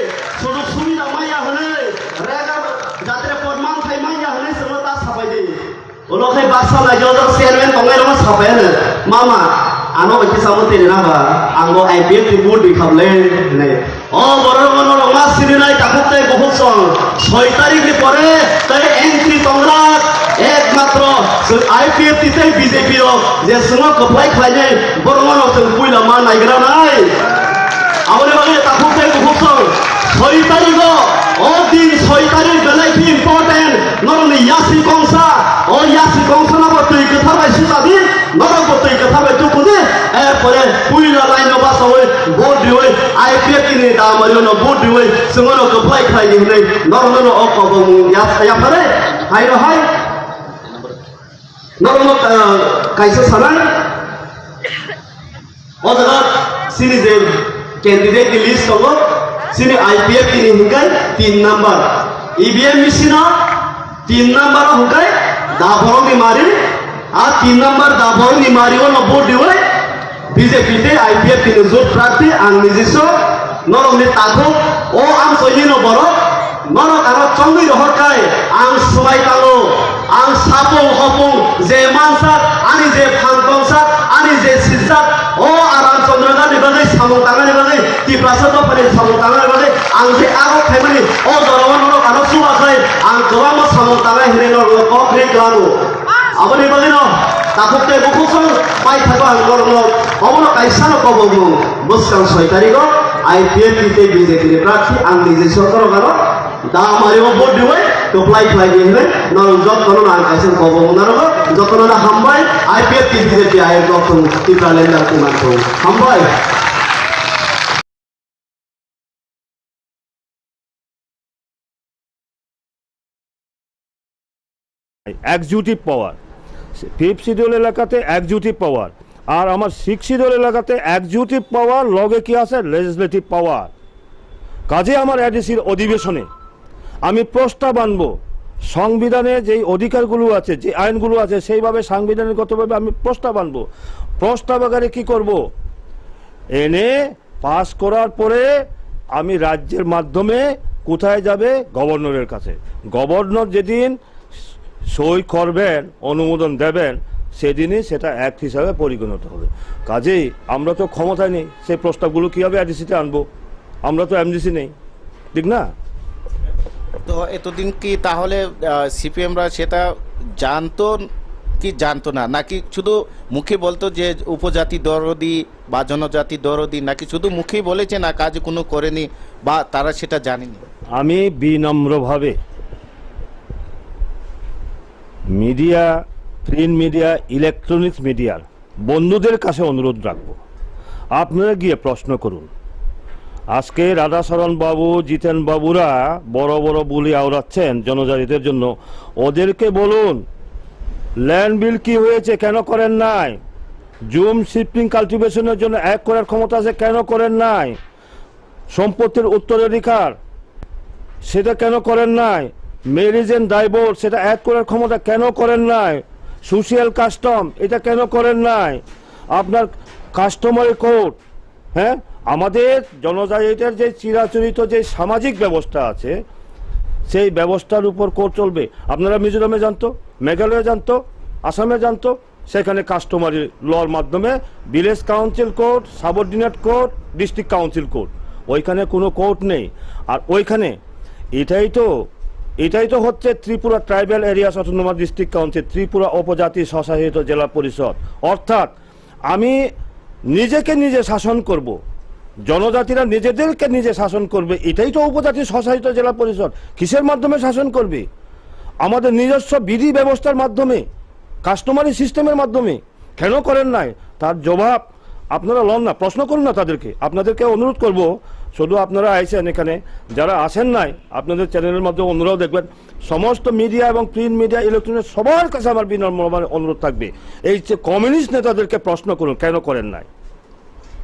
সুযোগ সুবিধা মাইয়া হলে রেগা যাত্রে পরিমাণ খাই মাইয়া হলে সঙ্গ তা সাপাইলে। Ulo khe baksa nai jodor chairman tongnai rokno sapai ano, "Mama, ano bai kisa bo tini na ba, ang bo I P F ni vote ri kha bwle," hinwi. O borok bono rok ma sini nai takhuk tei bukhuk song. Soi tarik ni pore tei entry tongra ekmatro chwng I P F ni tei B J P rok je chwngno kwplai khlainai borok no chwng puila ma naigra nai. Aboni bagwi takhuk tei bukhuk song soi tarigo, o din soi tarik belai khe important. Norokni yasi kongsa, o yasi kongsa no bo twi kwthar bai susa di, norok bo twi kwthar bai tuku di. Erpore puila line o basawi vote riwi, I P F ni damari no vote riwi, chwngno kwplai khlai di hinwi norokno o kobong ya, yaphare. Hai no hai. Norokno, ah, kaisa sanai. O jaga chini je candidate ni list tongo, chini I P F ni hingkai tin number. E V M machine o tin number o hingkai Daborok ni mari, a tin number Daborok ni mari o no vote diwi B J P tei I P F ni jot prarthi ang nijiso norok ni takhuk o amchoi ni no borok. Norok ano chongwi rohor kai, ang swbai tango, ang sapung hopung je mansak, ani je phang tongsak, ani je sijak, o Aram Chandra ni bagwi samung tangnani bagwi, Tiprasa dophani samung tangnani bagwi, ang je aro khaimani, o jorao norok ano chuba khai, Hwnwi norokno kok ri klango. Aboni bagwino takhuk tei bukhuk song paithakgo ang norokno obono kaisano kobokmung bwskang soi tarigo I P F T tei B J P ni prarthi ang niji Sorkar Rogano da mario vote diwi kwplai khlai di hwnwi norok jottono ang kaisa kobokmung narwgo, jottono hambai I P F T B J P ayok rok thung Tipraland da kuman thung hambai. Executive power, fifth schedule এলাকাতে এক্সিকিউটিভ পাওয়ার, আর আমার sixth schedule এলাকাতে এক্সিকিউটিভ পাওয়ার লগে কি আছে, লেজিসলেটিভ পাওয়ার। কাজে আমার এডিসির অধিবেশনে আমি প্রস্তাব আনবো, সংবিধানে যেই অধিকারগুলো আছে, যে আইনগুলো আছে, সেইভাবে সাংবিধানিকগতভাবে আমি প্রস্তাব আনবো। প্রস্তাব আকারে কি করব? এনে পাস করার পরে আমি রাজ্যের মাধ্যমে কোথায় যাবে? গভর্নরের কাছে। গভর্নর যেদিন সই করবেন, অনুমোদন দেবেন, সেদিনই সেটা অ্যাক্ট হিসাবে পরিগণিত হবে। কাজেই আমরা তো ক্ষমতায় নেই, সেই প্রস্তাবগুলো কীভাবে এডিসিতে আনবো? আমরা তো এমডিসি নেই, ঠিক না? তো এতদিন কি তাহলে সিপিএমরা সেটা জানতো কি জানতো না, নাকি শুধু মুখে বলতো যে উপজাতি দরদি বা জনজাতি দরদি, নাকি শুধু মুখেই বলেছে, না কাজে কোনো করেনি বা তারা সেটা জানেনি? আমি বিনম্রভাবে মিডিয়া, প্রিন্ট মিডিয়া, ইলেকট্রনিক্স মিডিয়ার বন্ধুদের কাছে অনুরোধ রাখবো, আপনারা গিয়ে প্রশ্ন করুন। আজকে রাধাচরণ বাবু, জিতেন বাবুরা বড় বড় বুলি আওড়াচ্ছেন জনজাতিদের জন্য, ওদেরকে বলুন ল্যান্ড বিল কি হয়েছে, কেন করেন নাই? জুম শিফটিং কাল্টিভেশনের জন্য এক করার ক্ষমতা আছে, কেন করেন নাই? সম্পত্তির উত্তরাধিকার, সেটা কেন করেন নাই? ম্যারেজ এন্ড ডাইভোর্স, সেটা এক করার ক্ষমতা কেন করেন নাই? সোশিয়াল কাস্টম, এটা কেন করেন নাই? আপনার কাস্টমারি কোড, হ্যাঁ, আমাদের জনজাতিদের যে চিরাচরিত যে সামাজিক ব্যবস্থা আছে, সেই ব্যবস্থার উপর কোড চলবে। আপনারা মিজোরামে যান তো, মেঘালয়ে যান তো, আসামে যান তো, সেখানে কাস্টমারি লর মাধ্যমে village council code, subordinate code, district council code, ওইখানে কোনো কোড নেই। আর ওইখানে এটাই তো, এটাই তো হচ্ছে Tripura tribal areas autonomous district council, Tripura উপজাতি স্বশাসিত জেলা পরিষদ। অর্থাৎ আমি নিজেকে নিজে শাসন করব, জনজাতিরা নিজেদেরকে নিজে শাসন করবে, এটাই তো উপজাতি স্বশাসিত জেলা পরিষদ। কিসের মাধ্যমে শাসন করবে? আমাদের নিজস্ব বিধি ব্যবস্থার মাধ্যমে, কাস্টমারি সিস্টেমের মাধ্যমে। কেন করেন নাই, তার জবাব আপনারা লন না, প্রশ্ন করুন না তাদেরকে। আপনাদেরকে অনুরোধ করব, শুধু আপনারা আইছেন এখানে, যারা আসেন নাই, আপনাদের চ্যানেলের মাধ্যমে অন্যরাও দেখবেন, সমস্ত মিডিয়া এবং প্রিন্ট মিডিয়া, ইলেকট্রনিক সবার কাছে আমার বিনম্র অনুরোধ থাকবে, এই যে কমিউনিস্ট নেতাদেরকে প্রশ্ন করুন, কেন করেন নাই,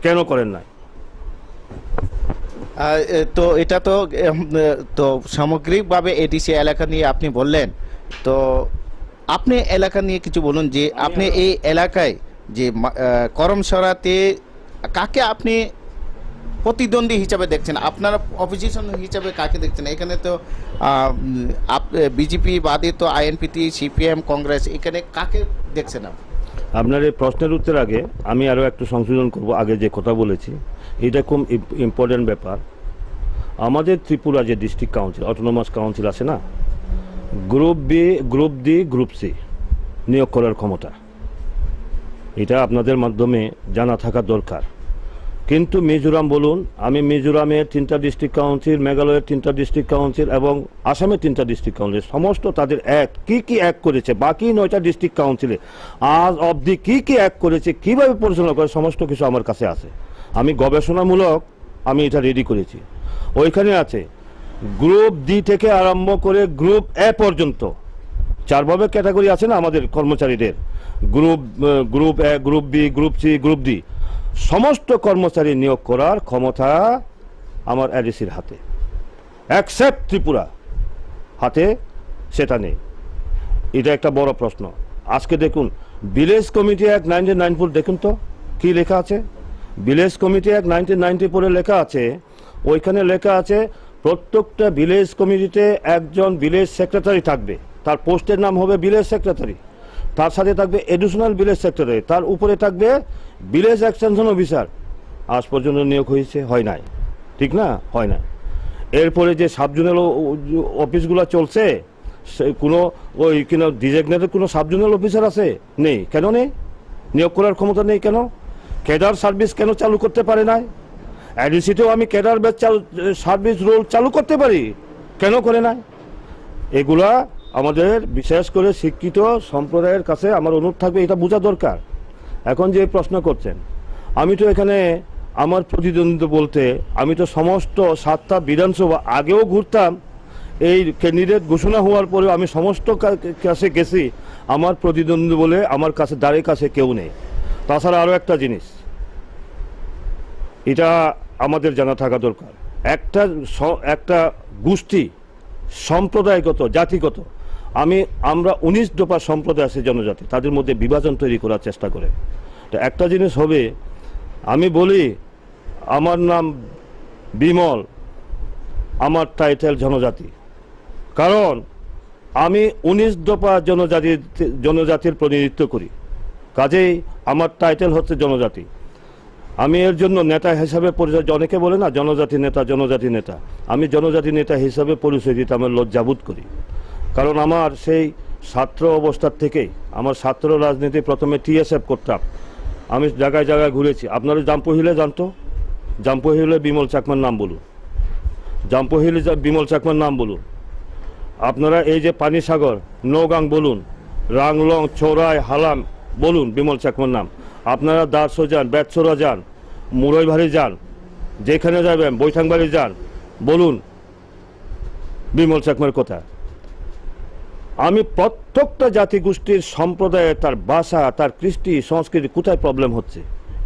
কেন করেন নাই? আহ, এ, তো এটা তো, এম, এ, তো সামগ্রিকভাবে এডিসি এলাকা নিয়ে আপনি বললেন, তো আপনি এলাকা নিয়ে কিছু বলুন যে আমি আপনি এলাকা এই এলাকায় যে মা-, আহ, করমছড়াতে কাকে আপনি প্রতিদ্বন্দ্বী হিসাবে দেখছেন? আপনারা অপোজিশন হিসাবে কাকে দেখছেন? এখানে তো, আহ, উম, আপ-, এ, বিজেপি বাদে তো আইএনপিটি, সিপিএম, কংগ্রেস, এখানে কাকে দেখছেন আপনি? আপনার এই প্রশ্নের উত্তর আগে আমি আরও একটু সংশোধন করব, আগে যে কথা বলেছি, এটা খুব ইম-, ইম্পর্টেন্ট ব্যাপার। আমাদের ত্রিপুরা যে ডিস্ট্রিক্ট কাউন্সিল, অটোনোমাস কাউন্সিল আছে না, group B, group D, group C নিয়োগ করার ক্ষমতা, এটা আপনাদের মাধ্যমে জানা থাকা দরকার। কিন্তু মিজোরাম বলুন, আমি মিজোরামের তিনটা ডিস্ট্রিক্ট কাউন্সিল, মেঘালয়ের তিনটা ডিস্ট্রিক্ট কাউন্সিল এবং আসামের তিনটা ডিস্ট্রিক্ট কাউন্সিল, সমস্ত তাদের এক, কি কি এক করেছে, বাকি নয়টা ডিস্ট্রিক্ট কাউন্সিলে আজ অবধি কি কি এক করেছে, কিভাবে পরিচালনা করে, সমস্ত কিছু আমার কাছে আছে। আমি গবেষণামূলক আমি এটা রেডি করেছি। ওইখানে আছে গ্রুপ ডি থেকে আরম্ভ করে গ্রুপ এ পর্যন্ত, চারভাবে ক্যাটাগরি আছে না আমাদের কর্মচারীদের, গ্রুপ, আহ, group A, group B, group C, group D. সমস্ত কর্মচারী নিয়োগ করার ক্ষমতা আমার এডিসির হাতে, অ্যাকসেপ্ট ত্রিপুরা, হাতে সেটা নেই। এটা একটা বড় প্রশ্ন। আজকে দেখুন, village committee act nineteen ninety four দেখুন তো, কি লেখা আছে? Village committee act nineteen ninety ফোরে লেখা আছে, ওইখানে লেখা আছে, প্রত্যেকটা ভিলেজ কমিটিতে একজন ভিলেজ সেক্রেটারি থাকবে, তার পোস্টের নাম হবে ভিলেজ সেক্রেটারি, তার সাথে থাকবে অ্যাডিশনাল ভিলেজ সেক্রেটারি, তার উপরে থাকবে ভিলেজ এক্সটেনশন অফিসার। আজ পর্যন্ত নিয়োগ হয়েছে? হয় নাই, ঠিক না? হয় নাই। এরপরে যে সাব জোনাল অ-, অ-, অফিসগুলো চলছে, সে কোনো ওই কিনা ডিজিগনেটেড কোনো সাব জোনাল অফিসার আছে? নেই। কেন নেই? নিয়োগ করার ক্ষমতা নেই কেন? ক্যাডার সার্ভিস কেন চালু করতে পারে নাই? এডিসিতেও আমি ক্যাডার বেস চালু, সার্ভিস রোল চালু করতে পারি, কেন করে নাই? এগুলা আমাদের বিশেষ করে শিক্ষিত সম্প্রদায়ের কাছে আমার অনুরোধ থাকবে, এটা বোঝা দরকার। এখন যে প্রশ্ন করছেন, আমি তো এখানে আমার প্রতিদ্বন্দ্বিতা বলতে আমি তো সমস্ত সাতটা বিধানসভা আগেও ঘুরতাম, এই ক্যান্ডিডেট ঘোষণা হওয়ার পরেও আমি সমস্ত কা-, কাছে গেছি, আমার প্রতিদ্বন্দ্বী বলে আমার কাছে, ধারে কাছে কেউ নেই। তাছাড়া আরও একটা জিনিস, এটা আমাদের জানা থাকা দরকার। একটা স-, একটা গোষ্ঠী সম্প্রদায়গত, জাতিগত, আমি, আমরা উনিশ দফা সম্প্রদায় আছে জনজাতি, তাদের মধ্যে বিভাজন তৈরি করার চেষ্টা করে। তো একটা জিনিস হবে, আমি বলি, আমার নাম বিমল, আমার টাইটেল জনজাতি, কারণ আমি উনিশ দফা জনজাতির, জনজাতির প্রতিনিধিত্ব করি, কাজেই আমার টাইটেল হচ্ছে জনজাতি। আমি এর জন্য নেতা হিসাবে পরিচয়, অনেকে বলে না জনজাতি নেতা, জনজাতি নেতা, আমি জনজাতি নেতা হিসাবে পরিচয় দিতে আমি লজ্জাবোধ করি, কারণ আমার সেই ছাত্র অবস্থার থেকেই, আমার ছাত্র রাজনীতি প্রথমে টিএসএফ করতাম, আমি জায়গায় জায়গায় ঘুরেছি। আপনারা জাম্পু হিলে জানতো, জাম্পু হিলে বিমল চাকমার নাম বলুন, জাম্পু হিলে যা-, বিমল চাকমার নাম বলুন। আপনারা এই যে পানিসাগর, নওগাং বলুন, রাংলং, চোরাই, হালাম বলুন, বিমল চাকমার নাম। আপনারা দারসো যান, বেতসোরা যান, মুরইবাড়ি যান, যেখানে যাবেন, বৈঠাংবাড়ি যান, বলুন বিমল চাকমার কথা। আমি প্রত্যেকটা জাতিগোষ্ঠীর সম্প্রদায়ে তার ভাষা, তার কৃষ্টি, সংস্কৃতি কোথায় প্রবলেম হচ্ছে,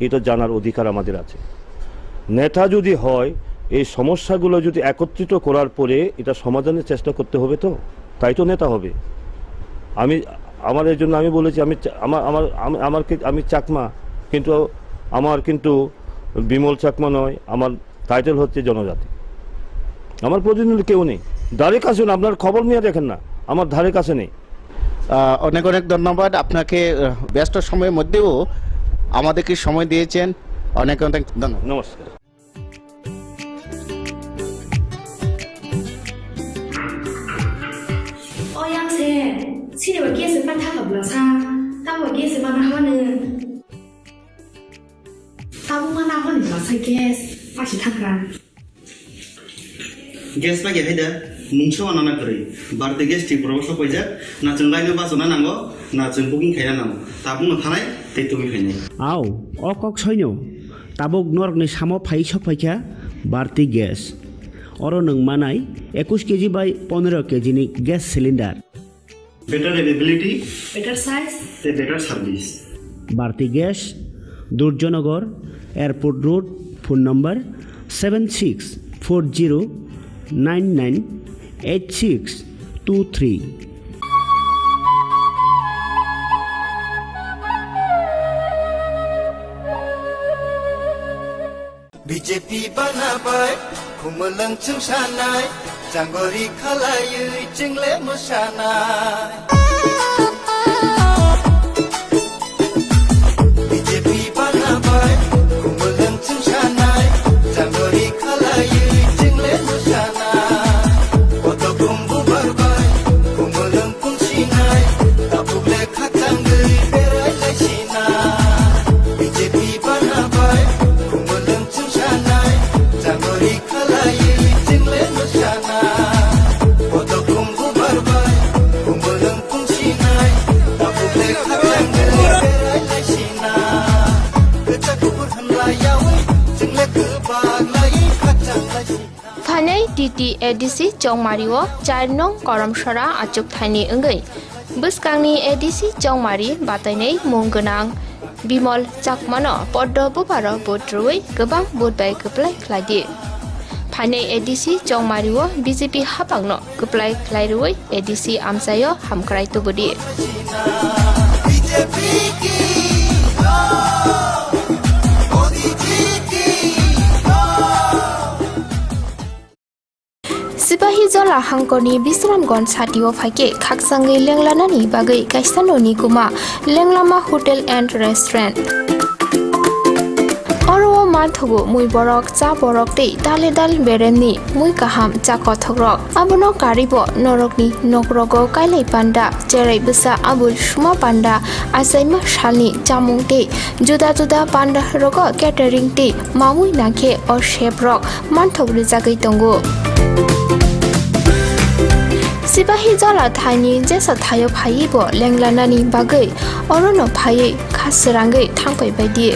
এটা জানার অধিকার আমাদের আছে। নেতা যদি হয়, এই সমস্যাগুলো যদি একত্রিত করার পরে এটা সমাধানের চেষ্টা করতে হবে তো, তাই তো নেতা হবে। আমি, আমার এই জন্য আমি বলেছি, আমি চা-, আমার, আমার, আমি, আমার কি, আমি চাকমা, কিন্তু আমার কিন্তু বিমল চাকমা নয়, আমার টাইটেল হচ্ছে জনজাতি। আমার প্রতিদ্বন্দ্বী কেউ নেই, ধারে কাছে না, আপনার খবর নিয়ে দেখেন না, আমার ধারে কাছে নেই। আহ, অনেক অনেক ধন্যবাদ আপনাকে, আহ, ব্যস্ত সময়ের মধ্যেও আমাদেরকে সময় দিয়েছেন, অনেক অনেক ধন্যবাদ। নমস্কার। O yang se, sini ba gas ma thang ka bla sa, ta ba gas ma na ha ne. Tabuk ma na hwn ba sa gas, ma si thang ka. Gas pa khe hai da, mungsa wana na kwrwi. Bharti gas Tripura o sok paijak, na chwng line o bachana nango, na chwng booking khaina nango. Tabuk no thanai tei tubui phainai. Au, o kok soino. Tabuk norokni samo phai sok phaikha Bharti gas. Oro nwng manai ekush keji bai pondro keji ni gas cylinder. Better availability, better size, tei better service. Bharti Gas, Durjanagar, Airport Road, phone number seven six four zero nine nine eight six two three. B J P bana bai, khumulwng chwngsanai, changori khalaywi chwngle mwsanai. B J P bana bai, khumulwng chwngsanai, changori khalaywi chwngle mwsanai. Koto kumbu barbai, khumulwng pungsinai, tabuk le khachangwi berai laisinai. B J P bana bai, khumulwng chwngsanai, changori khalaywi chwngle mwsanai. Koto kumbu barbai, khumulwng pungsinai, tabuk le khachangwi berai laisinai. Kwchak kubur hamlayawi, chwngle kwbak lai khachang laisinai. Phainai T T A D C Chongmari o char nong Koromsora achuk thaini wngwi bwskangni A D C Chongmari batainai mung gwnang Bimol Chakmano poddo buparo vote rwui kwbang vote bai kwplai khlai di. Phainai A D C Chongmari o B J P hapangno kwplai khlai rwui A D C amchaio hamkrai tubu di. Sipahijola hangkorni Bisramganj satio phaikhe khakchangwi lenglanani bagwi kaisa noni kuma Lenglama Hotel and Restaurant. Oro o Manthogo mui borok, cha borok tei dale dal beremni mui kaham cha kothokrok. Abono karibo norokni nokrogo kailai panda, cherai bwsa abul suma panda, achaima salni chamung tei juda juda panda rogo catering tei mamui nangkhe o seprok manthok rijagwi tongo. Sipahi Jala thaini jesa thaio phaiwi bo lenglanani bagwi orono phaiwi kha srangwi thangpai baidi.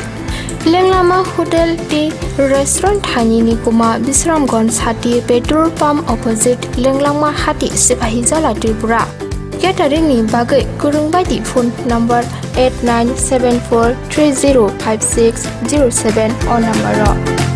Lenglama Hotel tei Restaurant thaini ni kuma Bisramganj hati petrol pump opposite Lenglama hati Sipahi Jala Tripura. Catering ni bagwi kwrwng baidi phone number eight nine seven four three zero five six zero seven o number o.